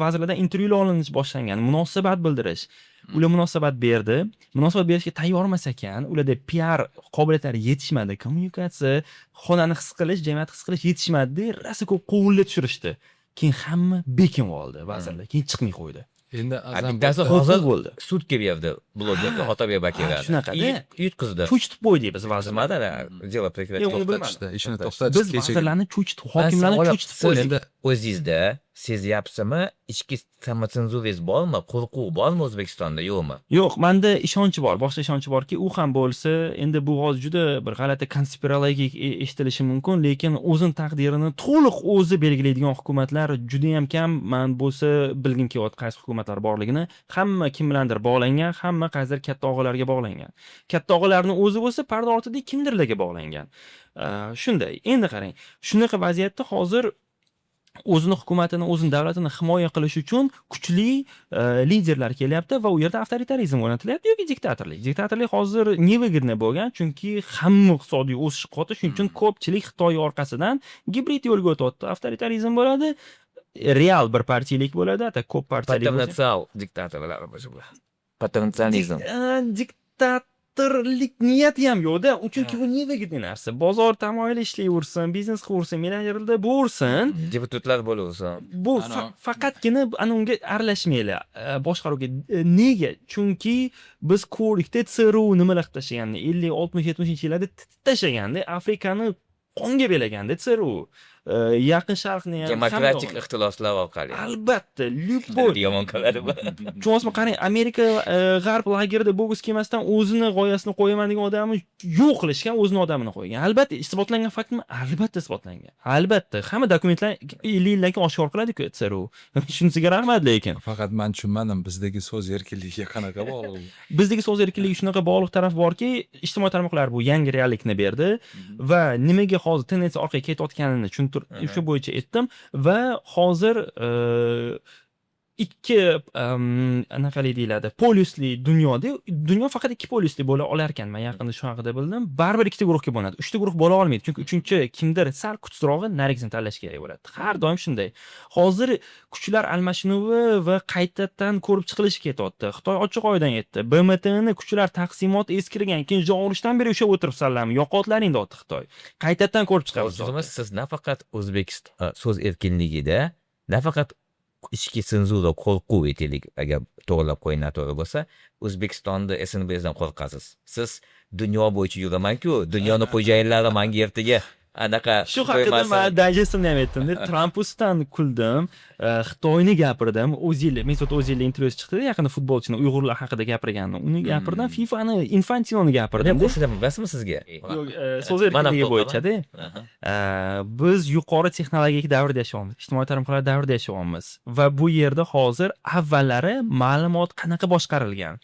S1: vazirlardan intervyular olinish boshlangan, munosabat bildirish. Ular munosabat berdi, munosabat berishga tayyor emas ekan, ularda piar qobiliyatlari yetishmadi, kommunikatsiya, xonani his qilish, jamiyatni his qilish yetishmadida, rosa ko'p quvurlar tushirishdi. Keyin hamma bekinib oldi, vazirlar keyin chiqmay qo'ydi.
S2: Endi
S3: Azam, bittasi hozir
S1: bo'ldi.
S3: Sudga berdi blogerga, Otabek Bakirani.
S1: Shunaqada.
S3: Yutqizdi.
S1: Cho'chitib qo'ydik biz vazirlarni.
S3: Nimada дело прекратить.
S1: Yo'q, uni bilmadim.
S2: To'xtatishdi, ishini to'xtatish.
S1: Biz vazirlarni cho'chitib, hokimlarni cho'chitib qo'ydik.
S3: Endi o'zingizda sezyapsizmi, ichki samotsenzurangiz bormi, qo'rquv bormi O'zbekistonda, yo'qmi?
S1: Yo'q, manda ishonch bor, boshqa ishonch borki, u ham bo'lsa, endi bu hozir juda bir g'alati konspirologik eshitilishi mumkin, lekin o'zini taqdirini to'liq o'zi belgilaydigan hukumatlar judayam kam. Man bo'lsa bilgim kelyapti qaysi hukumatlar borligini. Hamma kim bilandir bog'langan, hamma qaysidir katta og'alarga bog'langan. Katta og'alarni o'zi bo'lsa parda ortida kimdirlarga bog'langan. Shunday. Endi qarang, shunaqa vaziyatda hozir o'zini hukumatini, o'zini davlatini himoya qilish uchun kuchli liderlar kelyapti va u yerda avtoritarizm o'rnatilyapti yoki diktatorlik. Diktatorlik hozir невыгодно bo'lgan, chunki hamma iqtisodiy o'sish qilyapti, shuning uchun ko'pchilik Xitoy orqasidan gibrid yo'lga o'tyapti. Avtoritarizm bo'ladi, real bir partiyalik bo'ladi, ata ko'p partiyalik bo'lsa.
S3: Potensial diktatorlar bu. Potensializm.
S1: Diktatorlik niyati ham yo'qda, chunki bu невыгодный narsa. Bozor tamoyili ishlayversin, biznes qilaversin, millionerlar bo'lsin.
S3: Deputatlar bo'laversin.
S1: Bu faqatgina ana unga aralashmanglar, boshqaruvga. Nega? Chunki biz ko'rdikda ТСРУ nimalar qilib tashlaganini, 50, 60, 70-yillarda titib tashlaganda, Afrikani qonga belaganda ТСРУ. Yaqin Sharqni ham
S3: Demokratik
S1: hamma
S3: ixtiloslar orqali.
S1: Albatta, любой
S3: Yomon qiladi bu.
S1: Tushunyapsizmi? Qarang, Amerika, g'arb lagerida bo'lgisi kelmasdan o'zini g'oyasini qo'yaman degan odamni yo'q qilishgan, o'zini odamini qo'ygan. Albatta, isbotlangan faktmi? Albatta isbotlangan. Albatta, hamma dokumentlar 50 yildan keyin oshkor qiladi-ku ТСРУ. Shunisiga rahmat lekin.
S2: Faqat man tushunmadim, bizdagi so'z erkinligiga qanaqa bog'liq bu?
S1: Bizdagi so'z erkinligi shunaqa bog'liq taraf borki, ijtimoiy tarmoqlar bu yangi reallikni berdi va nimaga hozir tendensiya orqaga ketayotganini tushuntir, shu bo'yicha aytdim va hozir ikki anaqali deyiladi, polyusli dunyoda, dunyo faqat ikki polyusli bo'la olar ekan. Man yaqinda shu haqida bildim. Baribir ikkita guruhga bo'linadi, uchta guruh bo'la olmaydi, chunki uchinchi kimdir sal kuchsizrog'i narigisini tanlash kerak bo'ladi. Har doim shunday. Hozir kuchlar almashinuvi va qaytadan ko'rib chiqilishi ketyapti. Xitoy ochiq oydin aytdi, BMTni kuchlar taqsimoti eskirgan, ikkinchi jahon urushidan beri ushlab o'tiribsanlarmi, yo'qotlaring, deyapti Xitoy. Qaytadan ko'rib chiqamiz.
S3: O'zimiz, siz nafaqat O'zbekiston so'z erkinligida, nafaqat ichki senzura, qo'rquv aytaylik, agar to'g'irlab qo'ying noto'g'ri bo'lsa, O'zbekistonda СНБ dan qo'rqasiz. Siz dunyo bo'yicha yuramanku, dunyoni xo'jayinlari manga ertaga anaqa
S1: Shu haqida man dayjestimda ham aytdim. Tramp ustidan kuldim, Xitoyni gapirdim. O'zil, Mesut O'zil intervyusi chiqdi yaqinda, futbolchini uyg'urlar haqida gapirganini, uni gapirdim, FIFAni, Infantinoni gapirdim.
S3: Qo'shilaman, bilasizmi sizga?
S1: Yo'q, so'z erkinligi bo'yichada biz yuqori texnologik davrda yashayapmiz, ijtimoiy tarmoqlar davrida yashayapmiz va bu yerda hozir avvallari ma'lumot qanaqa boshqarilgan?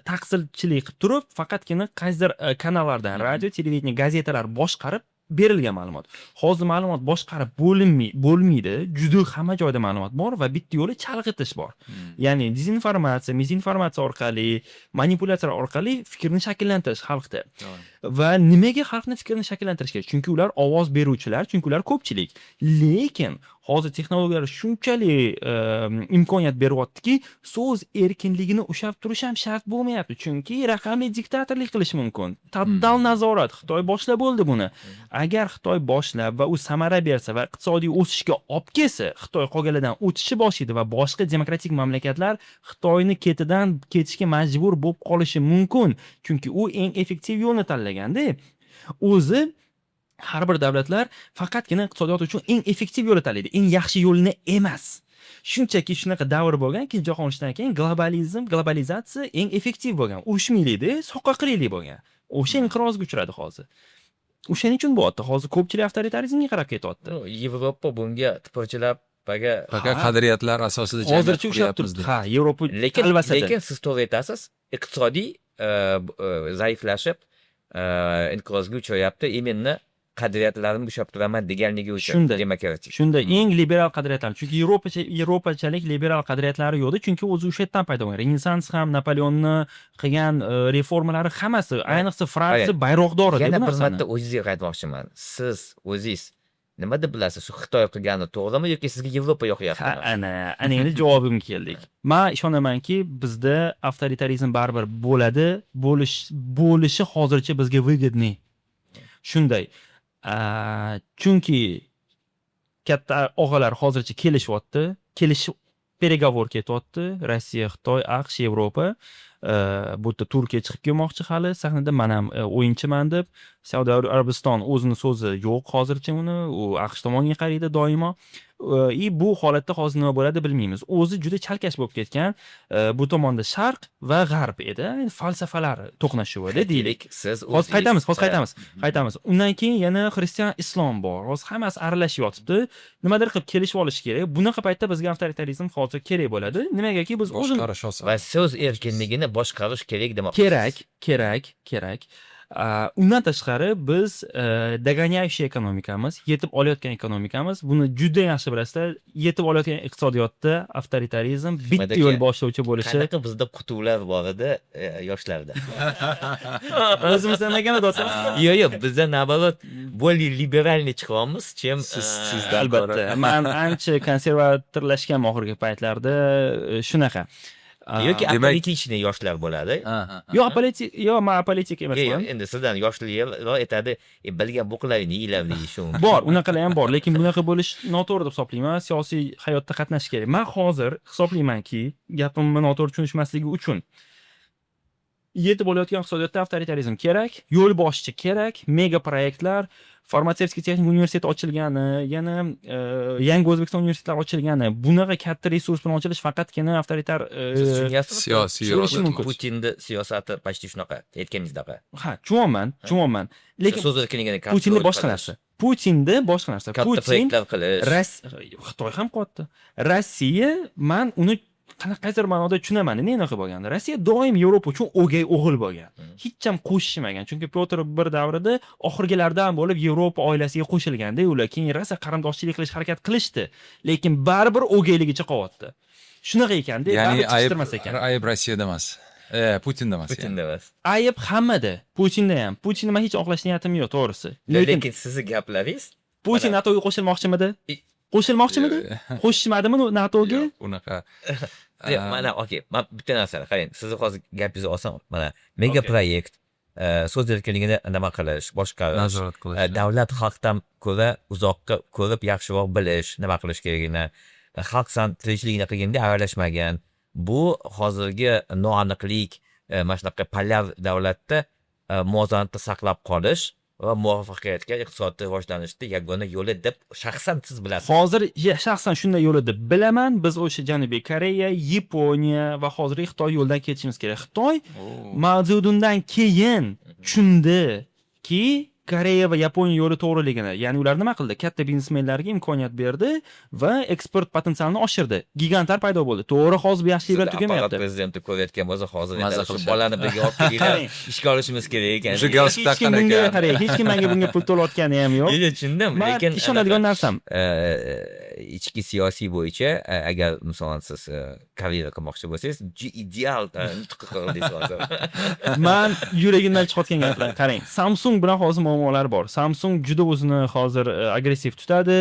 S1: Taqsilchilik qilib turib, faqatgina qaysidir kanallardan, radio, televideniye, gazetalar boshqarib Berilgan ma'lumot. Hozir ma'lumot boshqarib bo'lmaydi. Juda hamma joyda ma'lumot bor va bitta yo'li chalg'itish bor. Ya'ni dezinformatsiya, misinformatsiya orqali, manipulyatsiyalar orqali fikrni shakllantirish xalqda. Va nimaga xalqni fikrini shakllantirish kerak? Chunki ular ovoz beruvchilar, chunki ular ko'pchilik. Lekin hozir texnologiyalar shunchalik imkoniyat beryaptiki, so'z erkinligini ushlab turish ham shart bo'lmayapti. Chunki raqamli diktatorlik qilish mumkin. Total nazorat. Xitoy boshlab bo'ldi buni. Agar Xitoy boshlab va u samara bersa va iqtisodiy o'sishga olib kelsa, Xitoy qolganlardan o'tishni boshlaydi va boshqa demokratik mamlakatlar Xitoyni ketidan ketishga majbur bo'lib qolishi mumkin. Chunki u eng effektiv yo'lni tanlaganda. O'zi har bir davlatlar faqatgina iqtisodiyot uchun eng effektiv yo'lni tanlaydi, eng yaxshi yo'lni emas. Shunchaki shunaqa davr bo'lgan, Ikkinchi jahon urushidan keyin globalizm, globalizatsiya eng effektiv bo'lgan. Urushmaylikda, soqqa qilaylik bo'lgan. O'sha inqirozga uchradi hozir. O'shaning uchun bo'lyapti. Hozir ko'pchilik avtoritarizmga qarab ketyapti.
S3: Ну, Yevropa bunga tipirchilab paga.
S2: Faqat qadriyatlar asosida jamiyat
S1: Hozircha ushlab
S2: quryapmiz
S1: turibdi.
S2: deb.
S1: Ha, Yevropa
S3: Lekin
S1: talvasada.
S3: lekin siz to'g'ri aytasiz, iqtisodiy zaiflashib, inqirozga uchrayapti именно qadriyatlarimni ushlab turaman deganligi uchun.
S1: Shunday.
S3: Demokratik.
S1: Shunday, eng liberal qadriyatlar. Chunki yevropachalik liberal qadriyatlari yo'qda, chunki o'zi o'sha yerdan paydo bo'lgan. Renessans ham, Napoleonni qilgan reformalari hammasi, ayniqsa Fransiya
S3: Qarang,
S1: bayroqdori
S3: yana
S1: bu
S3: bir
S1: narsani.
S3: marta o'zingizga qaytmoqchiman. Siz o'zingiz nima deb bilasiz, shu Xitoy qilgani to'g'rimi yoki sizga Yevropa yoqyaptimi?
S1: Ha, ana endi javobimga keldik. Man ishonamanki, bizda avtoritarizm baribir bo'ladi, bo'lishi hozircha bizga выгодный. Shunday. Chunki katta og'alar hozircha kelishyapti, kelishib переговор ketyapti. Rossiya, Xitoy, AQSh, Yevropa. Bu yerda Turkiya chiqib kelmoqchi hali sahnada, man ham o'yinchiman deb. Saudiya Arabiston o'zini so'zi yo'q hozircha uni, u AQSh tomonga qaraydi doimo. И bu holatda hozir nima bo'ladi, bilmaymiz. O'zi juda chalkash bo'lib ketgan. Bu tomonda sharq va g'arb edi. Endi falsafalar to'qnashuvida deylik.
S3: Siz
S1: Hozir
S3: o'zingiz-
S1: qaytamiz, hozir qaytamiz. Qaytamiz. Undan keyin yana xristian, islom bor. Hozir hammasi aralashib yotibdi. Nimadir qilib kelishib olish kerak. Bunaqa paytda bizga avtoritarizm hozir kerak bo'ladi. Nimagaki biz o'zimiz
S9: Boshqarish oson.
S3: Va so'z erkinligini boshqarish kerak demoqchisiz.
S1: Kerak, kerak, kerak. Undan tashqari biz догоняющий ekonomikamiz, yetib olayotgan ekonomikamiz. Buni juda yaxshi bilasizlar. Yetib olayotgan iqtisodiyotda avtoritarizm bitta
S3: Aka,
S1: yo'l boshlovchi bo'lishi.
S3: Qanaqa bizda qutuvlar bor edi yoshlarda.
S1: O'zimizdan nagana do'stlar.
S3: Yo'q, bizda наоборот более либеральный chiqyapmiz, чем
S2: Sizdan
S1: Albatta.
S2: ko'ra.
S1: Man ancha konservatorlashganman oxirgi paytlarda, shunaqa.
S3: Yoki
S2: Demak-
S3: аполитичный yoshlar bo'ladi.
S1: Yo'q, apolitik, yo'q, man apolitik
S3: Yo'q,
S1: emasman.
S3: Endi sizdan yoshliroq aytadi, bilgan bo'qlaringni yeylar deyish mumkin.
S1: Bor, unaqalar ham bor, lekin bunaqa bo'lish noto'g'ri deb hisoblayman. Siyosiy hayotda qatnashish kerak. Man hozir hisoblaymanki, gapimni noto'g'ri tushunishmasligi uchun, yetib olayotgan iqtisodiyotda avtoritarizm kerak, yo'lboshchi kerak, mega proyektlar, farmatsevtik texnik universiteti ochilgani, yana yangi O'zbekiston universitetlari ochilgani, bunaqa katta resurs bilan ochilish faqatgina avtoritar
S3: Siz tushunyapsizmi?
S2: Siyosiy
S1: Tushunishi
S2: iroda.
S1: mumkin.
S3: Putinni siyosati почти shunaqa, aytganingizdaka.
S1: Ha, tushunyapman, tushunyapman. Lekin
S3: so'z erkinligini
S1: Putinda
S3: kontrol
S1: boshqa
S3: qilish,
S1: narsa. Putinda boshqa narsa.
S3: katta
S1: Putin
S3: proyektlar qilish.
S1: Xitoy ham qilyapti. Rossiya, man uni qanaqadir ma'noda tushunaman, nega unaqa bo'lganda. Rossiya doim Yevropa uchun o'gay o'g'il bo'lgan. Hech ham qo'shishmagan. Chunki Pyotr bir davrida oxirgilardan bo'lib Yevropa oilasiga qo'shilganda, ular keyin rosa qarindoshchilik qilish harakat qilishdi, lekin baribir o'gayligicha qolyapti. Shunaqa ekanda,
S2: Ya'ni
S1: baribir
S2: ayb
S1: chiqishtirmas ekan.
S2: ayb Rossiyada emas. Putinda emas.
S3: Putinda emas.
S1: Ayb hammada. Putinda ham. Putinni man hech oqlash niyatim yo'q, to'g'risi. Lekin
S3: Lekin sizni gaplaringiz
S1: Putin NATOga qo'shilmoqchimidi? Qo'shilmoqchimidi? Qo'shishmadimi NATOga?
S2: Yo'q, unaqa.
S3: Yo'q, mana, okey, man bitta narsani qarang, sizni hozir gapingizni olsam, mana mega proyekt, so'z erkinligini nima qilish, boshqarish,
S2: Nazorat qilish.
S3: Davlat xalqdan ko'ra uzoqqa ko'rib yaxshiroq bilish, nima qilish kerakligini, xalq san tirikchiligini qilganda aralashmagan. Bu hozirgi noaniqlik, mana shunaqa polyar davlatda muvozanatni saqlab qolish va muvaffaqiyatga, iqtisodda rivojlanishda yagona yo'li deb shaxsan siz bilasiz.
S1: Hozir shaxsan shunday yo'li deb bilaman. Biz o'sha Janubiy Koreya, Yaponiya va hozirgi Xitoy yo'ldan ketishimiz kerak. Xitoy Mao Zedundan keyin tushundiki, Koreya va Yaponiya yo'li to'g'riligini. Ya'ni ular nima qildi? Katta biznesmenlarga imkoniyat berdi va eksport potensialini oshirdi. Gigantlar paydo bo'ldi. To'g'ri, hozir bu yaxshi yerlar
S3: Apparat
S1: tugamayapti.
S3: prezidenti ko'rayotgan bo'lsa, hozir
S2: Maza
S3: aytadi, shu
S2: qilishadi.
S3: bolani birga olib kelinglar,
S1: Qarang.
S3: ishga olishimiz kerak ekan.
S2: O'sha galstuk
S1: Hech kim
S2: taqqan
S1: bunga,
S2: ekan.
S1: qarang, hech kim menga bunga pul to'layotgani ham yo'q.
S3: Yo'q, tushundim,
S1: Man
S3: lekin
S1: ishonadigan
S3: anaqa,
S1: narsam.
S3: ichki siyosiy bo'yicha, agar masalan siz karyera qilmoqchi bo'lsangiz, ideal nutq qildingiz hozir.
S1: Man yuragimdan chiqayotgan gaplar. Qarang, Samsung bilan hozir muammolar bor. Samsung juda o'zini hozir agressiv tutadi.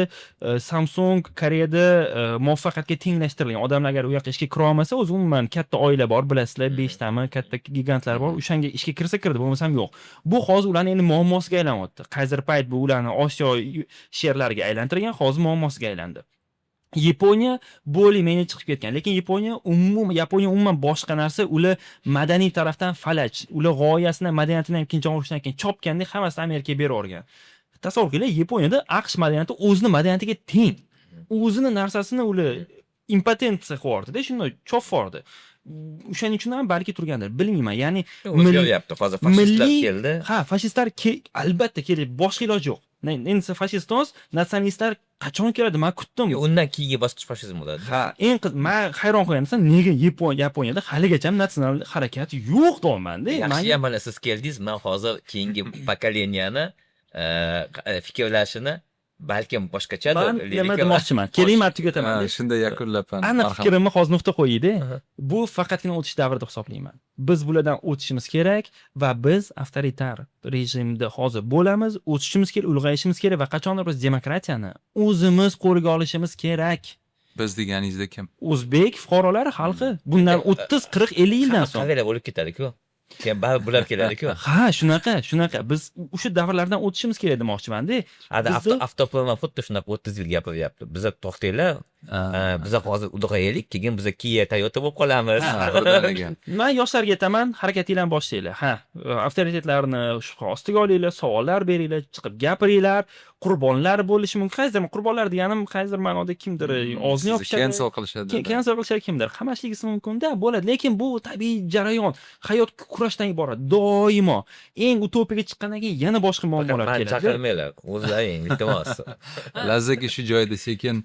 S1: Samsung Koreyada muvaffaqiyatga tenglashtirilgan. Odamlar agar u yoqqa ishga kira olmasa, o'zi umuman katta oila bor, bilasizlar, 5 tami katta gigantlar bor. O'shanga ishga kirsa kirdi, bo'lmasam yo'q. Bu hozir ularning endi muammosiga aylanyapti. Qaysidir payt bu ularni Osiyo sherlariga aylantirgan, hozir muammosiga aylandi. Yaponiya более-менее chiqib ketgan, lekin Yaponiya umuman boshqa narsa. Ular madaniy tarafdan falaj. Ular g'oyasini, madaniyatini ham ikkinchi jahon urushidan keyin chopgandek hammasini Amerikaga berib yuborgan. Tasavvur qiling, Yaponiyada AQSh madaniyati o'zini madaniyatiga teng. O'zini narsasini ular impotensiya qilib yubordida, shunday chopib yubordi. O'shaning uchun ham balki turgandir, bilmayman. Ya'ni
S3: O'zgaryapti hozir, fashistlar keldi.
S1: Ha, fashistlar albatta kelib, boshqa iloj yo'q. Endi fashist, natsionalistlar qachon keladi? Man kutdim.
S3: Undan keyingi bosqich fashizm bo'ladi.
S1: Ha, eng qiz, man hayron qolganman, nega Yaponiyada haligacha natsional harakat yo'q deyapman-da.
S3: Yaxshi ham mana siz keldingiz. Man hozir keyingi поколения ni fikrlashini balkim boshqachadir.
S1: Man nima demoqchiman? Keling, man tugataman.
S2: Ha, shunday yakunlab.
S1: Aniq fikrimni hozir nuqta qo'yayda. Bu faqatgina o'tish davri deb hisoblayman. Biz bulardan o'tishimiz kerak va biz avtoritar rejimda hozir bo'lamiz, o'sishimiz kerak, ulg'ayishimiz kerak va qachondir biz demokratiyani o'zimiz qo'lga olishimiz kerak.
S2: Biz deganingizda kim?
S1: O'zbek fuqarolari, xalqi. Bundan 30, 40, 50 yildan so'ng.
S3: Qaviylar bo'lib ketadi-ku. Keyin baribir bular keladi-ku.
S1: Ha, shunaqa, shunaqa. Biz o'sha davrlardan o'tishimiz kerak demoqchimanda.
S3: Hadi avtoproma xuddi shunaqa 30 yil gapiryapti. Biza to'xtanglar, biza hozir ulg'ayaylik, keyin biza Kia, Toyota bo'lib qolamiz.
S2: Birdaniga.
S1: Man yoshlarga aytaman, harakatinglarni boshlanglar. Ha, avtoritetlarni shubha ostiga olinglar, savollar beringlar, chiqib gapiringlar, qurbonlar bo'lishi mumkin. Qaysidir qurbonlar deganim qaysidir ma'noda kimdir og'zini
S2: Sizni
S1: yopishadi.
S2: cancel qilishadi.
S1: Cancel qilishadi kimdir. Qamashligisi mumkin-da, bo'ladi. Lekin bu tabiiy jarayon. Hayot kurashdan iborat. Doimo. Eng utopiyaga chiqqandan keyin yana boshqa muammolar
S3: Mani
S1: keladi.
S3: chaqirmanglar, o'zlaring, iltimos.
S2: Lazzaki, shu joyda sekin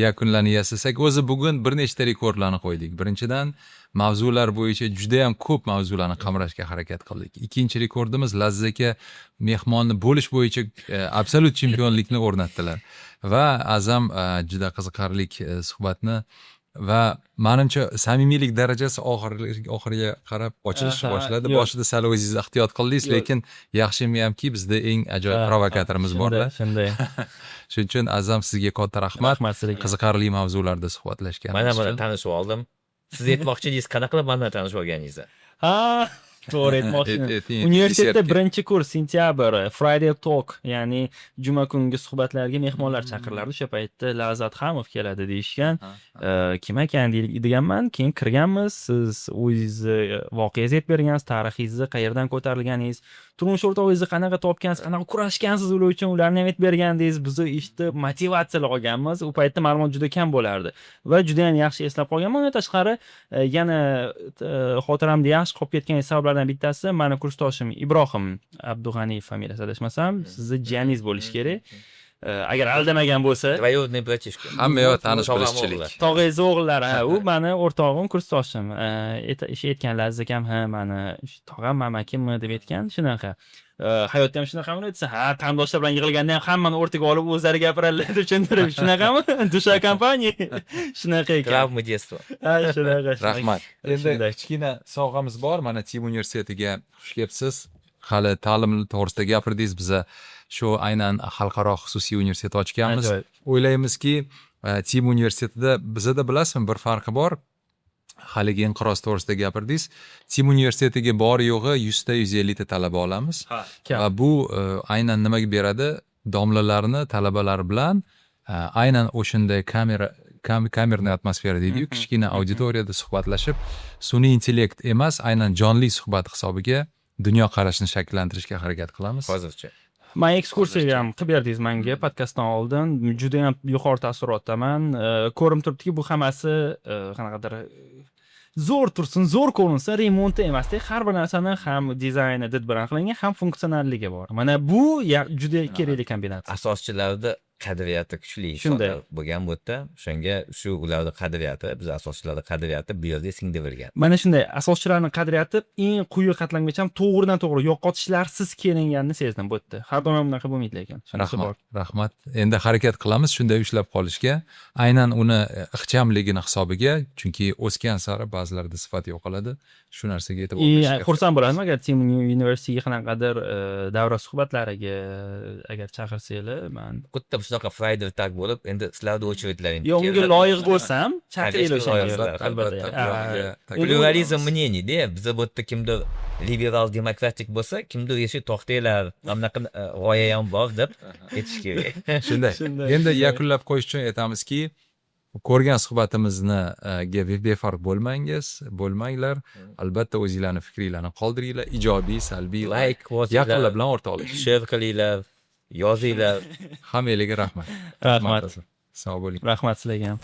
S2: yakunlarni yasasak. O'zi bugun bir nechta rekordlarni qo'ydik. Birinchidan, mavzular bo'yicha juda ham ko'p mavzularni qamrashga harakat qildik. Ikkinchi rekordimiz, Lazzaka mehmonni bo'lish bo'yicha absolyut chempionlikni o'rnatdilar. Va Azam juda qiziqarli suhbatni va manimcha samimiylik darajasi oxiriga qarab ochilishni boshladi.
S1: Yo'q.
S2: Boshida sal o'zingiz ehtiyot qildingiz,
S1: Yo'q.
S2: lekin yaxshiyamki bizda eng ajoyib provokatorimiz borlar.
S1: Shunday.
S2: Shuning uchun, Azam, sizga katta rahmat.
S1: Rahmat sizlarga.
S2: Qiziqarli mavzularda suhbatlashganimiz
S3: Mana
S2: uchun.
S3: tanishib oldim. Siz aytmoqchi edingiz, qanaqa qilib mandan tanishib olganingizni.
S1: Ha, to'g'ri aytmoqchiman.
S2: Ayting,
S1: Universitetda
S2: desertga.
S1: birinchi kurs, sentyabr, Friday Talk, ya'ni juma kungi suhbatlarga mehmonlar chaqirilardi. O'sha paytda Lazzat Hamov keladi deyishgan. Kim ekan deganman, keyin kirganmiz. Siz o'zingizni voqeangizni aytib bergansiz, tarixingizni, qayerdan ko'tarilganingiz, turmush o'rtog'ingizni qanaqa topgansiz, qanaqa kurashgansiz ular uchun, ularni ham aytib bergandingiz. Bizni eshitib motivatsiyalar olganmiz. U paytda ma'lumot juda kam bo'lardi va juda ham yaxshi eslab qolganman. Undan tashqari, yana xotiramda yaxshi qolib ketgan sabablardan bittasi, mani kursdoshim Ibrohim Abdug'aniyev familiyasi, adashmasam, sizni jiyaningiz bo'lishi kerak. Agar aldamagan bo'lsa.
S3: Двоюродный братишка.
S2: Hamma yoq tanish
S3: Tog'am
S2: bilishchilik.
S3: o'g'li.
S1: Tog'ingiz o'g'illari, ha, u mani o'rtog'im, kursdoshim. O'sha aytgan Laziz akam, ha, mani tog'am, amakimmi deb aytgan, shunaqa. Hayotda ham shunaqami desa, ha, qarindoshlar bilan yig'ilganda ham hammani o'rtaga olib o'zlari gapiradilar deb tushuntirib, shunaqami? Душа компании. Shunaqa ekan.
S3: Травма детства.
S1: Ha, shunaqa. Shunaqa.
S2: Rahmat. Endi
S1: Shunday.
S2: kichkina sovg'amiz bor. Mana, TIM universitetiga xush kelibsiz. Hali ta'lim to'g'risida gapirdingiz. Biza shu aynan xalqaro xususiy universitet ochganmiz.
S1: Ajoyib.
S2: O'ylaymizki, TIM universitetida bizada, bilasizmi, bir farqi bor. Haligi inqiroz to'g'risida gapirdingiz. TIM universitetiga bor yo'g'i 100 ta 150 ta talaba olamiz.
S1: Kam.
S2: Va bu aynan nimaga beradi? Domlalarni talabalar bilan aynan o'shanday kamera камерный atmosfera deydiyu, kichkina auditoriyada suhbatlashib, sun'iy intellekt emas, aynan jonli suhbat hisobiga dunyoqarashni shakllantirishga harakat qilamiz.
S3: Hozircha.
S1: Man ekskursiya ham qilib berdingiz manga podkastdan oldin. Juda ham yuqori taassurotdaman. Ko'rinib turibdiki, bu hammasi qanaqadir Zo'r tursin, zo'r ko'rinsin, remonti emasda, har bir narsani ham dizayni did bilan qilingan, ham funksionalligi bor. Mana bu juda kerakli kombinatsiya.
S3: Asoschilarida qadriyati kuchli insonlar bo'lgan bu yerda. O'shanga shu ularni qadriyati, biz asoschilarni qadriyati bu yerda singdirilgan.
S1: Mana shunday asoschilarning qadriyati eng quyi qatlamgacha ham to'g'ridan to'g'ri yo'qotishlarsiz kelinganini sezdim bu yerda. Har doim ham bunaqa bo'lmaydi lekin. Shunisi bor.
S2: Rahmat, rahmat. Endi harakat qilamiz shunday ushlab qolishga, aynan uni ixchamligini hisobiga, chunki o'sgan sari ba'zilarda sifat yo'qoladi. Shu narsaga e'tibor
S1: И
S2: berishga.
S1: Xursand bo'lardim agar Team Universityga qanaqadir davra suhbatlariga agar chaqirsanglar, man
S3: Xuddi shunaqa Friday tag bo'lib, endi sizlarni очередь laring.
S1: Yo, unga loyiq bo'lsam, chaqiringlar o'shanga.
S3: Albatta,
S1: Albatta.
S2: Albatta.
S3: Плюрализм мнений da biza bu yerda kimdir liberal demokratik bo'lsa, kimdir eshik to'xtanglar, mana bunaqa g'oya ham bor deb aytish kerak.
S2: Shunday.
S1: Shunday,
S2: Endi
S1: shunday.
S2: yakunlab qo'yish uchun aytamizki, ko'rgan suhbatimizni ga befarq bo'lmangiz, bo'lmanglar. Albatta o'zinglarni fikringlarni qoldiringlar, ijobiy, salbiy,
S3: Like bosinglar,
S2: yaqinlar bilan o'rtoqlashing.
S3: Share qilinglar, yozinglar.
S2: Hammanglarga rahmat.
S1: Rahmat.
S2: Sog' bo'ling.
S1: Rahmat sizlarga ham.